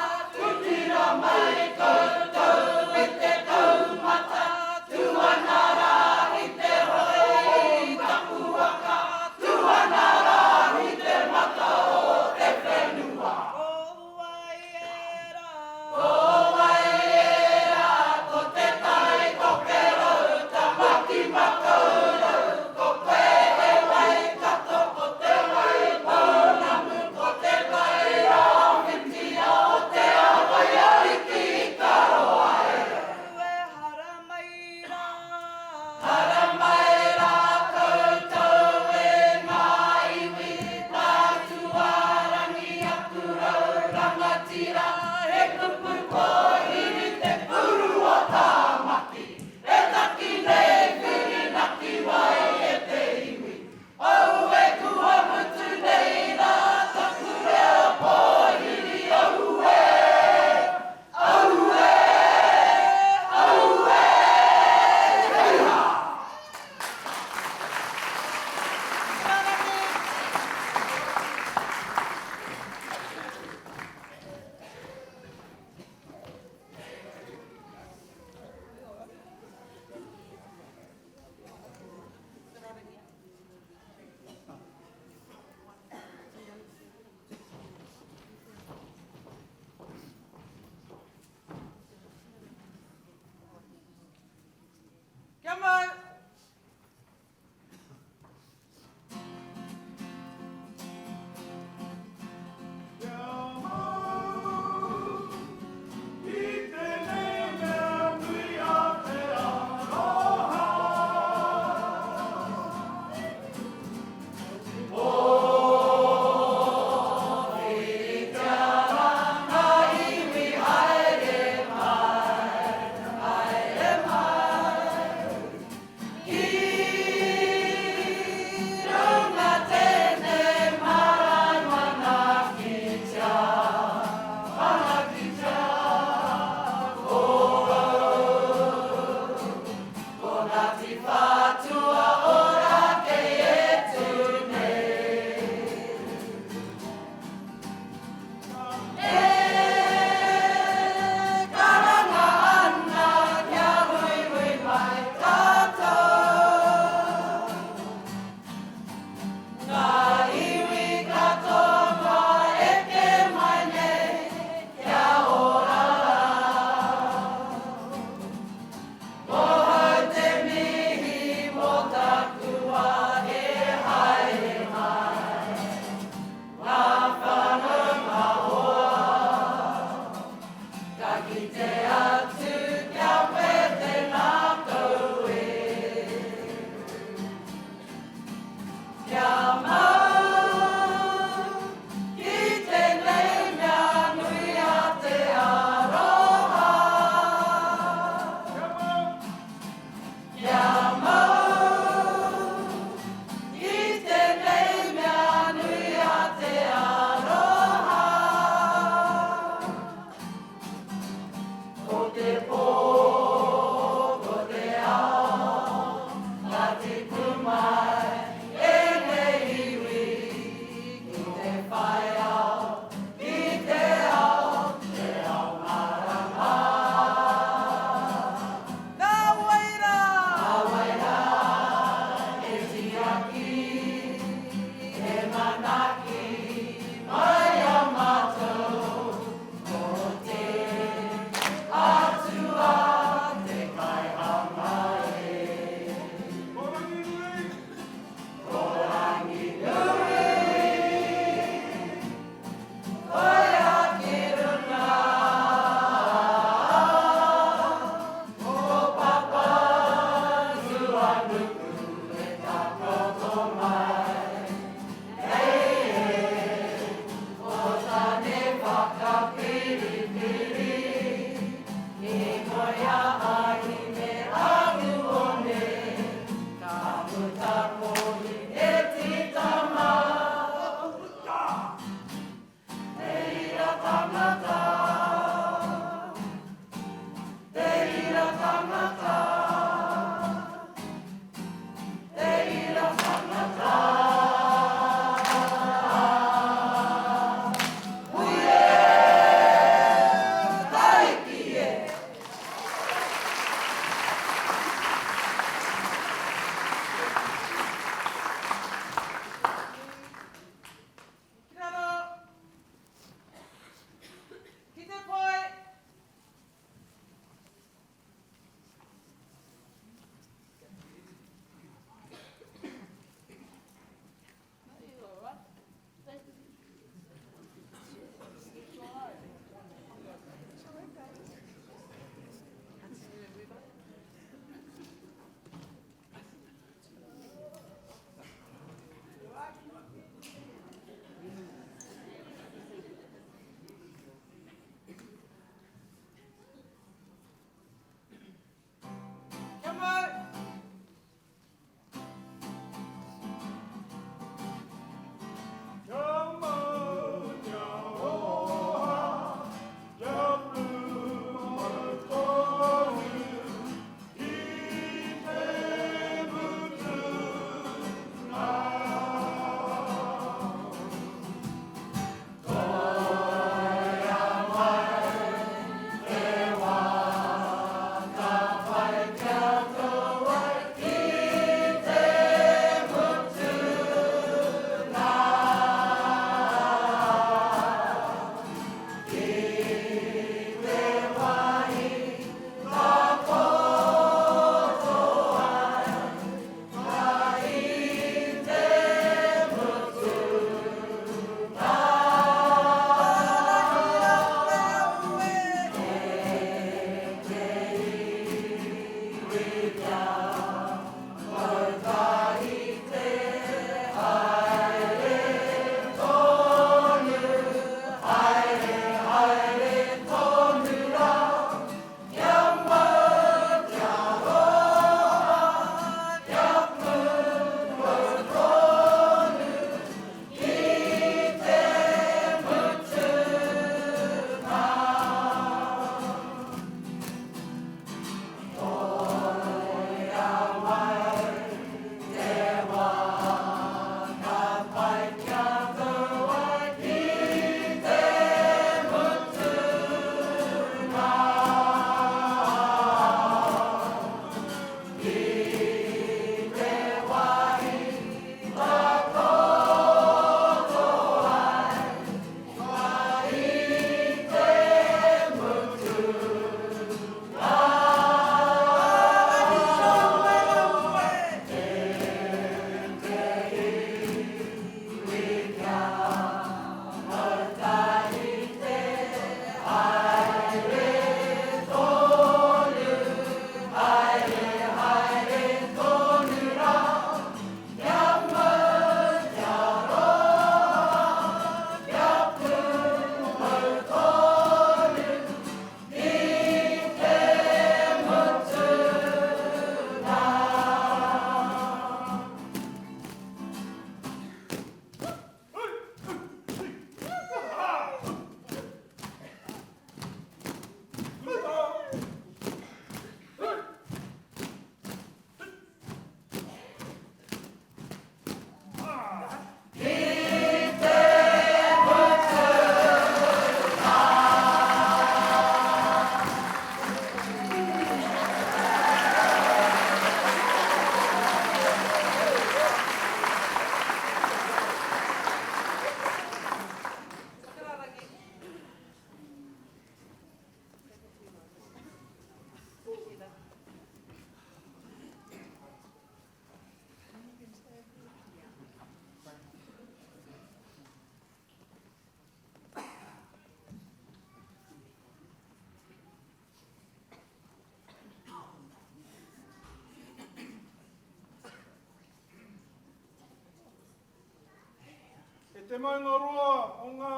te maunga roa o ngā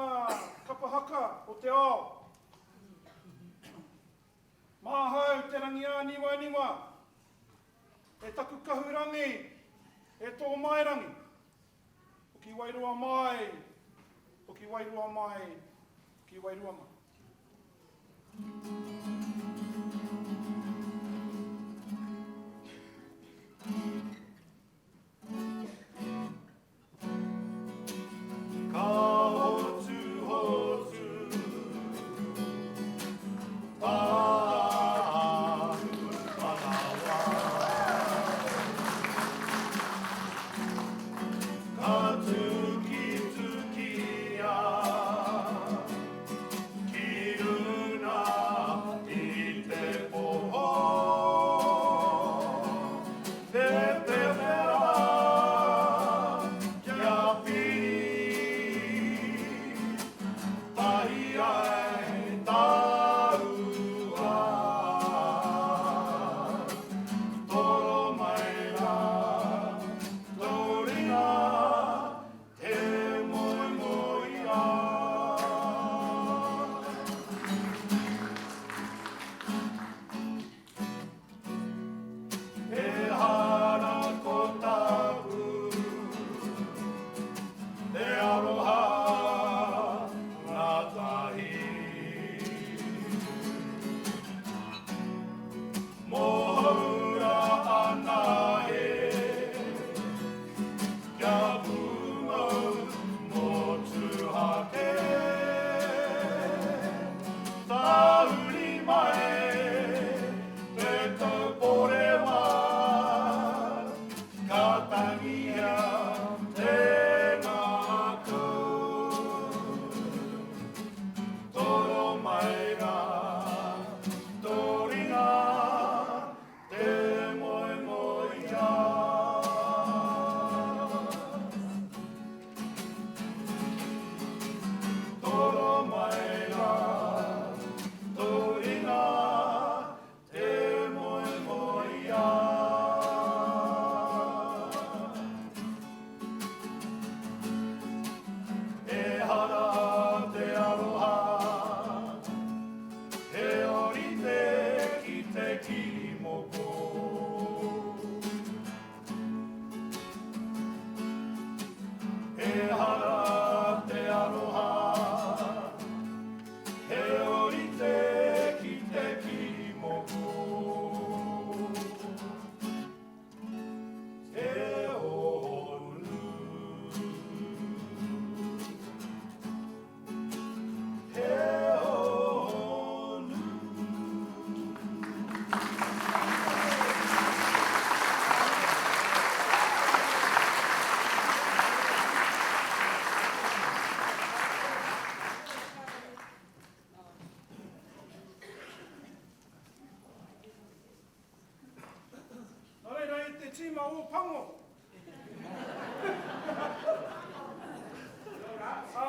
kapa haka o te ao. Māhau te rangiāniwaniwa, e taku kahurangi, e tō mairangi. Hoki wairua mai, hoki wairua mai, hoki wairua mai. Ka hotuhotu tāku manawa. Ka tukitukia ki runa i te poho. Te pepera kia piri tahi ai tāua. Toro mai rā, tō ringa te moemoeā. Ehara ko tāku te aroha ngātahi. Mōhou rā anahe kia pūmau motuhake. Tahuri mai te tauporewa, ka tangihia te ngākau. Toro mai rā tō ringa te moemoeā. Toro mai rā tō ringa te moemoeā. Ehara te aroha, he ōrite ki te kirimoko. Ehara te aroha, he ōrite ki te kirimoko. He hōhonu. He hōhonu. Nā reira e te tīma o Pango. Ā,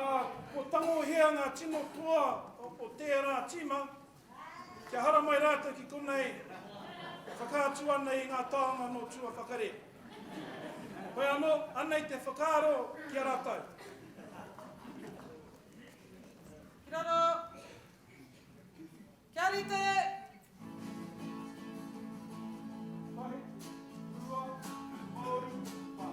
kua tangohia ngā tino toa o tērā tīma, kia haramai rātou ki konei e whakaatu ana i ngā taonga nō tua whakarere. Hoi anō, anei te whakaaro ki a rātou. Ki raro! Kia rite! Tahi, rua, toru, wha.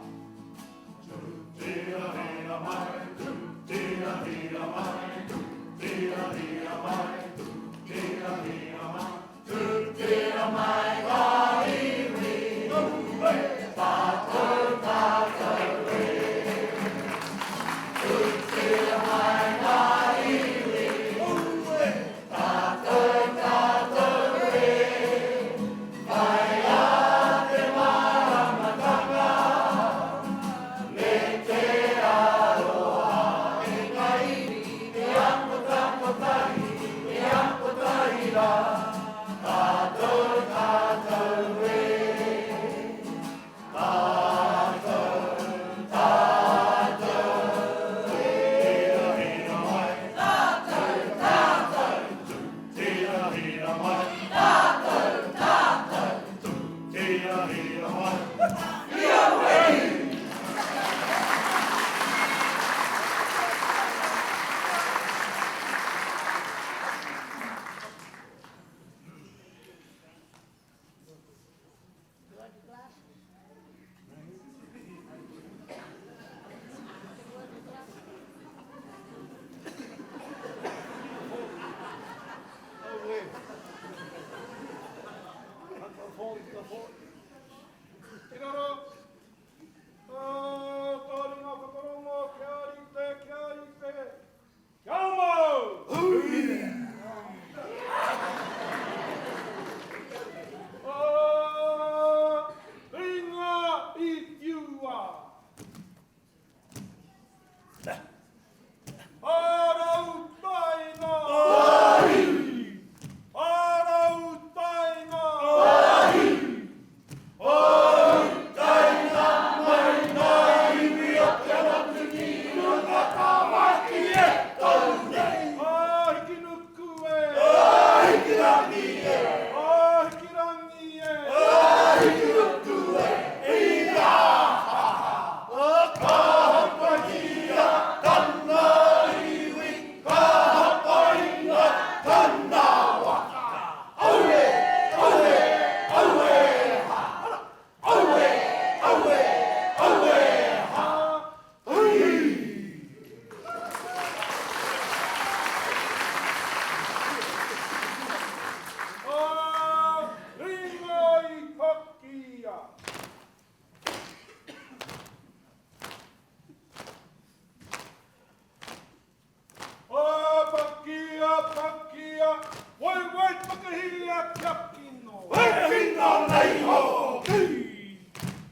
Ka whoi, ka whoi. Ki raro. Ā, tō ringa whakarongo, kia rite, kia rite. Kia mau! Hui! Ā, ringa i whiua. Arautaina! Ahi! Arautaina! Ahi! Arautaina mai ngā iwi o te motu ki runga Tāmaki e tau nei! Ā-hiki-nuku e! Ā-hiki-rangi e! Ā-hiki-rangi e! Ā-hiki-nuku e! Ira! Ka hapaia tana iwi, ka hapainga tana waka. Aue! Aue! Aue! Ha! Aue! Aue! Aue! Ha! Hui! A ringa i pakia. Pakia, pakia, waiwai whakahia kia kino. He kino nei hoki.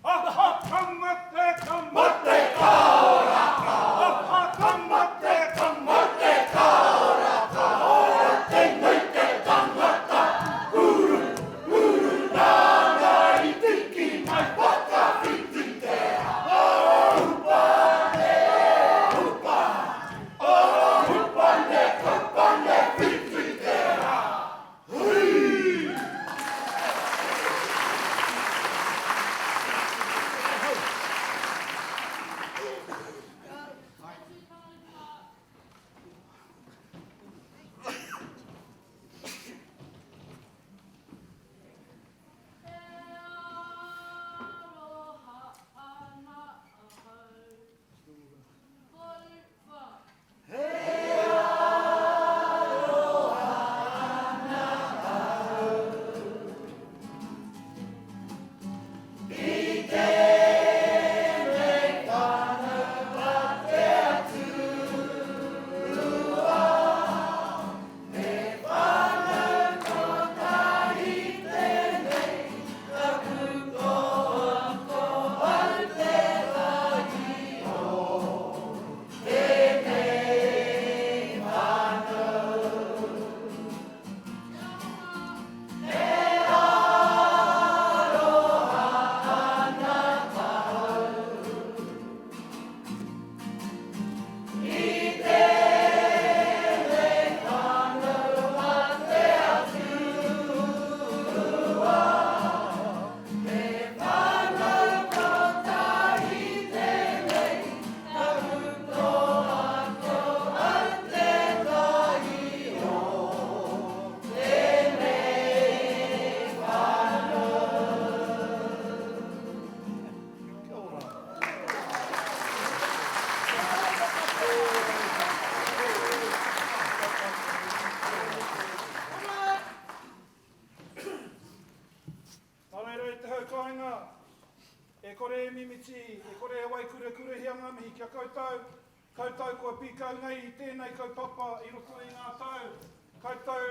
Aha ka mate ka mate ka ora ka. Aha ka mate ka mate ka ora ka. Ora tenei te tangata. Uru, uru nāna i tiki mai whakawhiti te ao. Hupane, hupa, oh hupane, hupane whiti te rā. Hui! Te aroha ana ahau. Whai He aroha ana ahau. I tēnei whānau a te Atua. He whānau kotahi tēnei, taku toa ko au te rangi o tēnei whānau. E aroha ana tāu. I tēnei whānau a te Atua, he whānau kotahi tēnei, taku toa ko au tētahi o tēnei whānau. Kia ora. Nā reira e te hau kāinga, e kore e mimiti, e kore e waikurekurehia ngā mihi ki a koutou, koutou kua pīkau nei i tēnei kaupapa i roto i ngā tau, koutou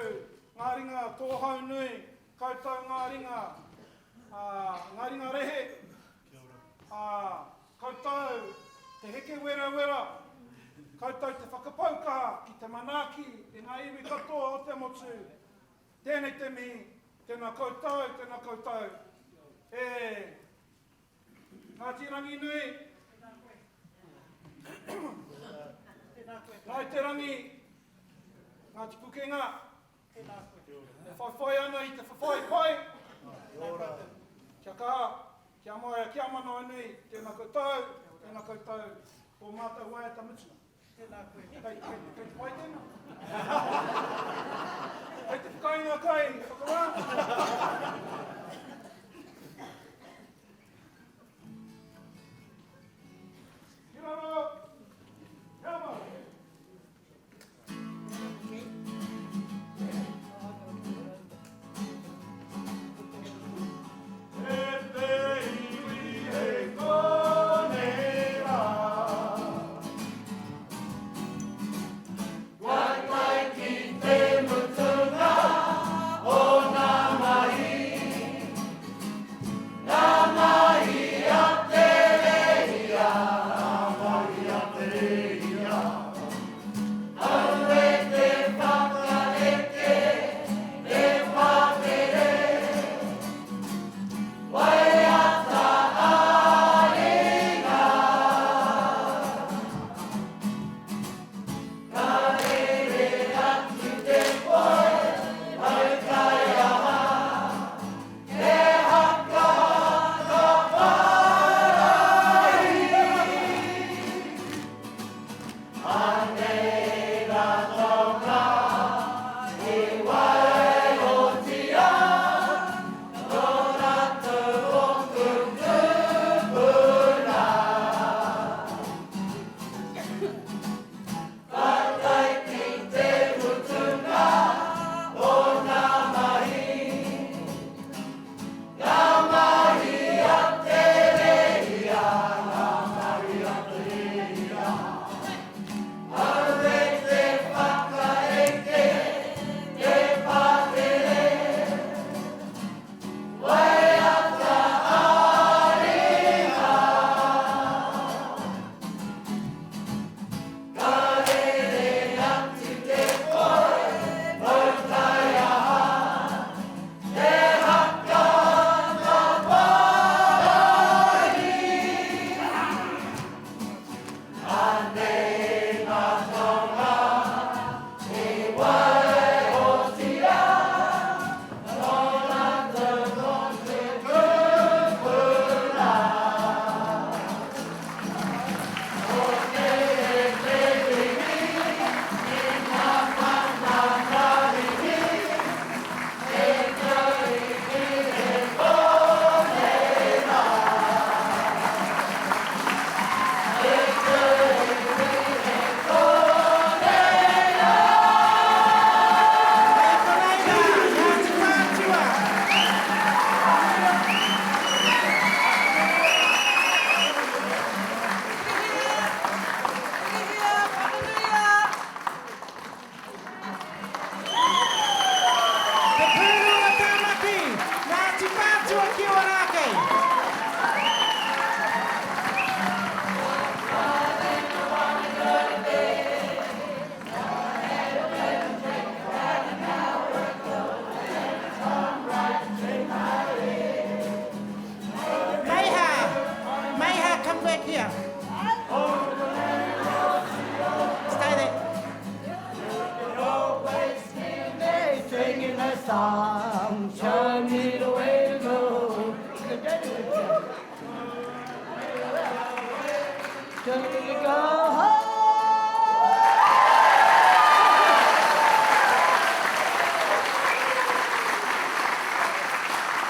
ngā ringa tōhau nui, koutou ngā ringa, ā, ngā ringa rehe, ā, koutou te heke werawera, koutou te whakapau kaha ki te manaaki i ngā iwi katoa o te motu. Tēnei te mihi, tēnā koutou, tēnā koutou. E Ngāti Ranginui, Ngāi Te Rangi, Ngāti Pukenga, Tēnā koe. E whaiwhai ana i te whawhai pai. Kia kaha, kia moea, kia manawanui, tēnā koutou, tēnā koutou, tō mātou waiata mutunga. Tēnā koe. Kei, kei, kei te pai tēnā? Kei te whakaingoa kai, whakawā. Ki raro, kia mau.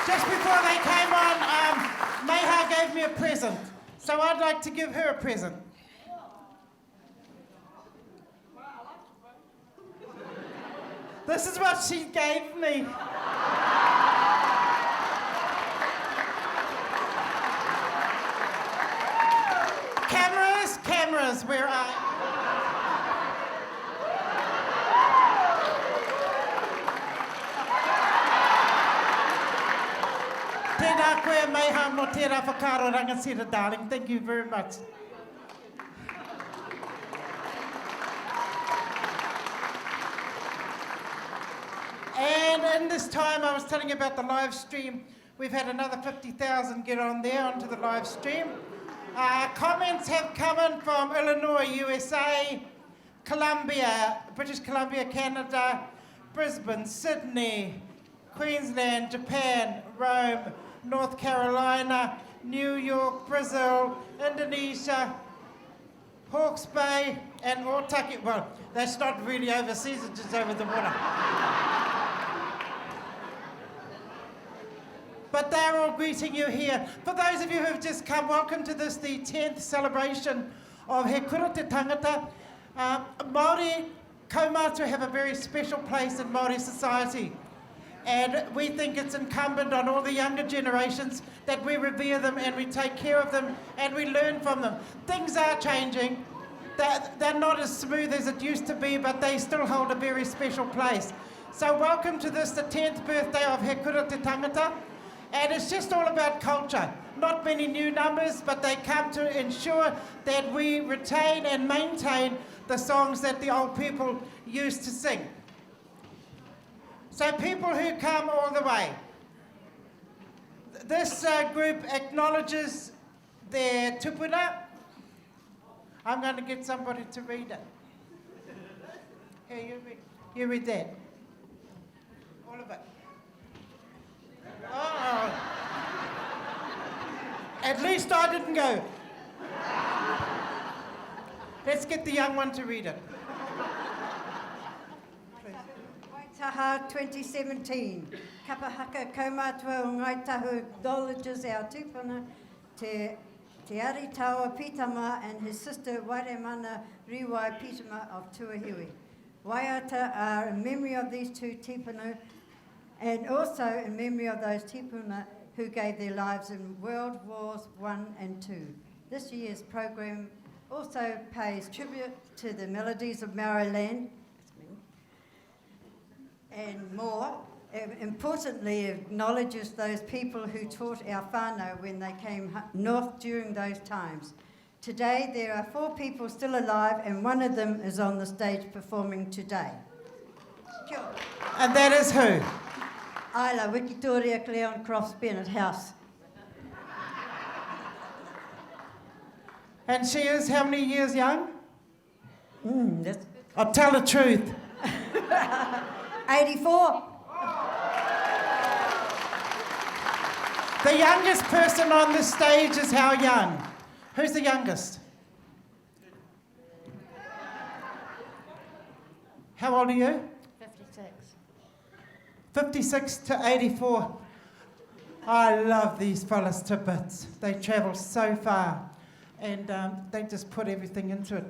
Just before they came on, um, Meha gave me a present. So I'd like to give her a present. This is what she gave me. Cameras, cameras, where are Tēnā koe Meiha mō tērā whakaaro rangatira, darling. Thank you very much. And in this time, I was telling you about the live stream. We've had another 50,000 get on there onto the live stream. Uh, comments have come in from Illinois, USA, Columbia, British Columbia, Canada, Brisbane, Sydney, Queensland, Japan, Rome, North Carolina, New York, Brazil, Indonesia, Hawke's Bay, and Otaki. Well, that's not really overseas, it's just over the water. But they're all greeting you here. For those of you who have just come, welcome to this, the 10th celebration of He Kura Te Tangata. Uh, Māori kaumātua have a very special place in Māori society. And we think it's incumbent on all the younger generations that we revere them and we take care of them and we learn from them. Things are changing. They're, they're not as smooth as it used to be, but they still hold a very special place. So welcome to this, the 10th birthday of He Kura Te Tangata. And it's just all about culture. Not many new numbers, but they come to ensure that we retain and maintain the songs that the old people used to sing. So people who come all the way. This uh, group acknowledges their tupuna. I'm going to get somebody to read it. Here, you read, you read that. All of it. Oh. At least I didn't go. Let's get the young one to read it. Waitaha 2017. Kapa haka kaumātua o Ngāi Tahu acknowledges our tūpuna Te, Te Aritaua Pitama and his sister Wairemana Riwai Pitama of Tuahiwi. Waiata are in memory of these two tipuna and also in memory of those tipuna who gave their lives in World Wars I and II. This year's program also pays tribute to the melodies of Maori land and more. Importantly, acknowledges those people who taught our whānau when they came north during those times. Today, there are four people still alive, and one of them is on the stage performing today. Kia ora. And that is who? Isla Wikitoria Cleon Crofts Bennett House. And she is how many years young? Mm, that's... I'll tell the truth. 84. The youngest person on the stage is how young? Who's the youngest? How old are you? 56. 56 to 84. I love these fellas to bits. They travel so far and um, they just put everything into it.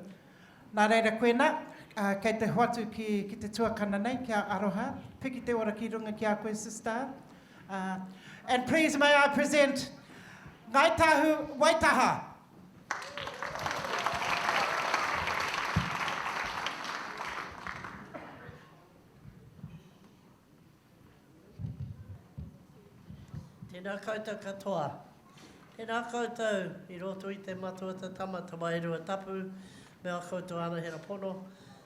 Nā reira koena, uh, kei te hoatu ki, ki te tuakana nei, kia aroha. Piki te ora ki runga ki a koe, sister. Uh, and please may I present Ngai Tahu Waitaha. Tēnā koutou katoa. Tēnā koutou i roto i te Matua, te Tama, te Wairua Tapu, me a koutou anahera pono,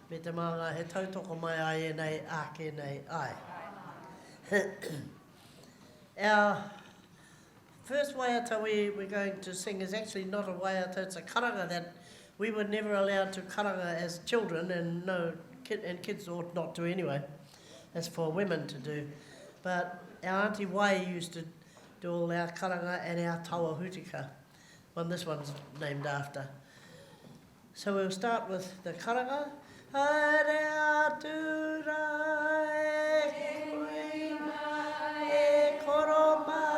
me te māngai he tautoko mai ai ēnei, āke nei ai. Our first waiata we, we're going to sing is actually not a waiata, it's a karanga that we were never allowed to karanga as children, and no, kid, and kids ought not to anyway. That's for women to do. But our Auntie Wai used to do all our karanga and our taua hutika, one this one's named after. So we'll start with the karanga. Haere atu rā e kui mā, e koro mā.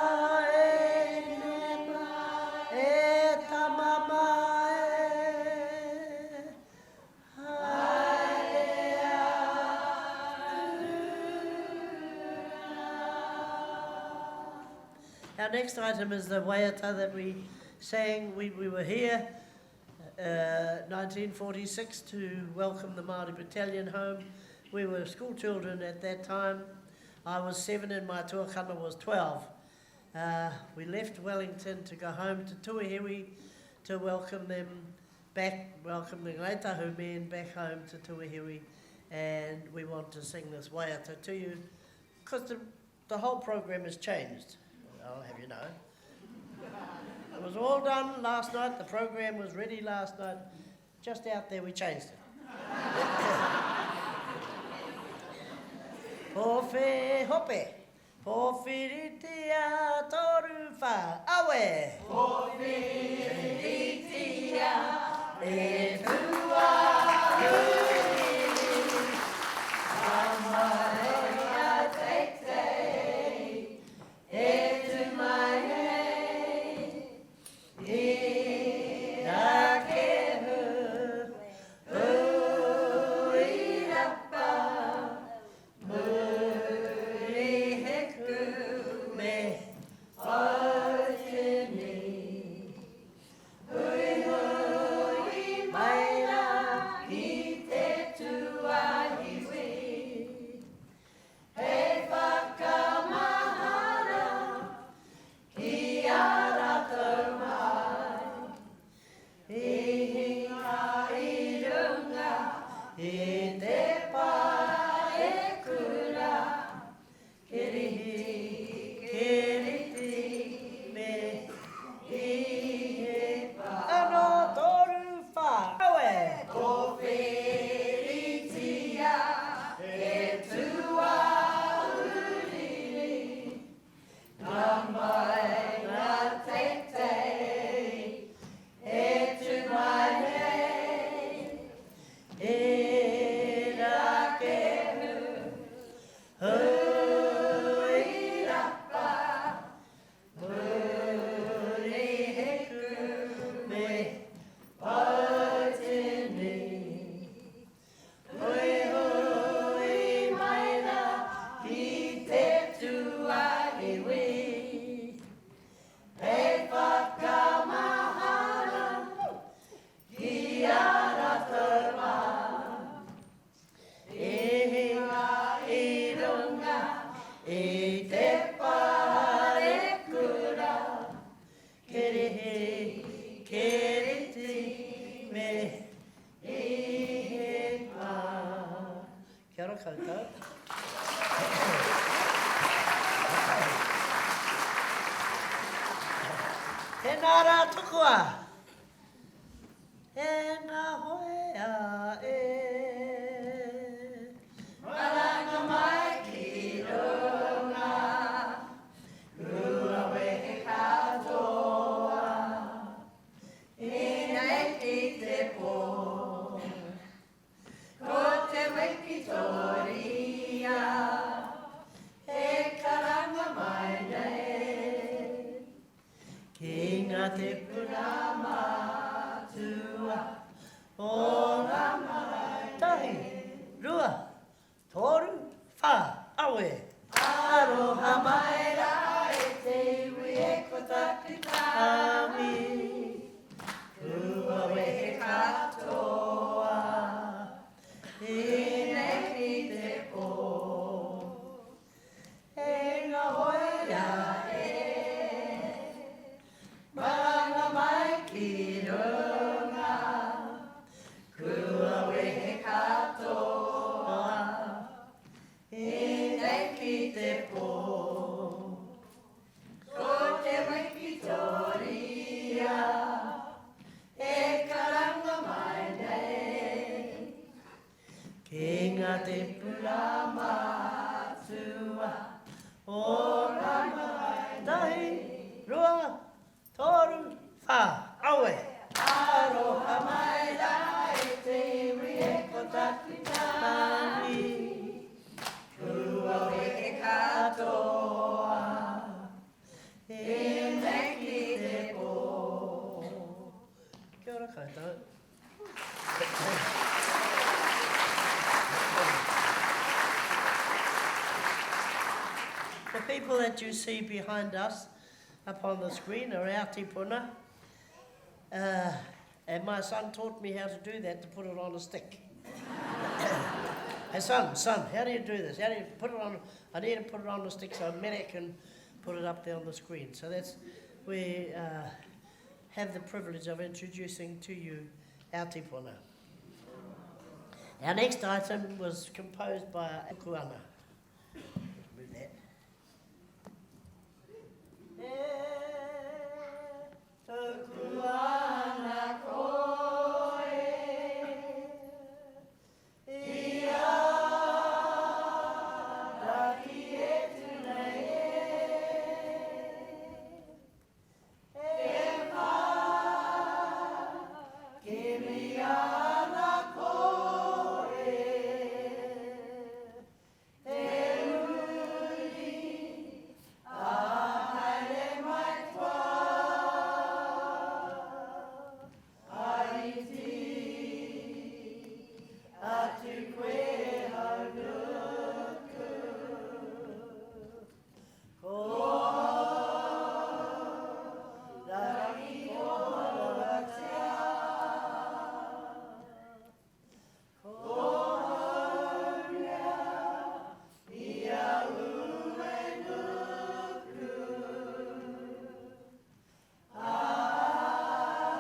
Our next item is the waiata that we sang. We, we were here uh, 1946 to welcome the Māori Battalion home. We were school children at that time. I was seven and my tuakana was 12. Uh, we left Wellington to go home to Tuahiwi to welcome them back, welcome the Ngai Tahu men back home to Tuahiwi and we want to sing this waiata to you because the, the whole program has changed, I'll have you know. It was all done last night, the program was ready last night. Just out there we changed it. Pōwhe hope, pōwhiritia toru whā, awe! Pōwhiritia e tuahuri, Ka maea teitei, e tu mai nei, I Rakehu, Huirapa, Murihiku me Poutini. Huihui mai rā ki te tuahiwi, Hei whakamahara ki a rātou mai. I hinga i runga i te parekura, Kerihi, keriti me Ihepa. Ano, toru, wha, awe! Kowhiritia e tuahuriri, Ka maunga teitei e tu mai nei, E Rakehu, Huirapa, Murihiku me Poutini. Huihui mai rā ki te tuahiwi, Hei whakamahara ki a ratou mā. I hinga i runga i te parekura, Kerihi, keriti me Ihepa. Kia ora koutou. Tēnā rā tukua. E ngā hoea e. Maranga mai ki runga. Kua wehe katoa. Inei ki te pō. Ko te wikitoria e karanga mai nei. Ki ngā tipuna mātua o ngā marae. Tahi, rua, toru, whā, awe! Aroha mai rā e te iwi e ko taku tangi. Kua wehe katoa Inei ki te pō. E ngā hoea e, Maranga mai ki runga. Kua wehe katoa Inei ki te pō. Ko te wikitoria e karanga mai nei. Ki ngā tipuna mātua o ngā marae. Tahi, rua, toru, whā, awe! Aroha mai rā e te iwi e ko taku tangi. Kua wehe katoa Inei ki te pō. Kia ora koutou. The people that you see behind us. up on the screen are our tipuna. Uh, and my son taught me how to do that, to put it on a stick. hey, son, son, how do you do this? How do you put it on? I need to put it on a stick so Mene can put it up there on the screen. So that's, we uh, have the privilege of introducing to you our tipuna. Our next item was composed by Ukuana. Move that. E tuku ana koe i a Raki e tu nei e. E wha kimi ana koe te uri a haere mai toa Ariti atu koe haunuku. Ko Rangi koroua-tia, ko Haumea i a Uenuku. Hae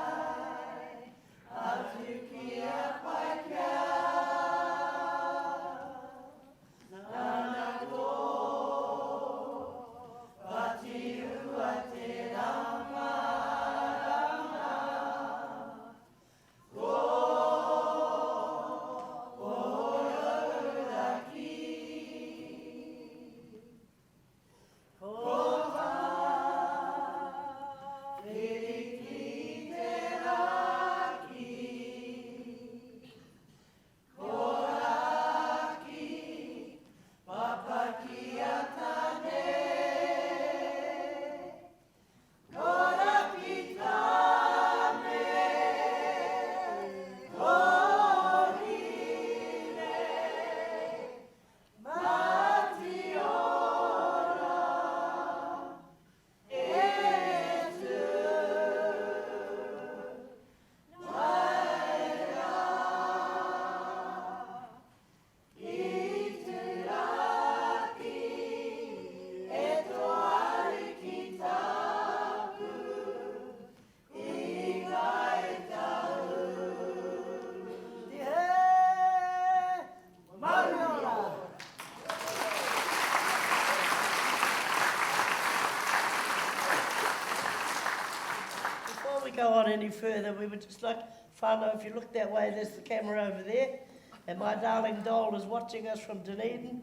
atu ki a Paikea, nana ko Whatiua te rama rama, ko Porourangi. Ko Tāwhiri ki te raki, ko Raki papa ki a Tāne, ko Raki Tāne, ko Hine. Matiora e tū mai rā i te raki e tō ariki tapu i Ngāi Tahu. Tihei mauri ora! Before we go on any further, we would just like, whānau, if you look that way, there's the camera over there. And my darling doll is watching us from Dunedin.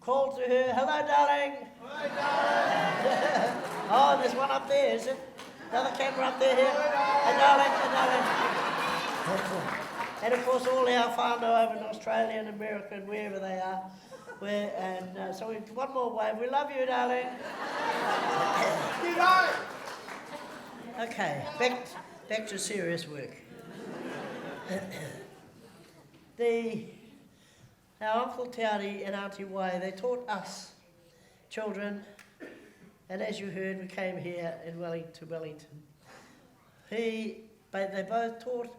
Call to her, hello, darling. Hi, darling. oh, there's one up there, is it? Another camera up there here. Hey, darling, hey, darling. And of course, all our whānau over in Australia and America and wherever they are. We're, and uh, so we, one more wave. We love you, darling. Okay, back, back to serious work. the, our Uncle Te and Auntie Wai, they taught us children, and as you heard, we came here in Wellington, to Wellington. He, but they both taught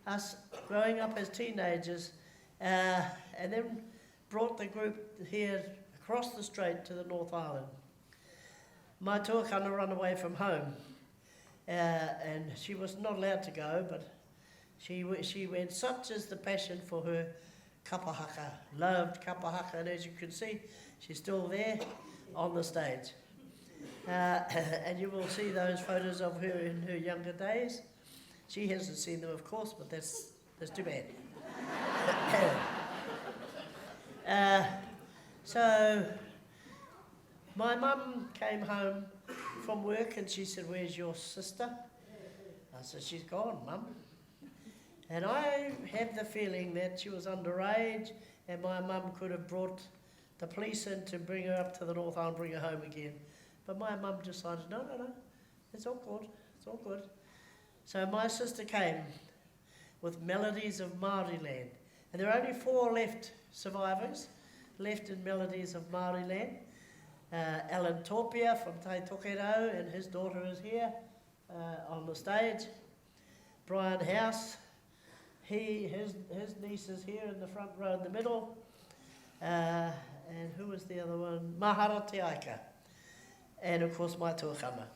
us growing up as teenagers, uh, and then brought the group here across the strait to the North Island. My tuakana run away from home, uh, and she was not allowed to go, but she, she went, such is the passion for her kapahaka, loved kapahaka, and as you can see, she's still there on the stage. Uh, and you will see those photos of her in her younger days. She hasn't seen them, of course, but that's, that's too bad. uh, so my mum came home from work and she said, Where's your sister? I said, She's gone, mum. And I have the feeling that she was underage and my mum could have brought the police in to bring her up to the North Island, bring her home again. But my mum decided, no, no, no, it's all good, it's all good. So my sister came with Melodies of Māori Land. And there are only four left survivors left in Melodies of Māori Land. Alan Topia from Tai Tokerau and his daughter is here uh, on the stage. Brian House, he, his, his niece is here in the front row in the middle. Uh, and who was the other one? Mahara Te Aika. And of course, my tuakana.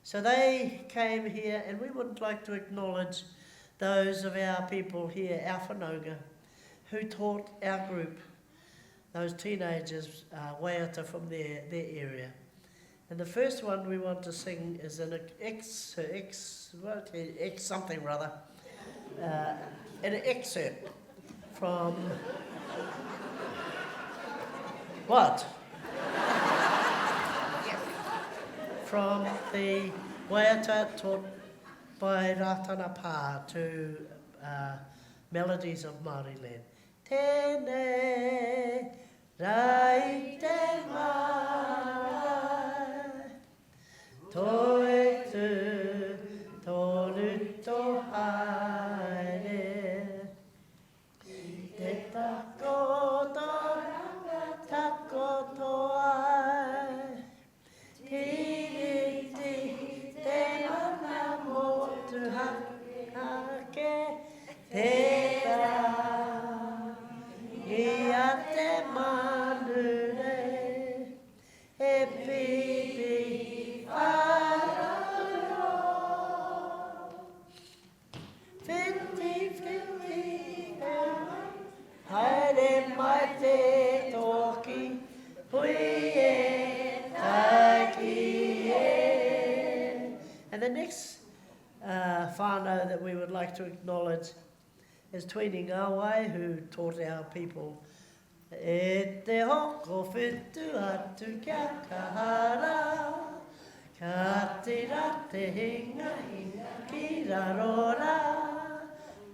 So they came here, and we would like to acknowledge those of our people here, our whanaunga, who taught our group, those teenagers, uh, waiata from their, their area. And the first one we want to sing is an ex, ex, well, ex something rather, uh, an excerpt from what? From the waiata taught by Ratana Pā to uh, Melodies of Māori Land. Tēnei rā i te marae, Toitū tonu tō haere. Ki te takoto, takoto ai, Tiriti te mana motuhake, tērā i a te manu nei, e pipi whārango. Whiti, whiti, te mai, haere mai te toki, hui e, taki e. And the next uh, whānau that we would like to acknowledge is Tweenie Ngāwai, who taught our people E te hoko whitu atu kia kaha rā, Ka tira te hinga hinga ki raro rā,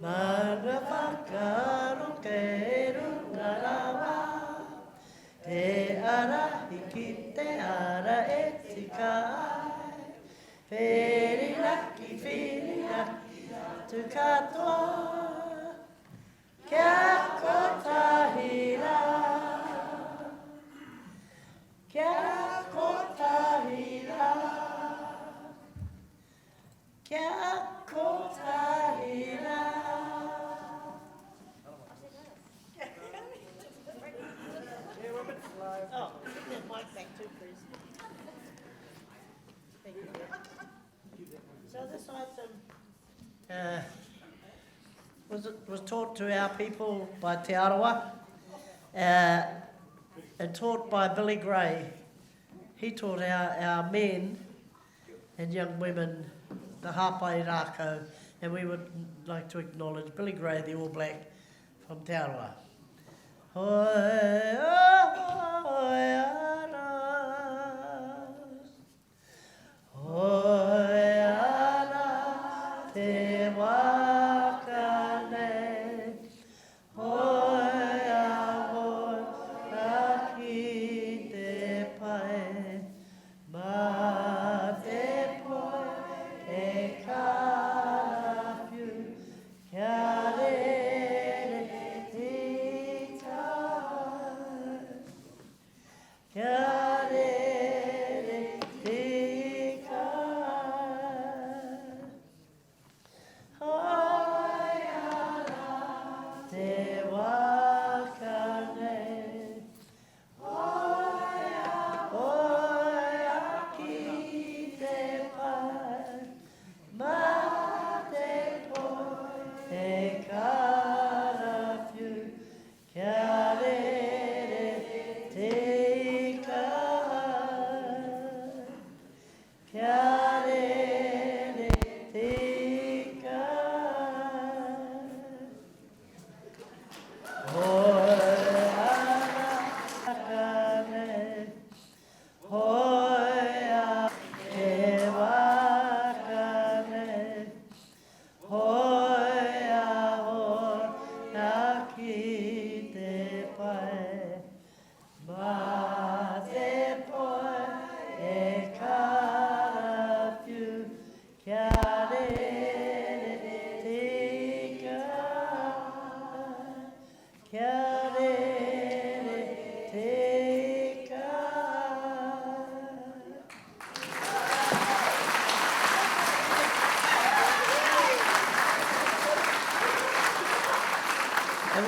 Maunga whakaaro kei runga rawa, Te arahi ki te ara e tika ai, Whirinaki, whirinaki atu katoa. Kia kotahi rā. Kia kotahi rā. Kia kotahi rā. Oh, give that mic back too, please. Thank you. So this item uh, was, was taught to our people by Te Arawa uh, and taught by Billy Gray. He taught our, our men and young women the hāpai rākau, and we would like to acknowledge Billy Gray, the All Black from Te Arawa. Hoi, hoi, ara. Hoe ana te waka nei, Hoe a hora ki te pae, Mā te poi e karawhiu, Kia rere tika ai.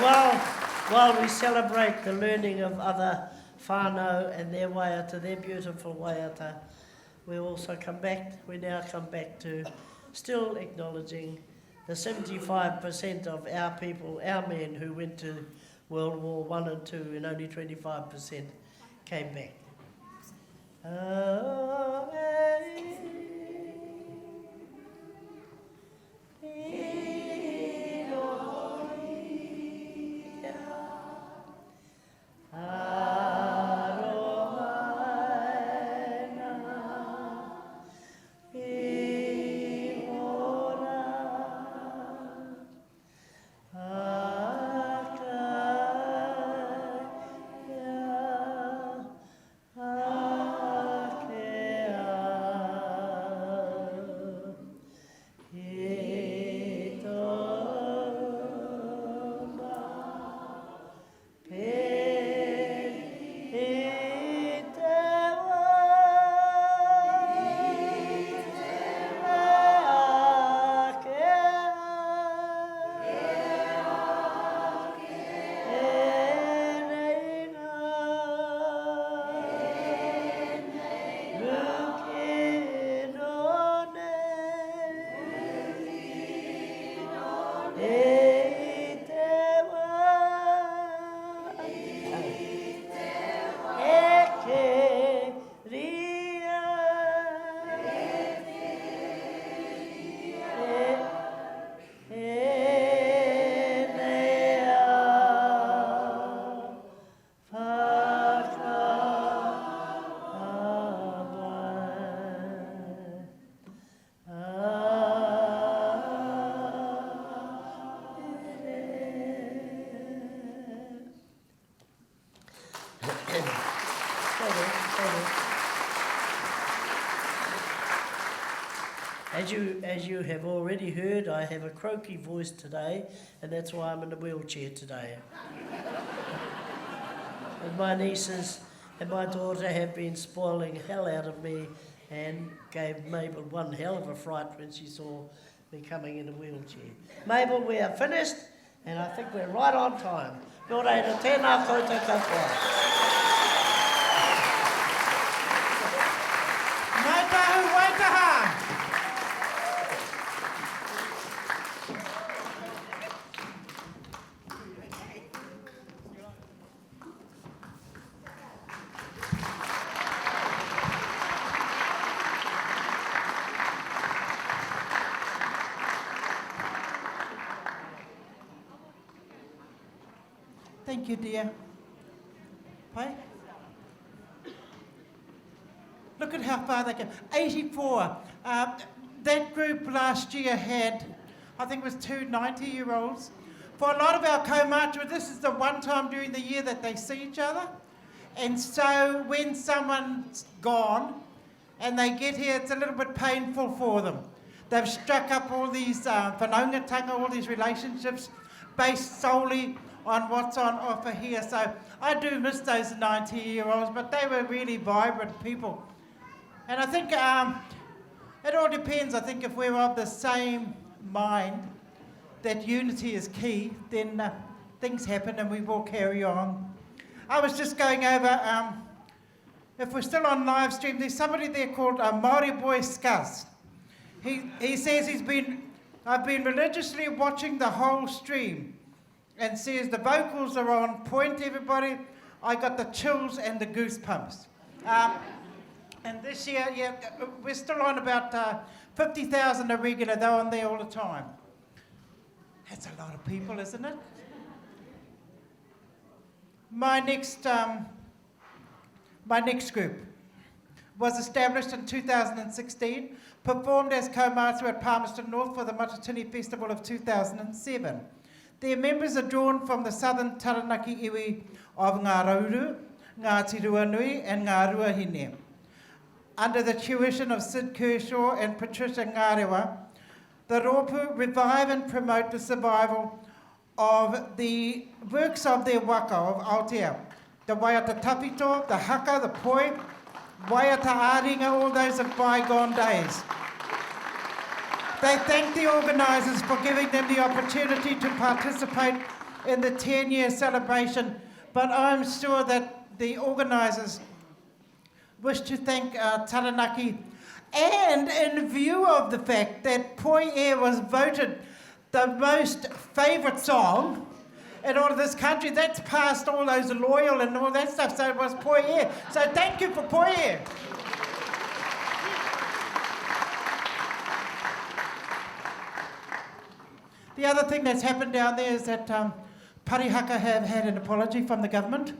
while, while we celebrate the learning of other whānau and their waiata, their beautiful waiata, we also come back, we now come back to still acknowledging the 75% of our people, our men who went to World War One and Two, and only 25% came back. Oh, As you, as you have already heard, I have a croaky voice today, and that's why I'm in a wheelchair today. and my nieces and my daughter have been spoiling hell out of me and gave Mabel one hell of a fright when she saw me coming in a wheelchair. Mabel, we are finished, and I think we're right on time. Nō reira, tēnā koutou katoa. Ngāi Tahu Waitaha! Thank you, dear. Pai? Look at how far they came. 84. Uh, that group last year had, I think it was two 90-year-olds. For a lot of our kaumātua, this is the one time during the year that they see each other. And so when someone's gone and they get here, it's a little bit painful for them. They've struck up all these uh, whanaungatanga, all these relationships based solely on what's on offer here. So I do miss those 90-year-olds, but they were really vibrant people. And I think um, it all depends. I think if we're of the same mind that unity is key, then uh, things happen and we will carry on. I was just going over, um, if we're still on live stream, there's somebody there called uh, Māori Boy Scuzz. He, he says he's been, I've been religiously watching the whole stream and says the vocals are on point, everybody. I got the chills and the goosebumps. Um, and this year, yeah, we're still on about uh, 50,000 irregular. They're on there all the time. That's a lot of people, isn't it? My next, um, my next group was established in 2016, performed as kaumātua at Palmerston North for the Matatini Festival of 2007. Their members are drawn from the southern Taranaki iwi of Ngā Rauru, Ngāti Ruanui and Ngā Ruahine. Under the tuition of Sid Kershaw and Patricia Ngarewa, the rōpū revive and promote the survival of the works of their waka of Aotea, the waiata tawhito, the haka, the poi, waiata āringa, all those of bygone days. They thank the organisers for giving them the opportunity to participate in the 10 year celebration, but I'm sure that the organisers wish to thank uh, Taranaki and in view of the fact that Poi Air was voted the most favourite song in all of this country, that's past all those loyal and all that stuff, so it was Poi Air. So thank you for Poi Air. The other thing that's happened down there is that um, Parihaka have had an apology from the government.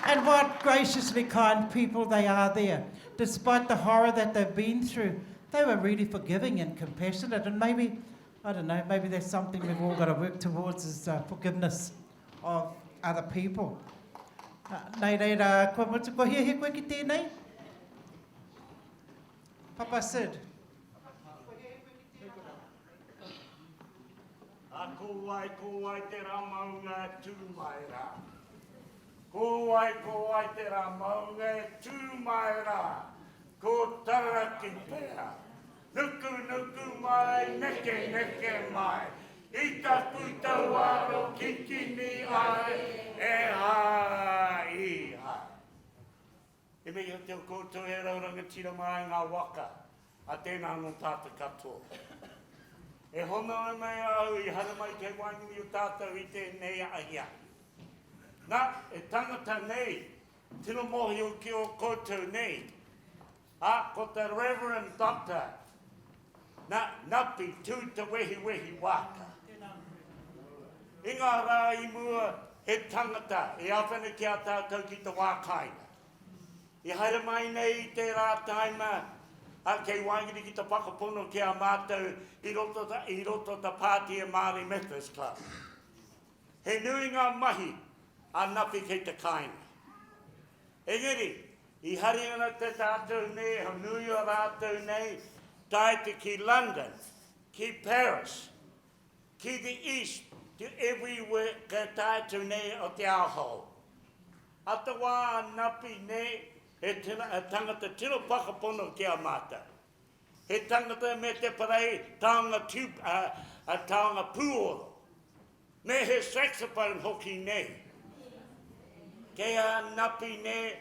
And what graciously kind people they are there. Despite the horror that they've been through, they were really forgiving and compassionate. And maybe, I don't know, maybe that's something we've all got to work towards is uh, forgiveness of other people. Uh, nei reira, kua mutu, kua hiahia koe ki tēnei? Papa Sid. A ko wai, ko wai te rā maunga e tū mai rā. Ko wai, ko wai te rā maunga e tū mai rā. Ko Taranaki pea. Nuku, nuku mai, neke, neke mai. I taku tauaro kikini ai, e hā, i hā. E mihi atu koutou e rau rangatira mā i ngā waka, a tēnā anō tātou katoa. E hono ana e au i haramai kei waenganui o tātou i tēnei ahiahi. Nā, e tangata nei, tino mōhio ki ō koutou nei, ā, ko te Reverend Doctor, nā, Napi Tū Te Wehiwehi Waaka. I ngā rā i mua, he tangata e āwhina ki a tātou ki te wā kāinga. I haere mai nei i tērā taima, ā, kei waenganui ki te whakapono ki a mātou i roto, i roto te pāti e Māori Methodist Club. He nui ngā mahi a Napi kei te kāinga. Engari, i hari ana te tātou nei, he nui o rātou nei, tae te ki London, ki Paris, ki the east, to everywhere ka tae atu nei o te ao hou. A te wā a Napi nei, he tangata tino whakapono ki a mātou. He tangata me te parei taonga taonga pūoro, me he saxophone hoki nei. Kei a Napi nei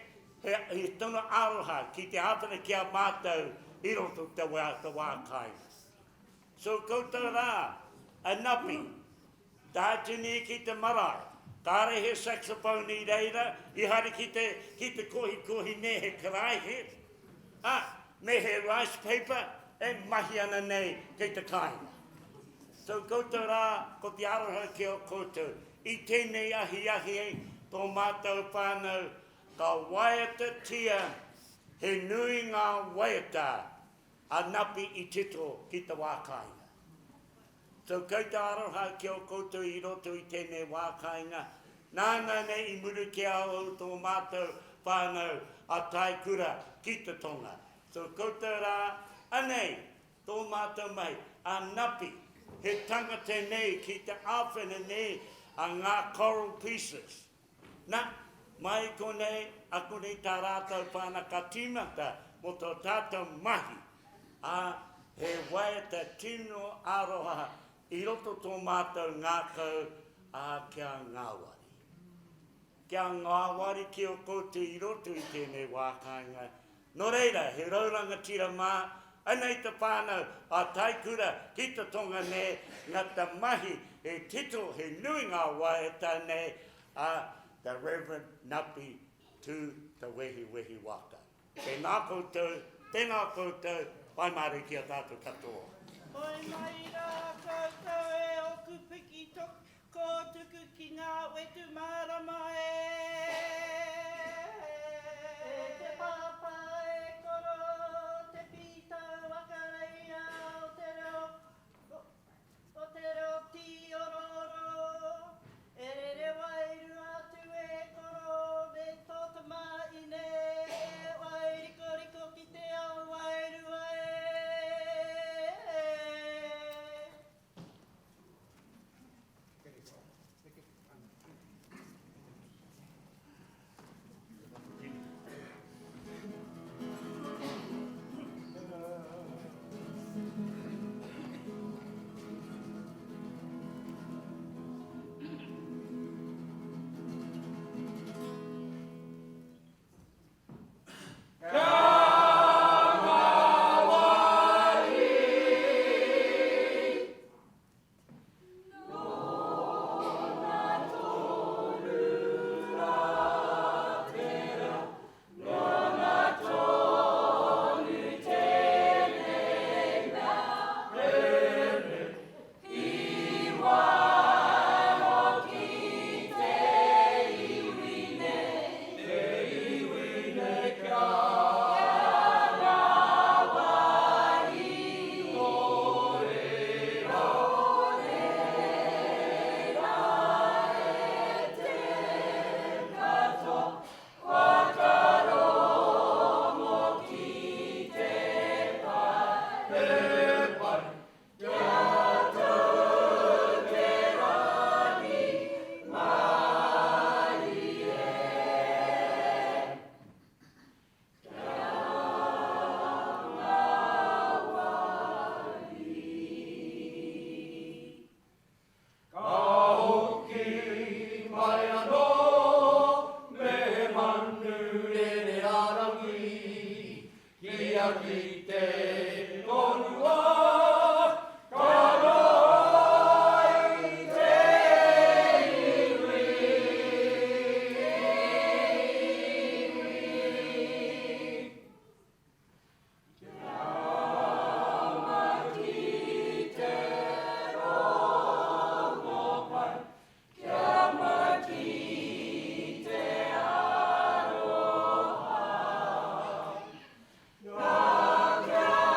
he tino aroha ki te āwhina ki a mātou i roto te wā kāinga. So koutou rā, a Napi, Tātini ki te marae. Kāre he saxophone i reira, i haere ki te, ki te kohikohi nē he karaehe, ā, me he rice paper e mahi ana nei kei te kāinga. So koutou rā, ko te aroha ki a koutou. I tēnei ahiahi tō mātou whānau ka waiatatia he nui ngā waiata a Napi i tito ki te wā kāinga. So kei te aroha ki a koutou i roto i tēnei wā kāinga, nāna nei i muru ki a au tō mātou whānau a Taikura ki te tonga. So koutou rā, anei tō mātou mahi, a Napi, he tangata nei ki te āwhina nei a ngā coral pieces. Na, mai konei, akonei tā rātou whāna ka tīmata mō tō tātou mahi, ā, he waiata tino aroha i roto tō mātou ngākau, ā, kia ngāwari. Kia ngāwari ki ō koutou i roto i tēnei wā kāinga, Nō reira, he rau rangatira mā, anei te whānau a Taikura ki te tonga nē, nga te mahi he tito he nui ngā waiata nei a the Reverend Napi Tū Te Wehiwehi Waka. Tēnā koutou, tēnā koutou, pai mārie ki a tātou katoa. Moe mai rā koutou e oku piki Kōtuku ki ngā whetu mārama e. E te pāpā e koro, te pītau whakareia o te reo, o te reo tīorooro. E rere wairua atu e koro me tō tamāhine e wairikoriko ki te ao wairua e. Kia kite korua, ka roa i te iwi. Kia maki te rongopai, kia maki te aroha. Nā kia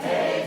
Hey!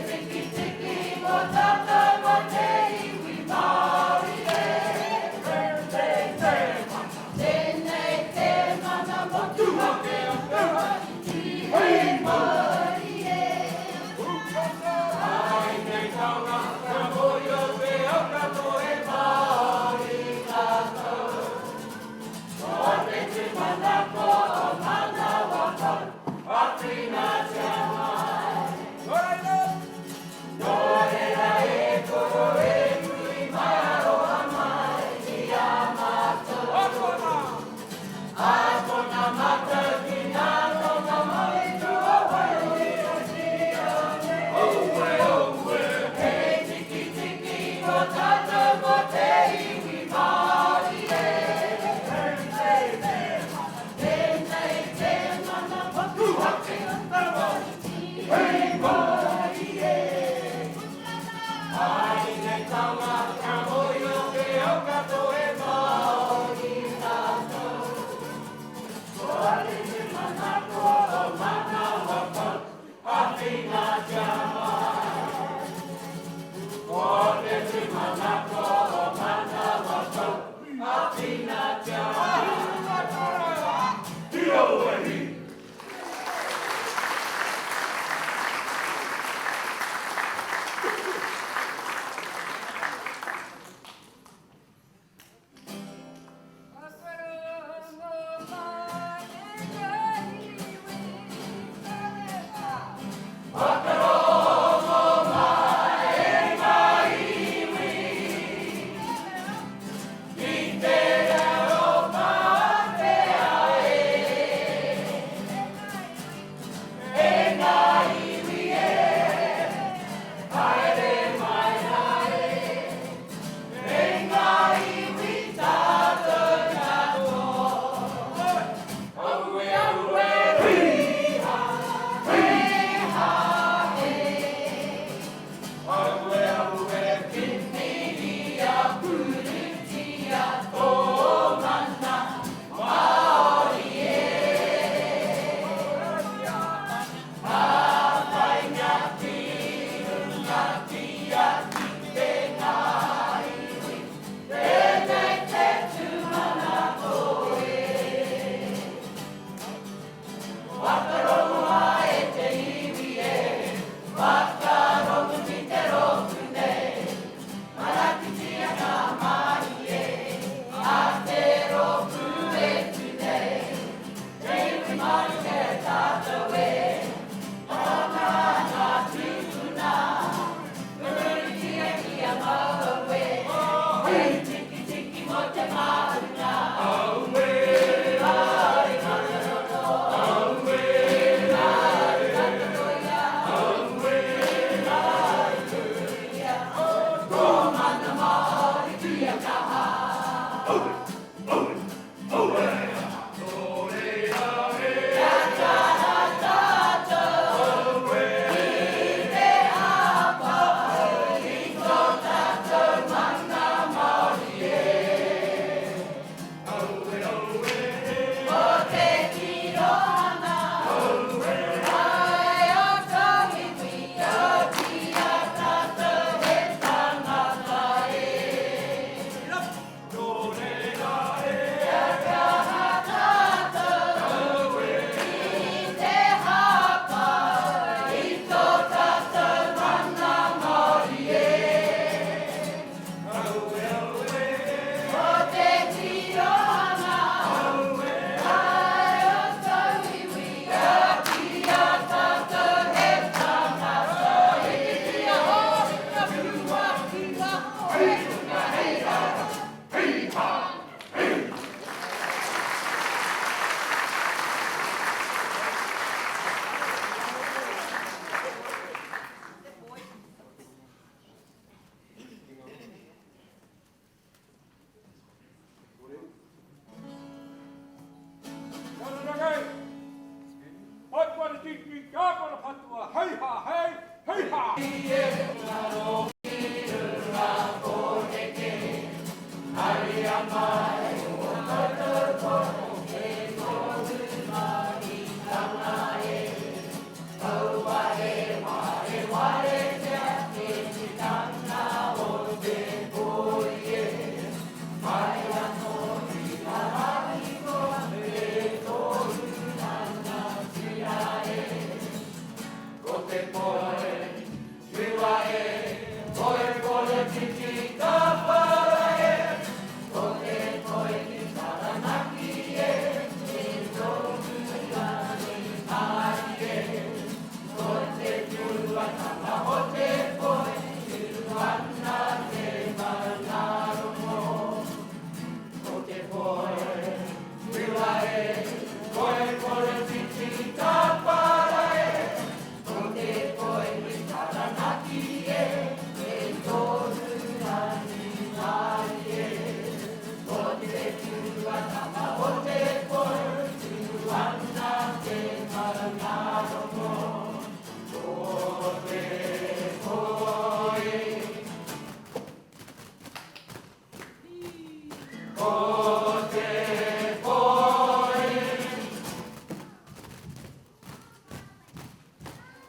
Ko te poi.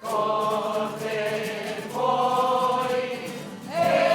Ko te poi e.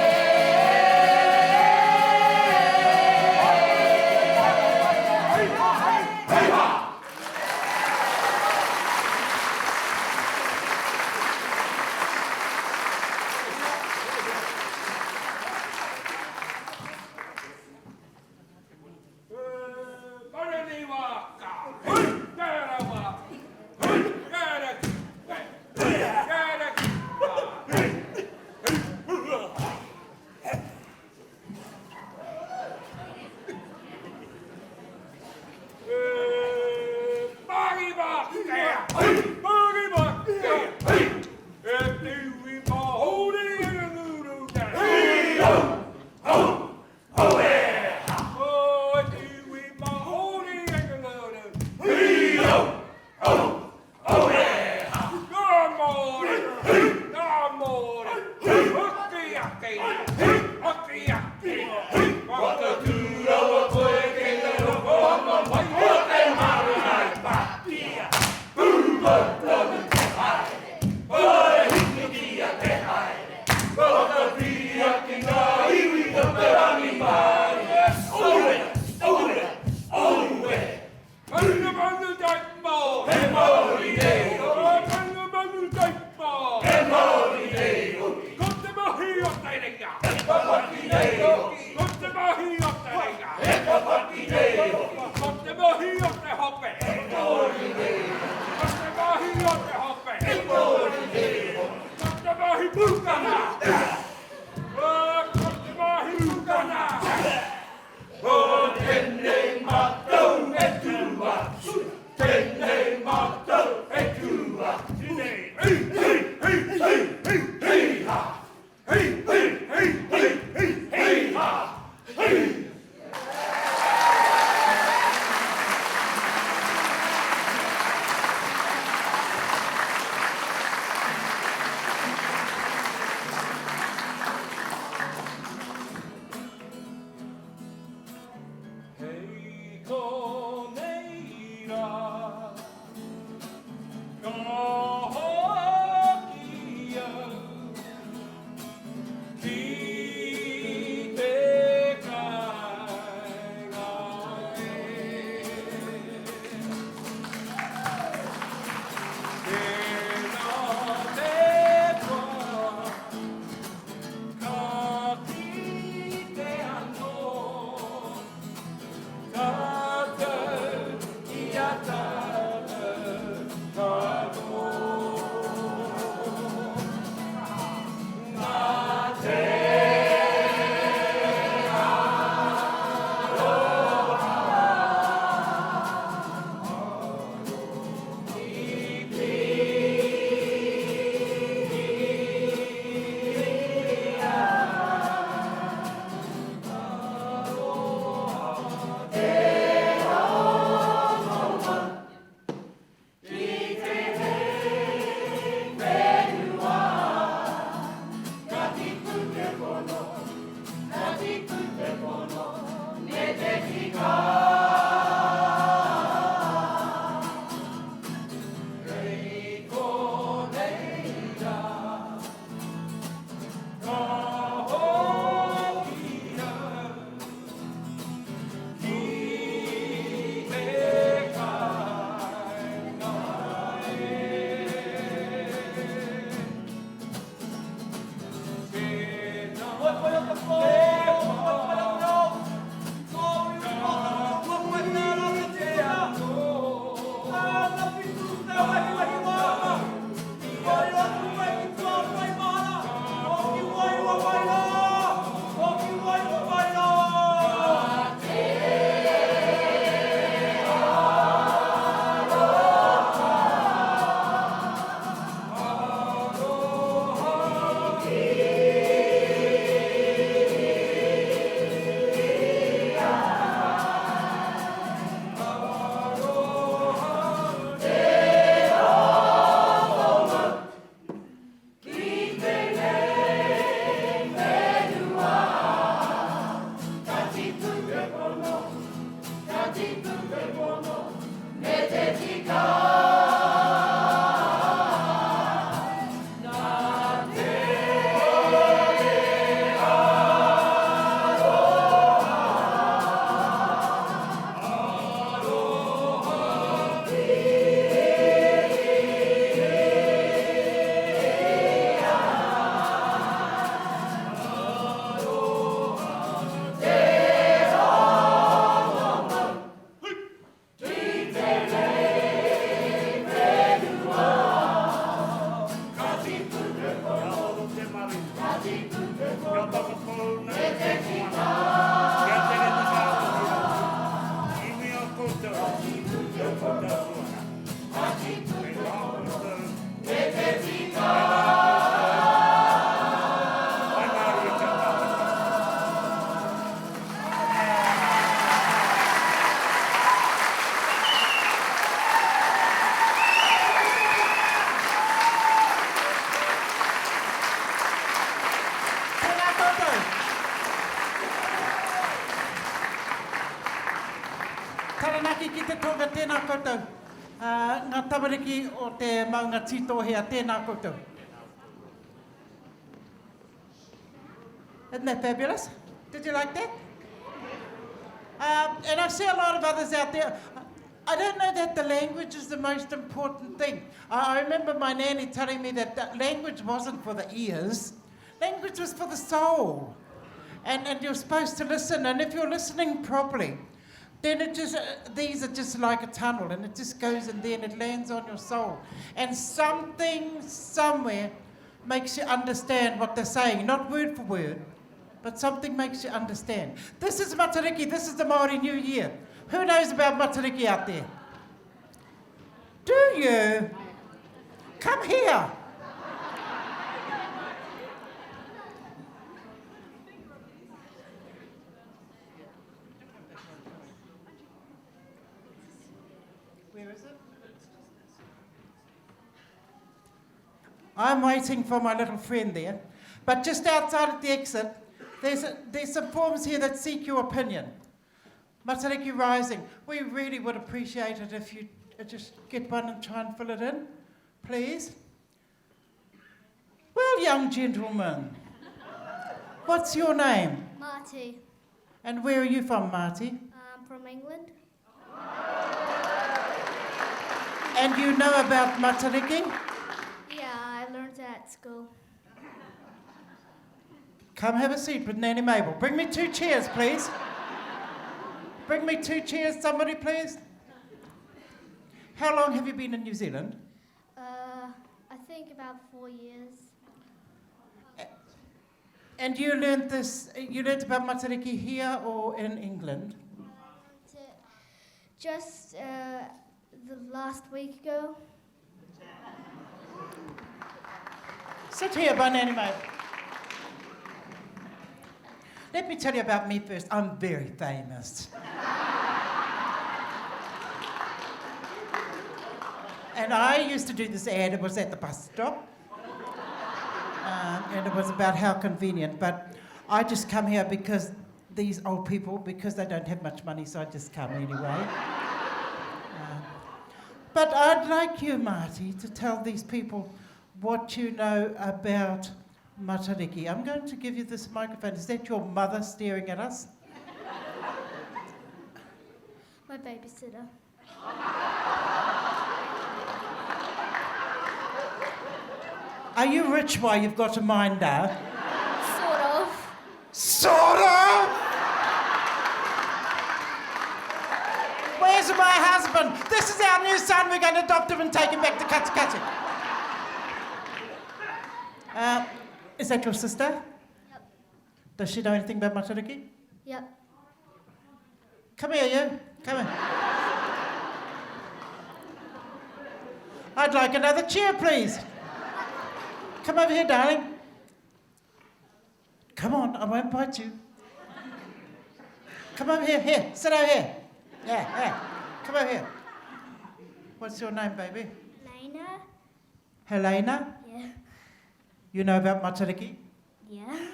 te pono me te tika. Nā te aroha. Aroha whiriwhiria. Aroha te rongo ki tēnei whenua. Ka tipu te pono, ka tipu te pono, me te tika. Ka tipu te pono, ka tipu te pono, me te tika. Tēnā koutou. Taranaki ki te tonga, tēnā koutou. Ngā tamariki o te maunga Tītōhea, tēnā koutou. Isn't that fabulous? Did you like that? Um, and I see a lot of others out there. I don't know that the language is the most important thing. I, I remember my nanny telling me that the language wasn't for the ears, language was for the soul. And, and you're supposed to listen, and if you're listening properly, then it just, uh, these are just like a tunnel, and it just goes in there and it lands on your soul. And something somewhere makes you understand what they're saying, not word for word, but something makes you understand. This is Matariki, this is the Māori New Year. Who knows about Matariki out there? Do you? Come here. Where is it? I'm waiting for my little friend there. But just outside at the exit, there's, a, there's some forms here that seek your opinion. Matariki Rising, we really would appreciate it if you uh, just get one and try and fill it in, please. Well, young gentleman, what's your name? Marty. And where are you from, Marty? I'm from England. And you know about Matariki? Yeah, I learned at school. Come have a seat with Nanny Mabel. Bring me two chairs, please. Bring me two chairs, somebody, please. How long have you been in New Zealand? Uh, I think about four years. And you learned this, you learned about Matariki here or in England? Just uh, the last week ago. Sit here, by Nanny Mabel. Let me tell you about me first. I'm very famous. and I used to do this ad, it was at the bus stop. Um, and it was about how convenient. But I just come here because these old people, because they don't have much money, so I just come anyway. Um, but I'd like you, Marty, to tell these people what you know about Matariki. I'm going to give you this microphone. Is that your mother staring at us? My babysitter. Are you rich while you've got a minder? Sort of. Sort of? Where's my husband? This is our new son. We're going to adopt him and take him back to Katikati. Uh, is that your sister? Yep. Does she know anything about Matariki? Yep. Come here, you. Come here. I'd like another chair, please. Come over here, darling. Come on, I won't bite you. Come over here, here, sit over here. Yeah, yeah. Come over here. What's your name, baby? Helena. Helena? Yeah. You know about Matariki? Yeah.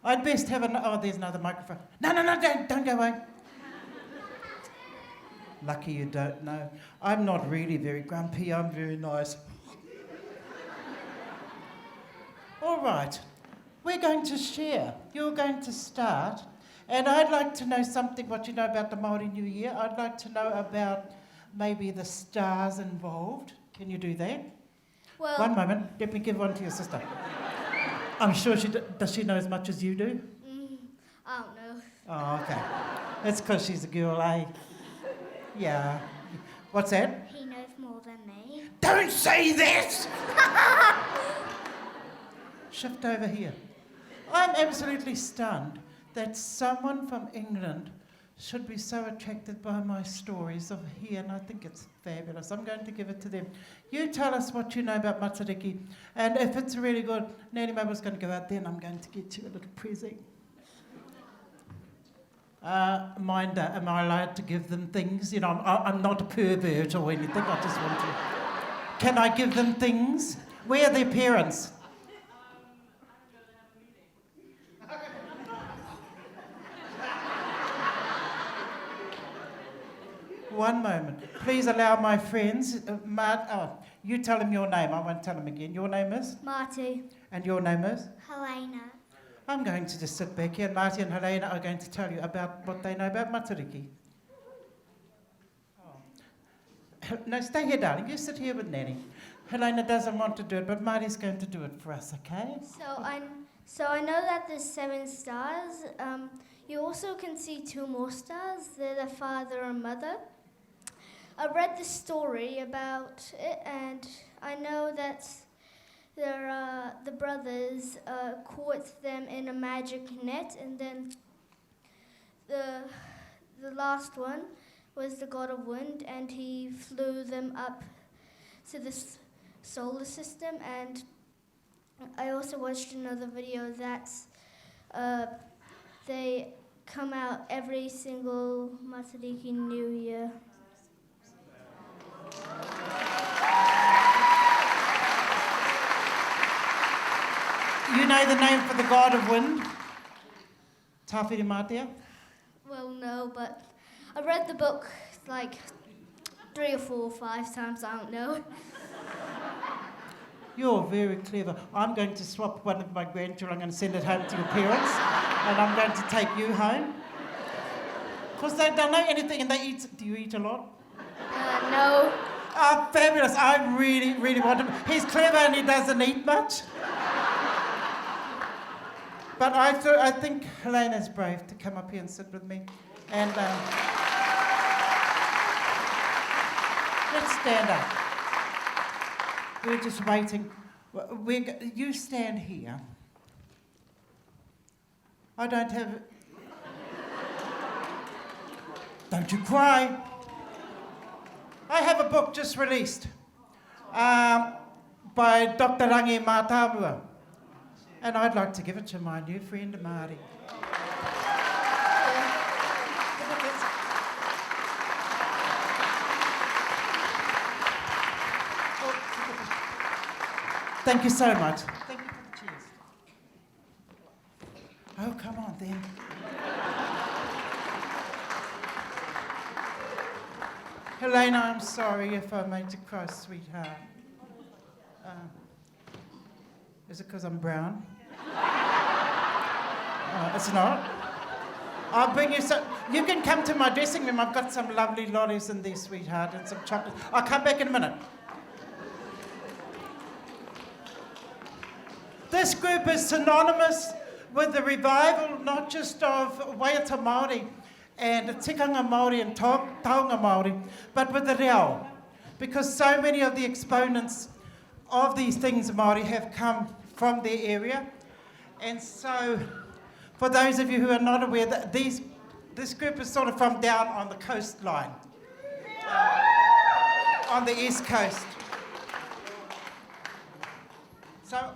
I'd best have an. Oh, there's another microphone. No, no, no, don't, don't go away. Lucky you don't know. I'm not really very grumpy, I'm very nice. All right, we're going to share. You're going to start. And I'd like to know something what you know about the Māori New Year. I'd like to know about maybe the stars involved. Can you do that? Well, one moment. Let me give one to your sister. I'm sure she does. She know as much as you do. Mm, I don't know. Oh, okay. That's because she's a girl, eh? Yeah. What's that? He knows more than me. Don't say that! Shift over here. I'm absolutely stunned that someone from England should be so attracted by my stories of here, and I think it's fabulous. I'm going to give it to them. You tell us what you know about Matariki, and if it's really good, Nanny Mabel's going to go out there and I'm going to get you a little present. Uh, mind, uh, am I allowed to give them things? You know, I'm, I'm not a pervert or anything. I just want to. Can I give them things? Where are their parents? One moment. Please allow my friends. Uh, Mart, oh, you tell them your name. I won't tell them again. Your name is? Marty. And your name is? Helena. I'm going to just sit back here, and Marty and Helena are going to tell you about what they know about Matariki. Oh. No, stay here, darling. You sit here with Nanny. Helena doesn't want to do it, but Marty's going to do it for us, okay? So I, so I know that there's seven stars. Um, you also can see two more stars. They're the father and mother. I read the story about it, and I know that there, uh, the brothers uh, caught them in a magic net, and then the, the last one was the god of wind, and he flew them up to the solar system. And I also watched another video that uh, they come out every single Matariki New Year. You know the name for the god of wind? Tāwhirimātea? Well, no, but I read the book like three or four or five times, I don't know. You're very clever. I'm going to swap one of my grandchildren. I'm going to send it home to your parents, and I'm going to take you home. Because they don't know anything and they eat. Do you eat a lot? Uh, no. Oh, fabulous. I really, really want him. He's clever and he doesn't eat much. But I, th- I think Helena's brave to come up here and sit with me. And um, let's stand up. We're just waiting. We're, you stand here. I don't have. Don't you cry. I have a book just released um, by Dr. Rangi Matamua. And I'd like to give it to my new friend, Marty. Thank you so much. Thank you for the cheers. Oh, come on then. Helena, I'm sorry if I made you cry, sweetheart. Uh, is it because I'm brown? Uh, it's not. I'll bring you some. You can come to my dressing room. I've got some lovely lollies in there, sweetheart, and some chocolate. I'll come back in a minute. This group is synonymous with the revival not just of Waiata Māori and Tikanga Māori and Taonga Māori, but with the reo. Because so many of the exponents of these things Māori have come from their area. And so, for those of you who are not aware, that these, this group is sort of from down on the coastline, uh, on the east coast. So,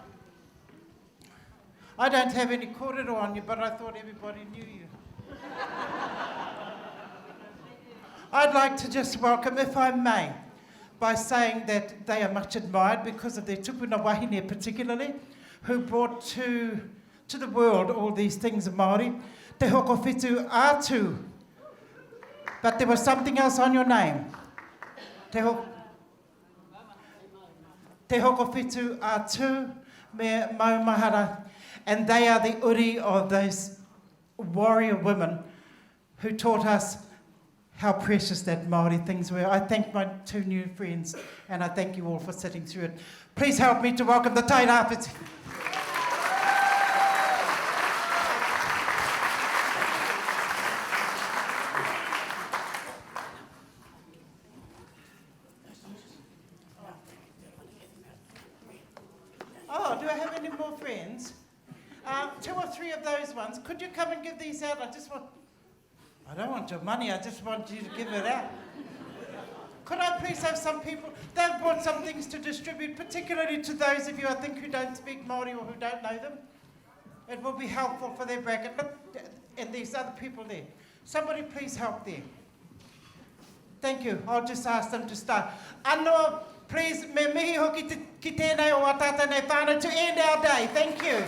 I don't have any kōrero on you, but I thought everybody knew you. I'd like to just welcome, if I may, by saying that they are much admired because of their tupuna wahine particularly, who brought to, to the world all these things of Māori. Te hokowhitu atu. But there was something else on your name. Te, ho Te Hokowhitu a Tū me Maumahara, and they are the uri of those warrior women who taught us how precious that Māori things were. I thank my two new friends and I thank you all for sitting through it. Please help me to welcome the Tairāwhiti. Oh, do I have any more friends? Uh, two or three of those ones. Could you come and give these out? I just want... I don't want your money, I just want you to give it out. Could I please have some people? They've brought some things to distribute, particularly to those of you, I think, who don't speak Māori or who don't know them. It will be helpful for their bracket. Look, and these other people there. Somebody please help them. Thank you. I'll just ask them to start. Anō, please, me mihi hoki te, ki tēnei o a tātou nei whānau to end our day. Thank you.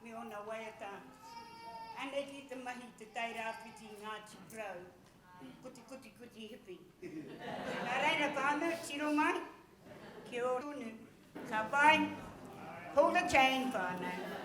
me ōna waiata. Anei ki te mahi i Te Tai Rāwhiti i Ngāti Porou, kuti kuti kuti hipi. Nā reira whānau, tiro mai, kia ora tonu. Ka pai, pull the chain whānau.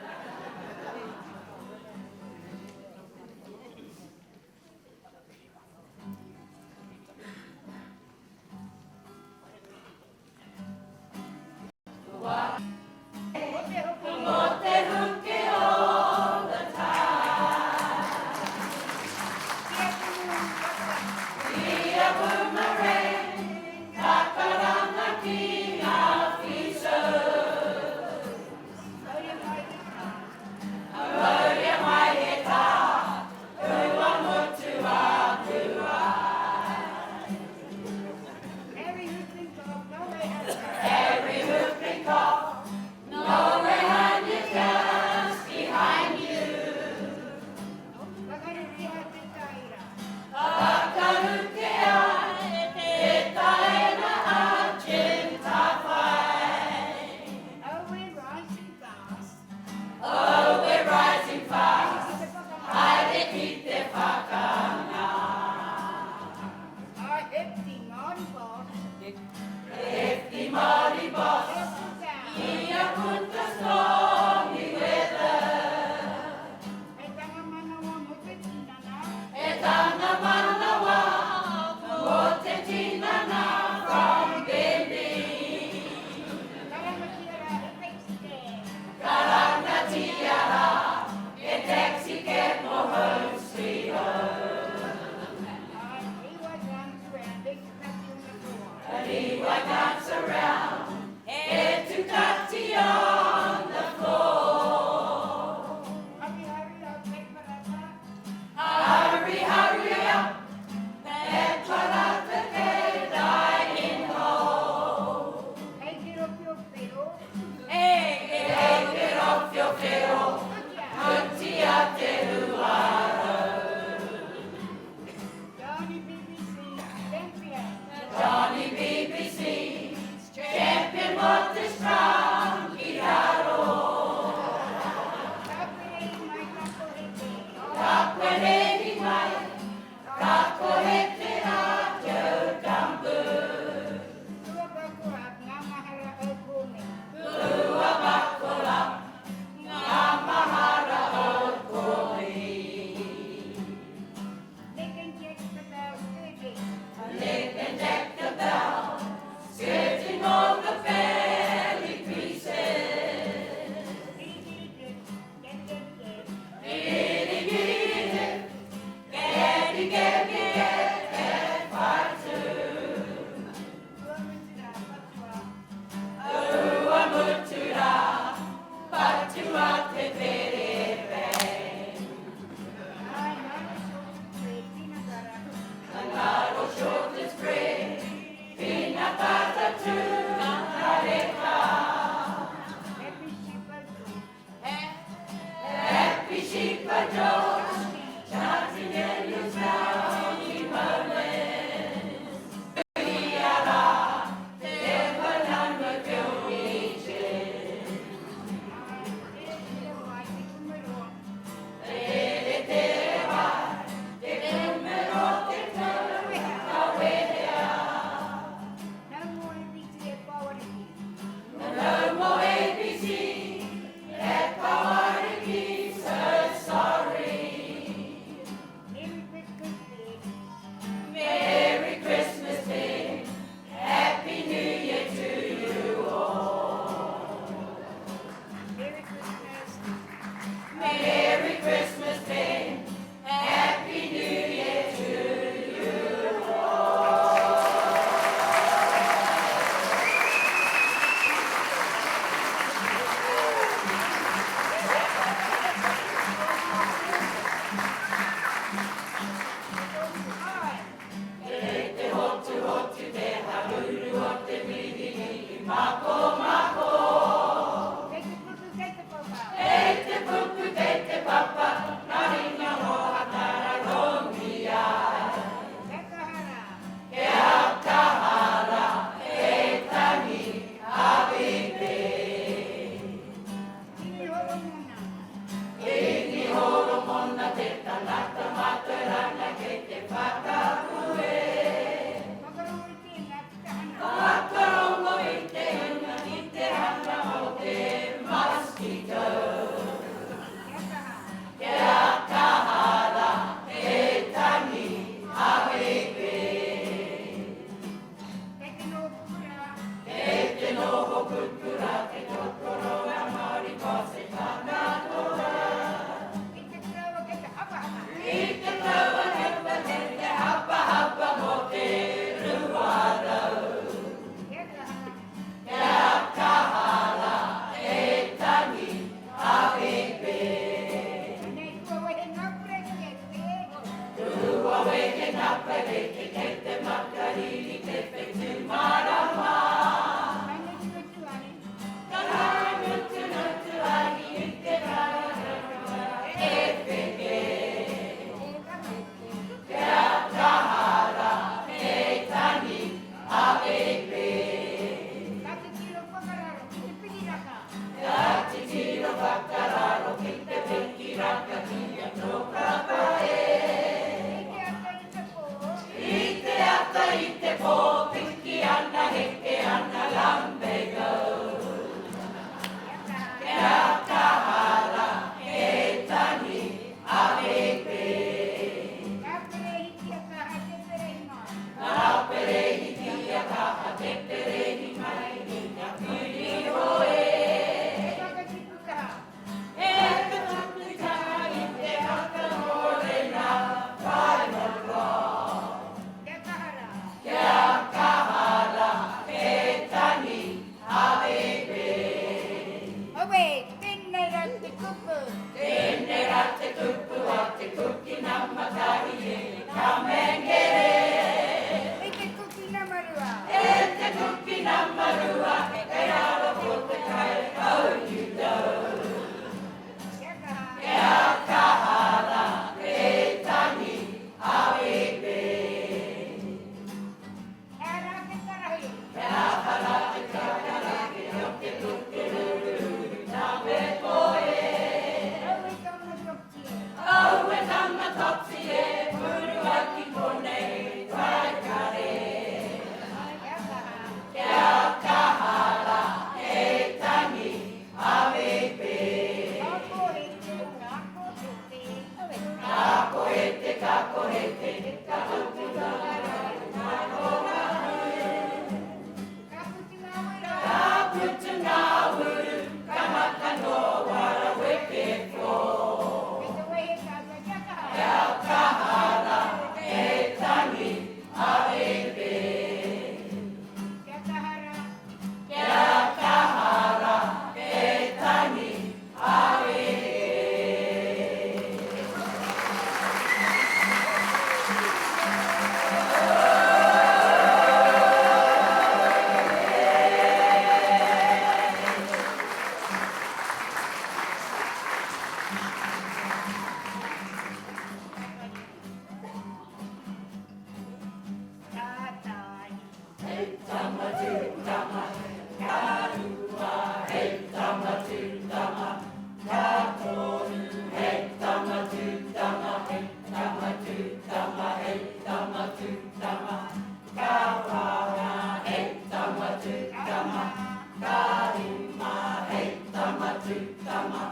tū tama,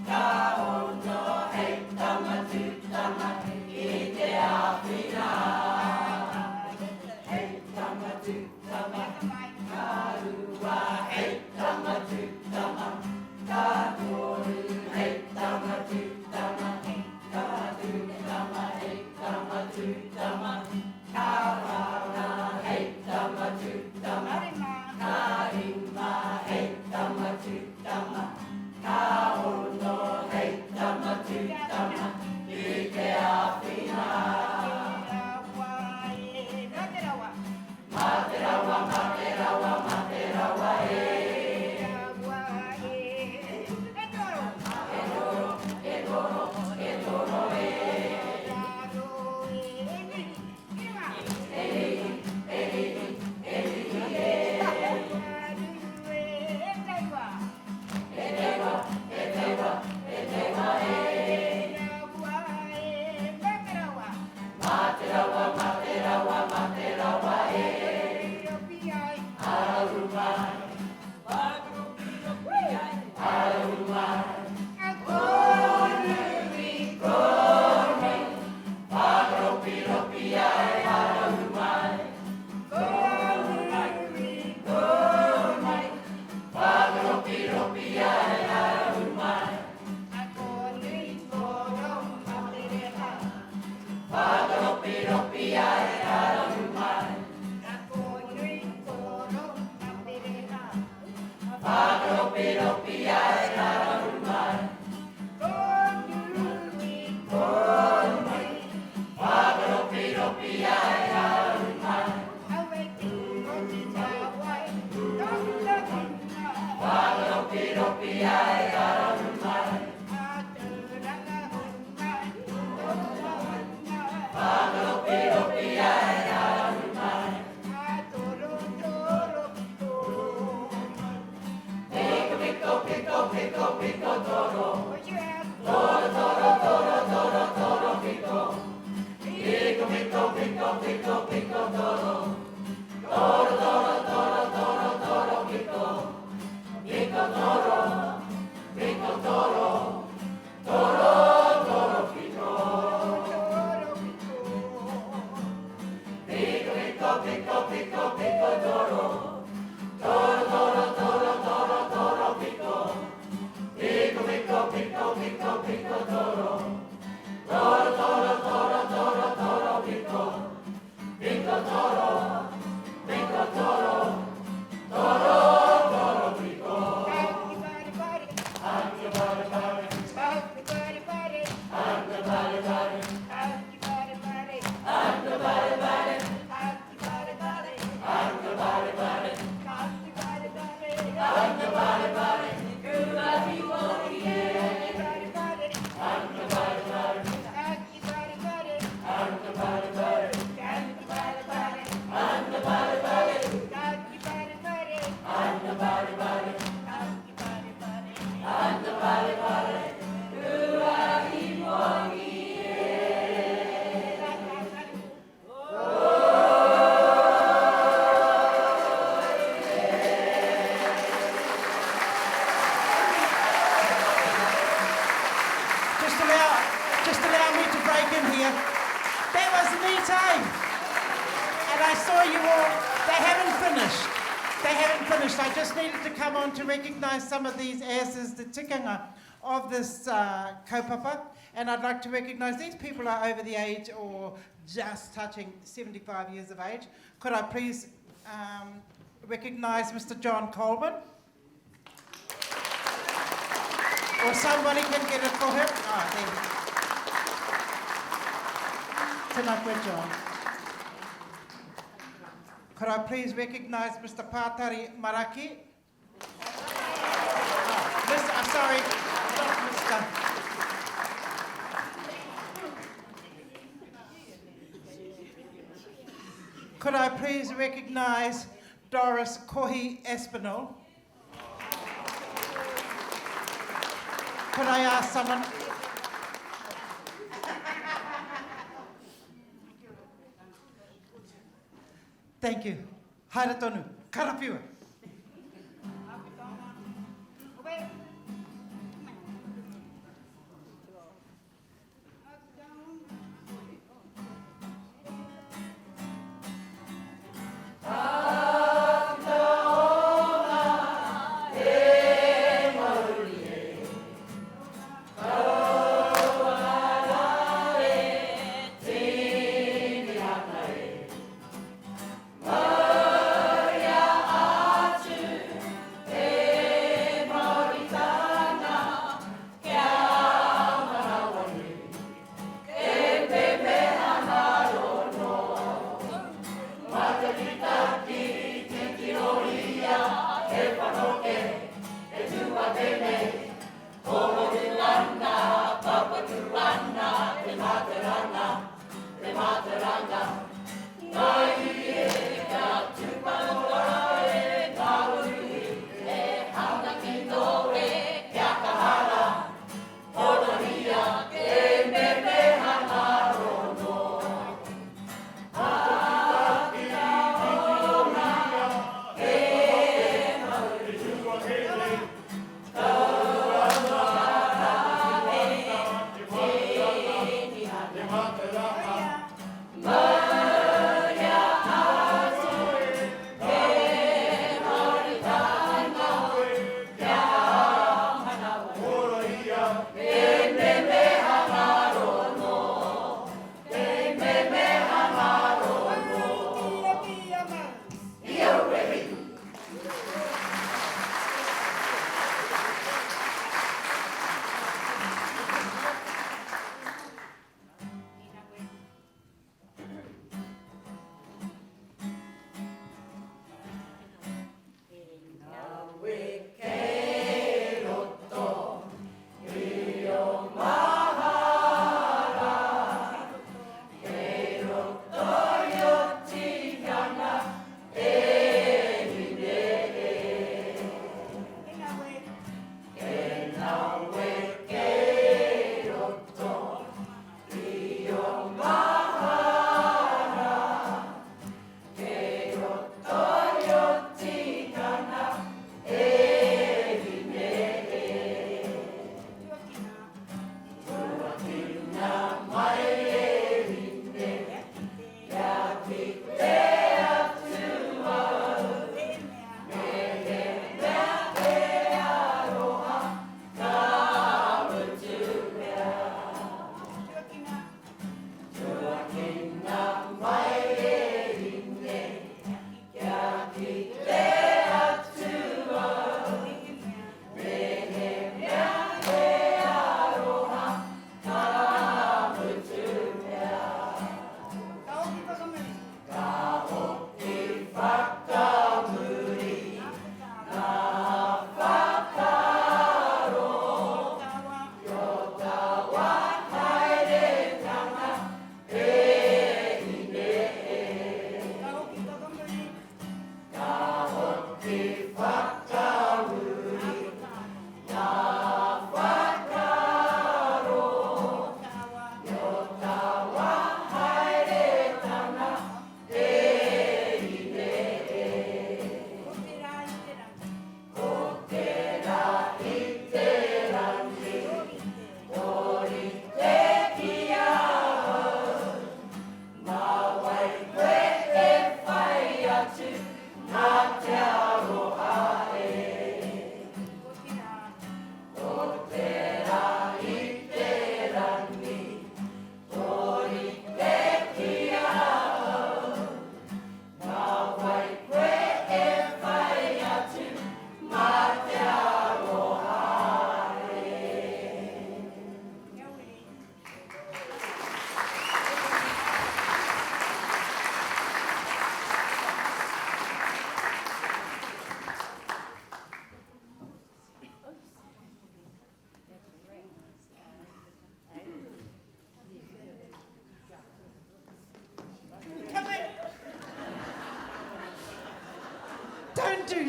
ka ono hei tama tū tama ki te āwhina. Hei tama tū tama, ka rua hei tama tū tama, ka toru hei tama tū tama, ka tū tama hei tama tū tama, ka whā hei tama tū tama, ka rima hei tama tū tama, ka ono hei tama tū tama, ki te āwhina. Mā te rawa, mā te rawa, mā te rawa e. E toro, e toro, e toro e. Just allow, just allow me to break in here. That was neat, eh? And I saw you all. They haven't finished. They haven't finished. I just needed to come on to recognise some of these asses, the tikanga of this uh, kaupapa. And I'd like to recognise these people are over the age or just touching 75 years of age. Could I please um, recognise Mr John Colvin? Or somebody can get it for him. Ah, there you go. Tēnā koe, John. Could I please recognise Mr Pātari Maraki? Oh, Mr, uh, sorry, not Mr. Could I please recognise Doris Kohi Espinel? Could I ask someone? Thank you. Haere tonu. Karawhiua.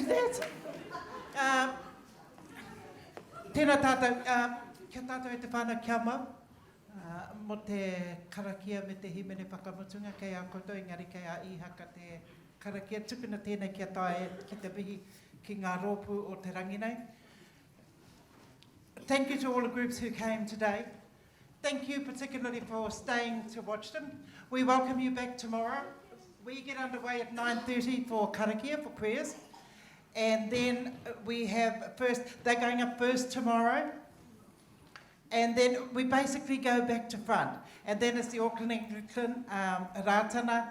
that. Uh, tēnā tātou, uh, kia tātou e te whānau kia mau, uh, mo te karakia me te himene whakamutunga kei a koutou, engari kei a Ihaka te karakia. Tukuna tēnei kia tae ki te mihi ki ngā rōpū o te rangi nei. Thank you to all the groups who came today. Thank you particularly for staying to watch them. We welcome you back tomorrow. We get underway at 9.30 for karakia, for prayers. And then we have first, they're going up first tomorrow. And then we basically go back to front. And then it's the Auckland Anglican, um, Ratana,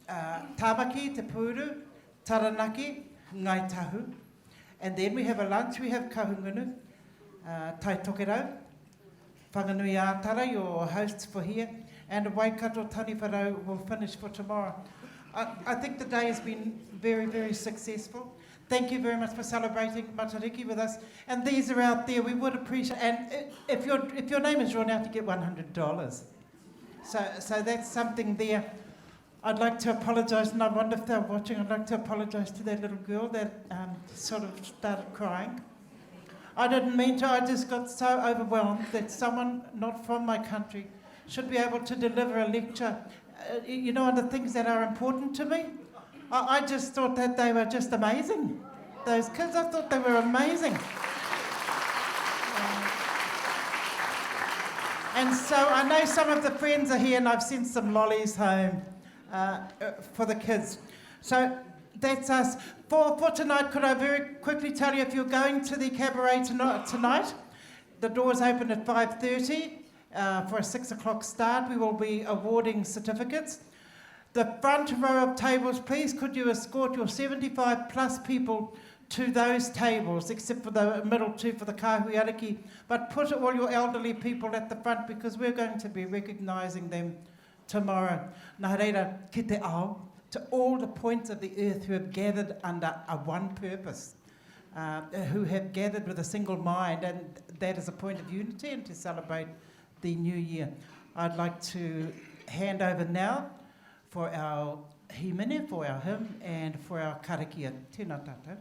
uh, Tamaki, Te Puru, Taranaki, Ngai Tahu. And then we have a lunch, we have Kahungunu, uh, Tai Tokerau, Whanganui Ātara, your hosts for here, and Waikato Taniwharau will finish for tomorrow. I, I think the day has been very, very successful. Thank you very much for celebrating Matariki with us. And these are out there. We would appreciate. And if your if your name is drawn out, you get $100. So so that's something there. I'd like to apologise, and I wonder if they're watching. I'd like to apologise to that little girl that um, sort of started crying. I didn't mean to, I just got so overwhelmed that someone not from my country should be able to deliver a lecture, uh, you know, on the things that are important to me. I, I just thought that they were just amazing. Those kids, I thought they were amazing. And so I know some of the friends are here, and I've sent some lollies home uh, uh for the kids. So that's us. For, for tonight, could I very quickly tell you if you're going to the cabaret tonight, tonight the doors open at 5.30 uh, for a 6 o'clock start. We will be awarding certificates. The front row of tables, please could you escort your 75 plus people to those tables, except for the middle two for the Kahui Ariki. But put all your elderly people at the front because we're going to be recognising them tomorrow. Nā reira, ki te ao, to all the points of the earth who have gathered under a one purpose, uh, who have gathered with a single mind, and that is a point of unity and to celebrate the new year. I'd like to hand over now for our himene, for our hymn, and for our karakia. Tēnā tātou.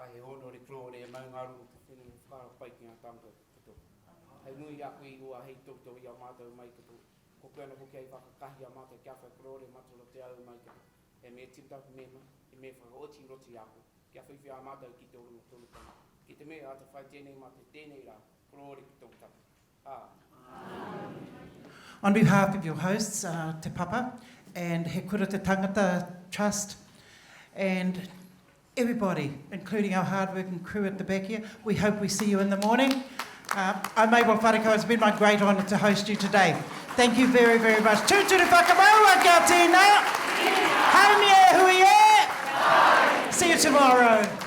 Ā, he hōnore glory e mau ngā rongo te whenua e whakaaro pai ki ngā tāngata katoa. Hei nui i a koe i ua hei toutou i a mātou mai katoa. Ko koe ana hoki hei whakakahi i a mātou kia whai glory matua te au mai katoa. E me tīmata me mahi, e me whakaoti i roto i a koe, kia whiwhi a mātou ki te oranga tonutanga. Ki te mea āta whai tēnei mātou tēnei rā. Korōria ki tōu tapu. Āmine. On behalf of your hosts, uh, Te Papa and He Kura Te Tangata Trust, and everybody, including our hard-working crew at the back here, we hope we see you in the morning. Uh, I'm Mabel Whareko. It's been my great honour to host you today. Thank you very, very much. Tūturu whakamaua, kia tīna! Haumia hui e! See you tomorrow.